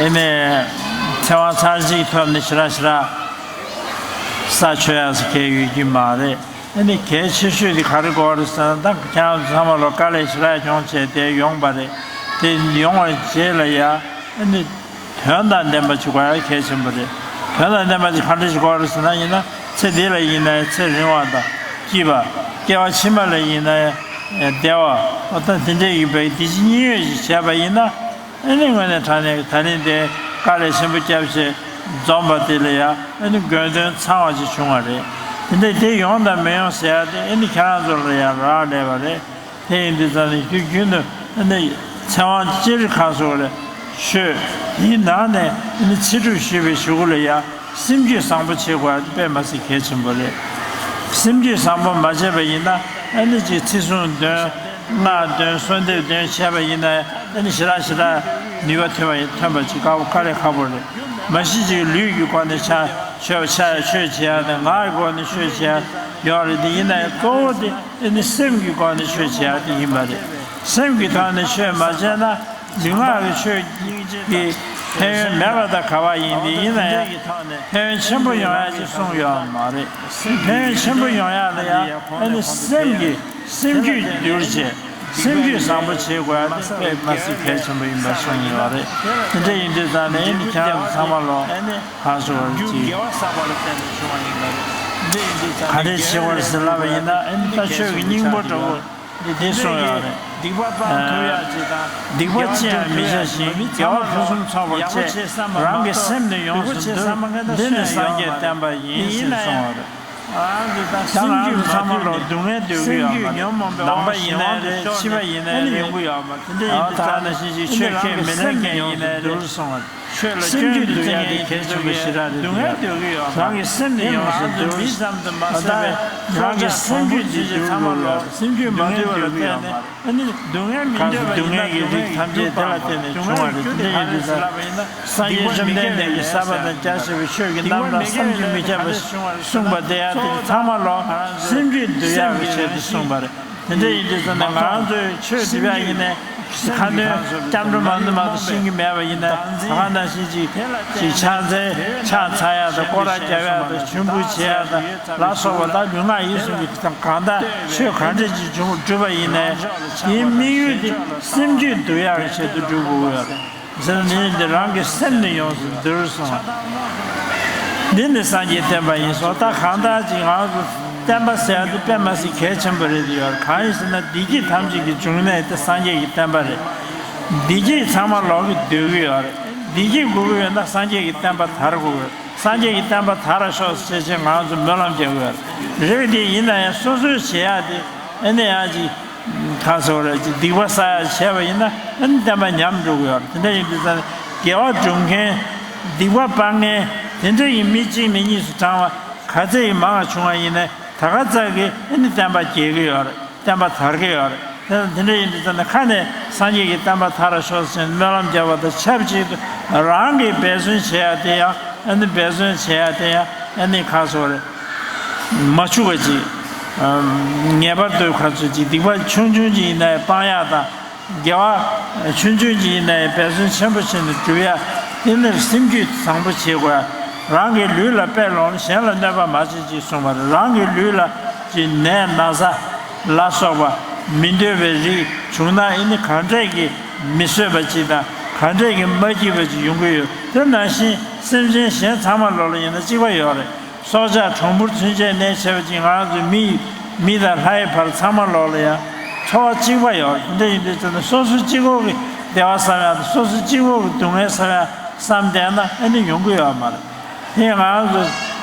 ཨ་ནི་ཚེ་དབང་ཚར་གཅིག་ཐོབ་ནས་ཞེ་དྲག་ཞེ་དྲག་ས་ཆོད་ཡ་ཟེར་མཁན་ཡོད་ཀྱི་མ་རེད། ཨ་ནི་གལ་ཆེ་ཤོས་དེ་ག་རེ་དགོས་རེད་ཟེར་ན། ད་ཁྱེད་རང་ཚོ་ཚང་མ་ལོ་དཀའ་ལས་ཞེ་དྲག་མྱོང་བྱས་དེ་ཡོང་པ་རེད། དེ་ཡོང་བའི་རྗེས་ལ་ཡ། ཨ་ནི་དོན་དང་ལྡན་པ་བྱེད་དགོས་ཡ་གལ་ཆེན་པོ་རེད། དོན་དང་ལྡན་པ་དེ་ག་འདྲ་ཞིག་དགོས་རེད་ཟེར་ན། ཡིན་ན་ཚེ་འདི་ལ་ཡིན་ན་ཡང་ཚེ་རིང་བ་དང་སྐྱིད་པ། སྐྱེ་བ་ཕྱི་མ་ལ་ཡིན་ན་ཡང་བདེ་བ། འོ་ད་དེ་འདྲ་ཡིན་པའི་བདེ་སྐྱིད་གཉིས་ཡོད་ཅིག་བྱས་པ་ཡིན་ན། ཨ་ནི་དངོས་གནས་དྲང་གནས་ད་རིང་དེ་དཀའ་ལས་ཆེན་པོ་བརྒྱབ་བྱས་འཛོམས་པ་དེ་ལ་ཡང་། ཨ་ནི་དགོས་དོན་ཚང་བ་ཅིག་བྱུང་བ་རེད། དེ་འདྲ་དེ་ཡོང་དང་མི་ཡོང་ཟེར་ཡ་དེ་ཨ་ནི་ཁྱེད་རང་ཚོ་ལ་ཡང་རག་ལས་པ་རེད། དེ་ཡིན་དུས་ཙང་ནས་དུས་རྒྱུན་དུ་ཨ་ནི་ཚེ་དབང་སྤྱིར་གང་སོགས་ལ་ཤོད། དེའི་ནང་ནས་ཨ་ནི་ཚེ་སྒྲུབ་ཞུས་པའི་གཞུག་གུ་ལ་ཡང་སེམས་རྒྱུད་བཟང་པོ་བྱེད་དགོས་པ་དེ་དཔེ་མ་སྲིད་གལ་ཆེན་པོ་རེད། སེམས་རྒྱུད་བཟང་པོ་མ་བྱས་པ་ཡིན་ན། ཨ་ནི་ཅིག་ཚེ་བཟུང་འདོན། སྔགས་འདོན། གསོལ་འདེབས་འདོན་བྱས་པ་ཡིན་ན། ཨ་ནི་ཞེ་དྲག་ཞེ་དྲག་ནུས་པ་ཐོན་པ་ཡིན། ཐོན་པ་ཅིག་དཀའ་བོ་དཀའ་ལས་ཁག་པོ་རེད། མ་གཞི་ཅིག་ལུས་ཀྱི་སྒོ་ནས་ཆ་ཆོས་ཆ་ཆོས་བྱེད་ཡ་དང་། ངག་གི་སྒོ་ནས་ཆོས་བྱེད་ཡ་ཡོད་རེད། དེ་ཡིན་ན་ཡང་གཙོ་བོ་དེ་ཨ་ནི་སེམས་ཀྱི་སྒོ་ནས་ཆོས་བྱེད་ཡ་དེ་ཡིན་པ་རེད། སེམས་ཀྱི་ཐོག་ནས་ཆོས་མ་བྱས་ན། ལུས་ངག་གི་ཆོས་ཀྱི་ཕན་ཡོན་མེད་པ་དང་འདྲ་བ་ཡིན། དེ་ཡིན་ན་ཡང་ཕན་ཡོན་ཆེན་པོ་ཡོང་ཡ་ཅིག་གསུངས་ཡོད་མ་རེད། ཕན་ཡོན་ཆེན་པོ་ཡོང་ཡ་ལ་ཡང་ཨ་ནི་སེམས་ཀྱི་སེམས་རྒྱུད་བསྡུར་བྱས། སེམས་རྒྱུད་བཟང་པོ་བྱེད་དགོས་ཡ་དེ་དཔེ་མ་སྲིད་གལ་ཆེན་པོ་ཡིན་པ་གསུངས་ཡོད་རེད། དེ་འདྲ་ཡིན་དུས་ཙང་ནས་ཨ་ནི་ཁྱེད་རང་ཚོ་ཚང་མ་ལོ་གང་སོ་བར་གྱིས། ག་འདྲས་བྱེད་དགོས་ཟེར་ལབ་པ་ཡིན་ན། ཨ་ནི་ད་ཆོས་ཀྱི་སྙིང་པོ་འདྲ་བོ་འདི་འདི་གསུངས་ཡོད་རེད། སྡིག་པ་སྤང་ཐུབ་ཡ་ཅིག་དང་། སྡིག་པ་ཅི་ཡང་མི་བྱ་ཞིང་། དགེ་བ་ཕུན་སུམ་ཚོགས་པར་སྤྱད། རང་གི་སེམས་ནི་ཡོངས་སུ་འདུལ། འདི་ནི་སངས་རྒྱས་བསྟན་པ་ཡིན་ཟེར་གསུངས་པ་རེད། ད་ང་ཚོ་ཚང་མ་ལོ་སྡུག་བསྔལ་འདོད་ཀྱི་ཡོད་མ་རེད། ནང་པ་ཡིན་ནའི་རེད། ཕྱི་པ་ཡིན་ནའི་རེད། ཡོང་གི་ཡོད་མ་རེད། དེ་འདྲ་ཡིན་དུས་ད་ནང་བཞིན་གྱི་ཆོས་ཁས་མི་ལེན་མཁན་ཡིན་ནའི་རེད། སོང་བ་རེད། ཆོས་ལ་སེམས་རྒྱུད་འདུལ་ཡ་དེ་གལ་ཆེན་པོ་ཞེ་དྲག་རེད་འདུག་ཡ། རང་གི་སེམས་ནི་ཡོངས་སུ་འདུལ། ད་ལྟ་རང་གི་སེམས་རྒྱུད་འདི་འདུལ་དགོས་ཡ། སེམས་རྒྱུད་མ་འདུལ་བ་ལ་བརྟེན་ནས། གང་ཟག་སྡུག་བསྔལ་གྱི་རིགས་ཐམས་ཅད་དེ་ལ་བརྟེན་ནས་བྱུང་བ་རེད། དེ་འདྲ་ཡིན་དུས་ཙང་། སངས་རྒྱས་བཅོམ་ལྡན་འདས་ཀྱིས་ཟབ་པ་དང་རྒྱ་ཆེ་བའི་ཆོས་ཀྱི་རྣམ་གྲངས་བསམ་གྱིས་མི་ཁྱབ་པ་གསུངས་པ་དེ་ཡང་དེ་ཚང་མ་ལོ་སེམས་རྒྱུད་འདུལ་ཡག་གི་ཆེད་དུ་གསུངས་པ་རེད། དེ་འདྲ་ཡིན་དུས་ཙང་ནས་ང་རང་ཚོས་ཆོས་སྒྲུབ་ཡག་ཡིན་ནའི། ཁ་འདོན་སྐྱབས་འགྲོ་མང་དུ་མང་དུ་ཤེས་ཀྱི་མེད་པ་ཡིན་ན། ད་ག་ནང་བཞིན་ཅིག་ཅིག་ཕྱག་འཚལ། ཕྱག་འཚལ་ཡག་དང་། སྐོར་ར་རྒྱབ་ཡག་དང་། མཆོད་འབུལ་བྱེད་ཡག་དང་ལ་སོགས་པ། ད་ལུས་ངག་ཡིད་གསུམ་གྱི་གང་ལྟར་ཆོས་ག་འདྲ་ཅིག་བྱུང་བསྒྲུབས་པ་ཡིན་ནའི། དེའི་དམིགས་ཡུལ་དེ་སེམས་རྒྱུད་འདུལ་ཡག་གི་ཆེད་དུ་སྒྲུབ་དགོས་ཀྱི་ཡོད་རེད། ཟེར་ནས་འདི་རང་གི་སེམས་ནི་ཡོངས་སུ་འདུལ་གསུངས། འདི་ནི་སངས་རྒྱས་བསྟན་པ་ཡིན་གསུངས། ད་གང་ལྟར་ཅིག་ང་ཚོ་བསྟན་པ་ཟེར་ཡ་དེ་དཔེ་མ་སྲིད་གལ་ཆེན་པོ་རེད་ཡོད། གང་ཡིན་ཟེར་ན། བདེ་སྐྱིད་ཐམས་ཅད་ཀྱི་འབྱུང་གནས་དེ་སངས་རྒྱས་ཀྱི་བསྟན་པ་རེད། བདེ་སྐྱིད་ཚང་མ་ལོག་གི་འདོད་ཀྱི་ཡོད་རེད། བདེ་སྐྱིད་དགོས་ཀྱི་ཡོད་ན་སངས་རྒྱས་ཀྱི་བསྟན་པ་དར་དགོས་ཀྱི་ཡོད། སངས་རྒྱས་ཀྱི་བསྟན་པ་དར་ཤོག་ཟེར་བྱས་ང་ཚོ་སྨོན་ལམ་རྒྱག་དགོས་རེད། རེད་དེ་ཡིན་ན་ཡང་སོ་སོས་བྱེད་ཡག་དེ་ཨ་ནི་ཡང་ཅིག་ག་ཟེར་རེད། ཅིག་སྡིག་པ་བསགས་ཡག་བྱས་པ་ཡིན་ན་ཨ་ནི་བསྟན་པ་ཉམས་འགྲོ་གི་ཡོད་རེད། དེ་འདྲ་ཡིན་དུས་ཙང་དགེ་བ་སྒྲུབ་མཁན། སྡིག་པ་སྤང་མཁན། དེ་འདྲ་ཡི་མི་གཅིག་ནས་གཉིས་སུ་བགྲང་བ་ག་ཚད་ཡིན་མང་བ་བྱུང་བ་ཡིན་ནའི། ད་ག་ཚད་ཀྱིས་ཨ་ནི་བསྟན་པ་རྒྱས་ཀྱི་ཡོད་རེད། བསྟན་པ་དར་གྱི་ཡོད་རེད། དེ་དེ་འདྲ་ཡིན་དུས་ཙམ་ནས་ཁ་ནས་སངས་རྒྱས་ཀྱི་བསྟན་པ་མཐར་ཤོག་ཟེར་ནས་སྨོན་ལམ་རྒྱབ་པ་དང་ཆབས་ཅིག་ཏུ་རང་གིས་འབད་བརྩོན་བྱེད་ཡ་དེ་ཡང་ཨ་ནི་འབད་བརྩོན་བྱེད་ཡ་དེ་ཡང་ཨ་ནི་ཁ་སོ་རེད། མ་འཆུག་པ་ཅིག་ངེས་པར་དུ་ཁ་ཚུལ་ཅིག་སྡིག་པ་ཆུང་ཆུང་ཅིག་ཡིན་ན་ཡང་སྤང་ཡག་དང་། དགེ་བ་ཆུང་ཆུང་ཅིག་ཡིན་ན་ཡང་འབད་བརྩོན་ཆེན་པོ་བྱས་ནས་སྒྲུབ་ཡ། དེ་ནི་སེམས་རྒྱུད་བཟང་པོ་བྱེད་དགོས། རང་གི་ལུས་ལ་དཔེ་ལོངས་གཞན་ལ་གནོད་པ་མ་བྱེད་ཅེས་གསུངས་པ་རེད། རང་གི་ལུས་ལ་ཅིག་ནད་ན་ཚ་ལ་སོགས་པ་མི་འདོད་པའི་རིགས་བྱུང་ན་ཨེ་ནི་གང་འདྲས་ཀྱི་མི་བཟོད་པ་ཅིག་དང་གང་འདྲས་ཀྱི་མ་སྐྱིད་པ་ཅིག་ཡོང་གི་ཡོད། དེ་ནང་བཞིན་སེམས་ཅན་གཞན་ཚང་མ་ལོག་ལ་ཡིན་ན་གཅིག་པ་ཡོད་རེད། སྲོག་ཆགས་གྲོང་འབུར་ཚུན་ཆད་ནད་བྱས་པ་ཅིག་ང་རང་ཚོ་མི་མི་དང་ལྷའི་བར་ཚང་མ་ལོག་ལ་ཡང་འཚོ་བ་གཅིག་པ་ཡོད། དེ་འདྲ་ཡིན་དུས་ཙམ་ན་སོ་སོ་གཅིག་པོ་གི་བདེ་བ་བསམ་ཡག་དང་སོ་སོ་གཅིག་པོ་གི་སྡུག་བསྔལ་བསམ་ཡག་བསམ་བསྡད་ན་ཨ་ནི་ཡོང་གི་ཡོད་མ་རེད། དེ་ང་རང་ཚོ་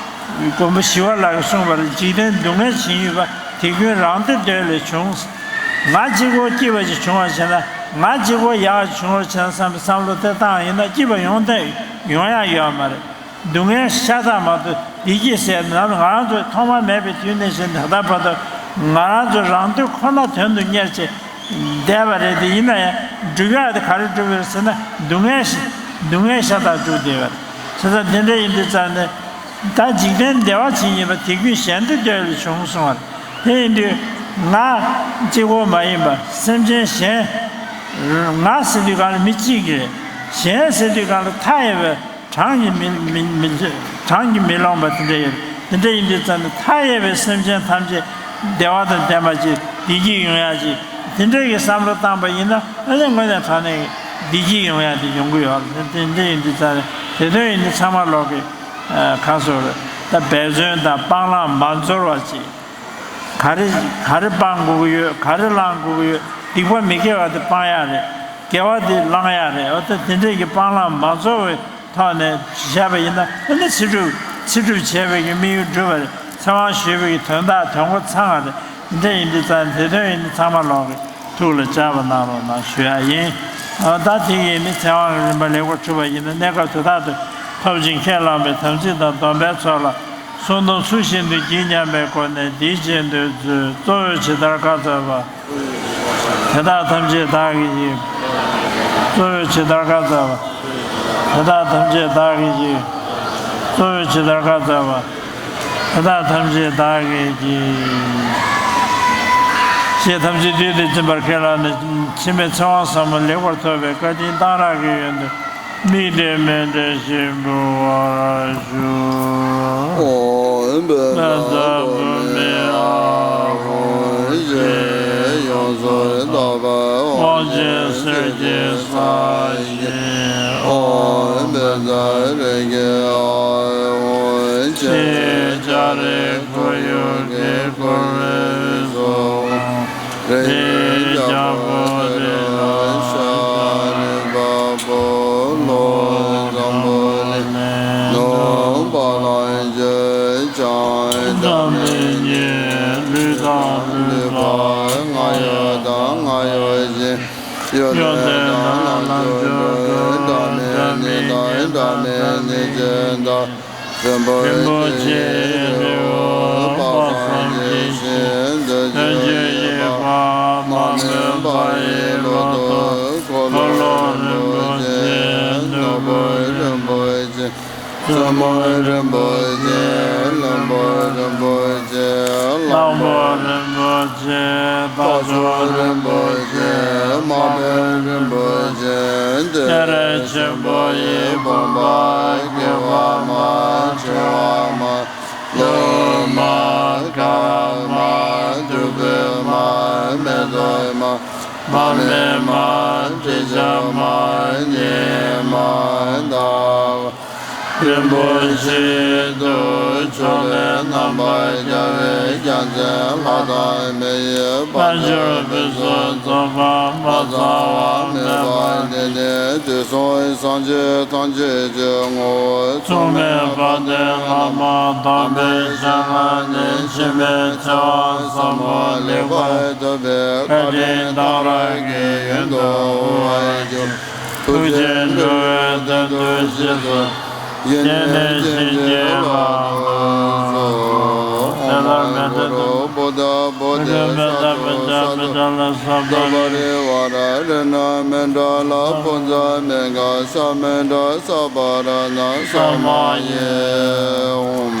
མགོན་པོ་ཞི་བ་ལྷ་གིས་གསུངས་པ་རེད། འཇིག་རྟེན་སྡུག་བསྔལ་ཇི་སྙེད་པ། དེ་ཀུན་རང་བདེ་འདོད་ལས་བྱུང་། ང་གཅིག་པོ་སྐྱིད་པ་ཅིག་བྱུང་བ་བྱས་ན་ང་གཅིག་པོ་ཡག་བྱུང་བ་བྱས་ན་བསམ་པའི་བསམ་བློ་དེ་བཏང་ཡིན་ན་སྐྱིད་པ་ཡོང་ཐབས་ཡོང་ཡག་ཡོད་མ་རེད། སྡུག་བསྔལ་ཤ་སྟག་མ་གཏོགས་བདེ་སྐྱིད་ཟེར་ནམ་ང་རང་ཚོས་ཐོག་མ་མེད་པའི་དུས་ནས་བཞིན་ད་ལྟ་བར་དུ་ང་རང་ཚོ་རང་དོན་ཁོ་ན་དོན་དུ་གཉེར་བྱས་བསྡད་པ་རེད། དེ་ཡིན་ན་ཡང་སྒྲུབ་ཡག་དེ་ག་རེ་སྒྲུབ་ཡོད་ཟེར་ན་སྡུག་བསྔལ་ཞིག་སྡུག་བསྔལ་ཤ་སྟག་སྒྲུབ་བསྡད་པ་རེད། བྱས་ཙང་དེ་འདྲ་ཡིན་དུས་ཙང་ནས་ད་འཇིག་རྟེན་བདེ་བ་ཇི་སྙེད་པ། དེ་ཀུན་གཞན་བདེ་འདོད་ལས་བྱུང་གསུངས་པ་རེད། དེ་ཡིན་དུས་ང་གཅིག་པོ་མ་ཡིན་པ་སེམས་ཅན་གཞན་ང་ཟེར་དུས་གང་ལ་མི་གཅིག་རེད། གཞན་ཟེར་དུས་གང་ལ་མཐའ་ཡས་པའི་གྲངས་ཀྱིས་མི་མི་མི་གྲངས་ཀྱིས་མི་ལོངས་པ་དེ་འདྲ་ཡོད། དེ་འདྲ་ཡིན་དུས་ཙམ་ནས་མཐའ་ཡས་པའི་སེམས་ཅན་ཐམས་ཅད་བདེ་བ་དང་ལྡན་པ་ཅིག་བདེ་སྐྱིད་ཡོང་ཡག་ཅིག་དེ་འདྲ་གི་བསམ་བློ་བཏང་པ་ཡིན་ན་ཨ་ནི་དངོས་གནས་དྲང་གནས་བདེ་སྐྱིད་ཡོང་ཡག་དེ་ཡོང་གི་ཡོད་རེད། དེ་འདྲ་ཡིན་དུས་ཙམ་ནས་དེ་དོན་ཡིན་དུས་ཚང་མ་ལོག་གི་གང་སོ་རེད། ད་འབད་བརྩོན་དང་སྤང་བླང་མ་འཛོར་བ་ཅིག་ག་རེ་ག་རེ་སྤང་དགོས་ཀྱི་ཡོད། ག་རེ་བླང་དགོས་ཀྱི་ཡོད། སྡིག་པ་མི་དགེ་བ་དེ་སྤང་ཡག་རེད། དགེ་བ་དེ་བླང་ཡག་རེད། འོ་ད་དེ་འདྲས་ཀྱི་སྤང་བླང་མ་འཛོར་བའི་ཐོག་ནས་བྱས་པ་ཡིན་ན་ཨ་ནི་ཚེ་སྒྲུབ་ཚེ་སྒྲུབ་བྱས་པའི་གི་དམིགས་ཡུལ་འགྲུབ་པ་རེད། ཚེ་དབང་ཞུས་པའི་གི་དོན་དག་དོན་གོ་ཚང་བ་རེད། དེ་འདྲ་ཡིན་དུས་ཙང་དེ་དོན་ཡིན་དུས་ཚང་མ་ལོག་གི་ཐུགས་ལ་བཅངས་པ་གནང་རོགས་གནང་ཞུ་ཡག་ཡིན། འོ་ད་དེ་གི་ནི་ཚེ་དབང་གི་རིམ་པ་ལེགས་པར་གྲུབ་པ་ཡིན་ན་གནས་སྐབས་དེ་དག་ཏུ་ཐོབ་ཅིང་ཁས་བླངས་པའི་དམ་ཚིག་དང་སྡོམ་པའི་ཚོགས་ལ་གསུང་དང་ཚུལ་བཞིན་དུ་བགྱིས་སྙམ་པའི་སྒོ་ནས་འདིའི་རྗེས་ཟློས་མཛོད། གཙོ་བོས་ཇི་ལྟར་བཀའ་སྩལ་པ། དེ་དག་ཐམས་ཅད་བདག་གིས་བགྱི། གཙོ་བོས་ཇི་ལྟར་བཀའ་སྩལ་པ། དེ་དག་ཐམས་ཅད་བདག་གིས་བགྱི། གཙོ་བོས་ཇི་ལྟར་བཀའ་སྩལ་པ། དེ་དག་ཐམས་ཅད་བདག་གིས་བགྱི། ཞེས་ཐམས་ཅད་བསྡུས་ཏེ་སྦྱིན་པར་ཁས་བླངས་ནས་ཕྱི་མའི་ཚེ་དབང་ཟབ་མོ་ལེགས་པར་ཐོབ་པའི་བཀའ་དྲིན་གཏང་རག་གི་ཡོན་དུ། དམིགས་ཏེ་སྨོན་འདུན་ཞིག་འབུལ་བར་ཞུ། ཨོཾ་བཛྲ་བྷཱུ་མི་ཨཱཿཧཱུྃ་ཞེས་ཡོངས་སུ་དག་པའི་དབང་ཆེན་གསེར་གྱི་ས་གཞི། ཨོཾ་བཛྲ་རེ་ཁེ་ཨཱཿཧཱུྃ་ཞེས་ལྕགས་རི་ཁོར་ཡུག་གི་ཁོར་ཡུག་སོགས། རིའི་རྒྱལ་པོ་རི་ལ་ཤར་རི་དཔའ་བོ་ཀླུ་འཛམ་བུ་གླིང་ནོར་བུ་ལ་བརྗོད་ཀྱང་འདབ་མའི་ཉི་འོད་ལུས་དང་ལུས་པ་རྔ་ཡབ་དང་རྔ་ཡབ་བཞིན། གཡོ་ལྡན་ནམ་མཁའ་ལ་འགྲོ་འགྲོ་འདྲ་མིན་གཉིས་དང་འདྲ་མིན་གཉིས་ཀྱི་མཐའ། རིན་པོ་ཆེའི་རི་བོ་དཔག་བསམ་ཡིད་བཞིན་དུ་ཆོས་དབྱིངས་པདྨ་འོད་དཔག་མེད་མ་ཡི་ལོ་ཏོག་འཁོར་ལོ་རིན་པོ་ཆེའི་ནོར་བུ་རིན་པོ་ཆེ། བཙུན་མོ་རིན་པོ་ཆེ། བློན་པོ་རིན་པོ་ཆེ། གླང་པོ་རིན་པོ་ཆེ། རྟ་མཆོག་རིན་པོ་ཆེ། དམག་དཔོན་རིན་པོ་ཆེ། སྤྱན་རས་ཆེན་པོ་ཡི་དགོངས་པ། སྐྱེ་བ་མ། འཆི་བ་མ། ལྷོ་མ། ཁ་མ། དུས་ཀྱི་མ། མེ་ཏོག་མ། མར་མེ་མ། དྲི་ཆབ་མ། ཉི་མ། ཟླ་བ། རིན་པོ་ཆེ་དུ་ཕྱོགས་ལས་རྣམ་པར་རྒྱལ་བའི་རྒྱལ་མཚན་ལྷ་དང་མི་ཡི་དཔལ་འབྱོར་ཕུན་སུམ་ཚོགས་པ་མ་ཚང་བ་མེད་པ་འདི་ནི་དུས་གསུམ་སངས་རྒྱས་ཐམས་ཅད་ཀྱི་ངོ་བོ་མཚུངས་མེད་དཔལ་ལྡན་བླ་མ་དམ་པའི་ཞལ་སྔ་ནས་འཆི་མེད་ཚེ་དབང་ཟབ་མོ་ལེགས་པར་ཐོབ་པའི་བཀའ་དྲིན་གཏང་རག་གི་ཡོན་དུ་དབུལ་བར་ཞུ། ཐུགས་རྗེས་འགྲོ་བའི་དོན་དུ་རྗེས་སུ་བཞེས་ནས་བྱིན་གྱིས་བརླབ་ཏུ་གསོལ། དེ་ལྟར་མཎྜལ་དུ། ད་བོ་དྷི་སཏྭ་སཏྭ་བི་ཏ་བི་ཏ་ལ་ས་པ་རི་ཝཱ་ར་རཏྣ་མཎྜ་ལ་ཕུ་ཛ་མེ་ག་ས་མཎྜ་ས་པ་རཏྣ་ས་མ་ཡེ། ཨོཾ།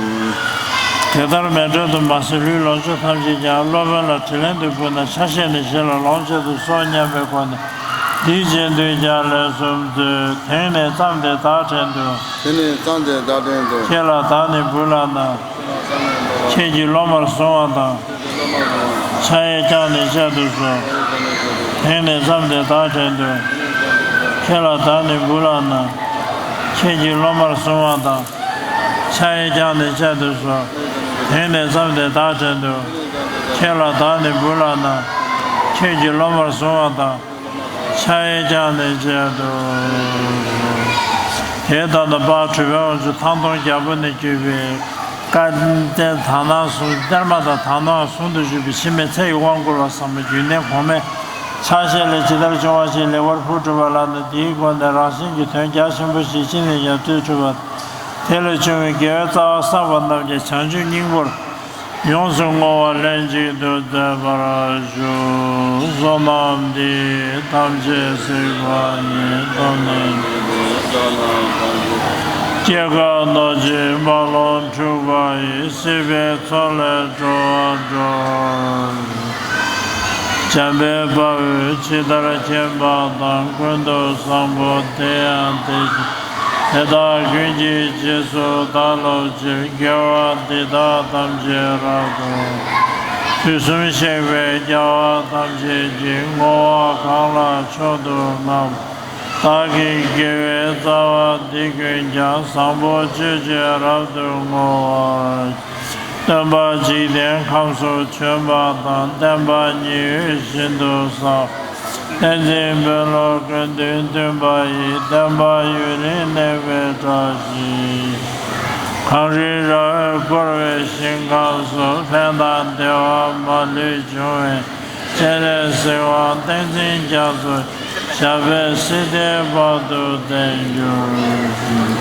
དེ་ལྟར་མཎྜལ་དུ་མ་ཟད་ལྷའི་ལོངས་སྤྱོད་ཐམས་ཅད་ཀྱང་སློབ་དཔོན་ལ་དྲིན་ལན་དུ་ཕུལ་ན་ཆ་ཤས་ནས་ཞེ་ལ་ལོངས་སྤྱོད་དུ་གསོལ་སྙམ་པའི་སྒོ་ནས་འདིའི་རྗེས་ཟློས་ཀྱང་ལན་གསུམ་མཛོད། དེང་ནས་བརྩམས་ཏེ་བདག་བྲན་དུ། དེང་ནས་བརྩམས་ཏེ་བདག་བྲན་དུ། ཁྱེད་ལ་བདག་ནི་འབུལ་ལགས་ན། ཁྱེད་ཀྱིས་སློབ་མར་བཟུང་བ་དང་། ཕྱག་གཡས་བརྐྱངས་ནས་བཅད་དུ་གསོལ། དེང་ནས་བརྩམས་ཏེ་བདག་བྲན་དུ། ཁྱེད་ལ་བདག་ནི་འབུལ་ལགས་ན། ཁྱེད་ཀྱིས་སློབ་མར་བཟུང་བ་དང་། ཕྱག་གཡས་བརྐྱངས་ནས་བཅད་དུ་གསོལ། དེང་ནས་བརྩམས་ཏེ་བདག་བྲན་དུ། ཁྱེད་ལ་བདག་ནི་འབུལ་ལགས་ན། ཁྱེད་ཀྱིས་སློབ་མར་བཟུང་བ་དང་། ཕྱག་གཡས་བརྐྱངས་ནས་བཅད་དུ། དེ་ལྟར་ན་དཔལ་གྲུབ་པའི་དབང་ཕྱུག་ཐང་སྟོང་རྒྱལ་པོ་ནས་བརྒྱུད་པའི་བཀའ་གཏེར་དག་སྣང་གསུང་གཏེར་མ་དང་དག་སྣང་ཟུང་དུ་འཇུག་པའི་འཆི་མེད་ཚེ་ཡི་དབང་བསྐུར་བ་ཟབ་མོ་རྒྱུད་སྣེ་གོང་མའི་ཕྱག་བཞེས་ལས་ཇི་ལྟར་འབྱུང་བ་བཞིན་ལེགས་པར་ཕུལ་གྲུབ་པ་ལགས་ན། དེའི་སྒོ་ནས་རང་གཞན་གྱི་དོན་རྒྱ་ཆེན་པོ་ཞིག་ཅི་ནས་ཀྱང་སྤྲོད་གྲུབ་པ། དེ་ལས་བྱུང་བའི་དགེ་བའི་རྩ་བ་བསགས་པ་རྣམས་ཀྱང་བྱང་ཆུབ་སྙིང་པོར་ཡོངས་སུ་བསྔོ་བ་ལྷན་ཅིག་ཏུ་མཛད་པར་ཞུ། བསོད་ནམས་འདི་ཡིས་ཐམས་ཅད་གཟིགས་པ་ཉིད། ཐོབ་ནས་ཉེས་པའི་དགྲ་རྣམས་ཕམ་བྱས། སྐྱེ་རྒ་ན་འཆིའི་རྦ་ཀློང་འཁྲུགས་པ་ཡི། སྲིད་པའི་མཚོ་ལས་འགྲོ་བ་སྒྲོལ། འཇམ་དཔལ་དཔའ་བོས་ཇི་ལྟར་མཁྱེན་པ་དང་། ཀུན་ཏུ་བཟང་པོ་དེ་ཡང་དེ་བཞིན་དེ་དག་ཀུན་གྱི་རྗེས་སུ་བདག་སློབ་ཕྱིར། དགེ་བ་འདི་དག་ཐམས་ཅད་རབ་ཏུ། དུས་གསུམ་གཤེགས་པའི་རྒྱལ་བ་ཐམས་ཅད་ཀྱིས། བསྔོ་བ་གང་ལ་མཆོག་ཏུ་བསྔགས་པ། བདག་གི་དགེ་བའི་རྩ་བ་འདི་ཀུན་ཀྱང་། བཟང་པོ་སྤྱོད་ཕྱིར་རབ་ཏུ་བསྔོ་བར། སྟོན་པ་འཇིག་རྟེན་ཁམས་སུ་བྱོན་པ་དང་། བསྟན་པ་ཉི་འོད་བཞིན་དུ་གསལ། བསྟན་འཛིན་དཔོན་སློབ་དགེ་འདུན་སྟོན་པ་ཡིས། བསྟན་པ་ཡུན་རིང་གནས་པའི་བཀྲ་ཤིས་ཤིང་། གངས་རིའི་ར་བས་བསྐོར་བའི་ཞིང་ཁམས་སུ། ཕན་དང་བདེ་བ་མ་ལུས་འབྱུང་བའི་སྤྱན་རས་གཟིགས་དབང་བསྟན་འཛིན་རྒྱ་མཚོ། ཞབས་པད་སྲིད་མཐའི་བར་དུ་བརྟན་གྱུར་ཅིག།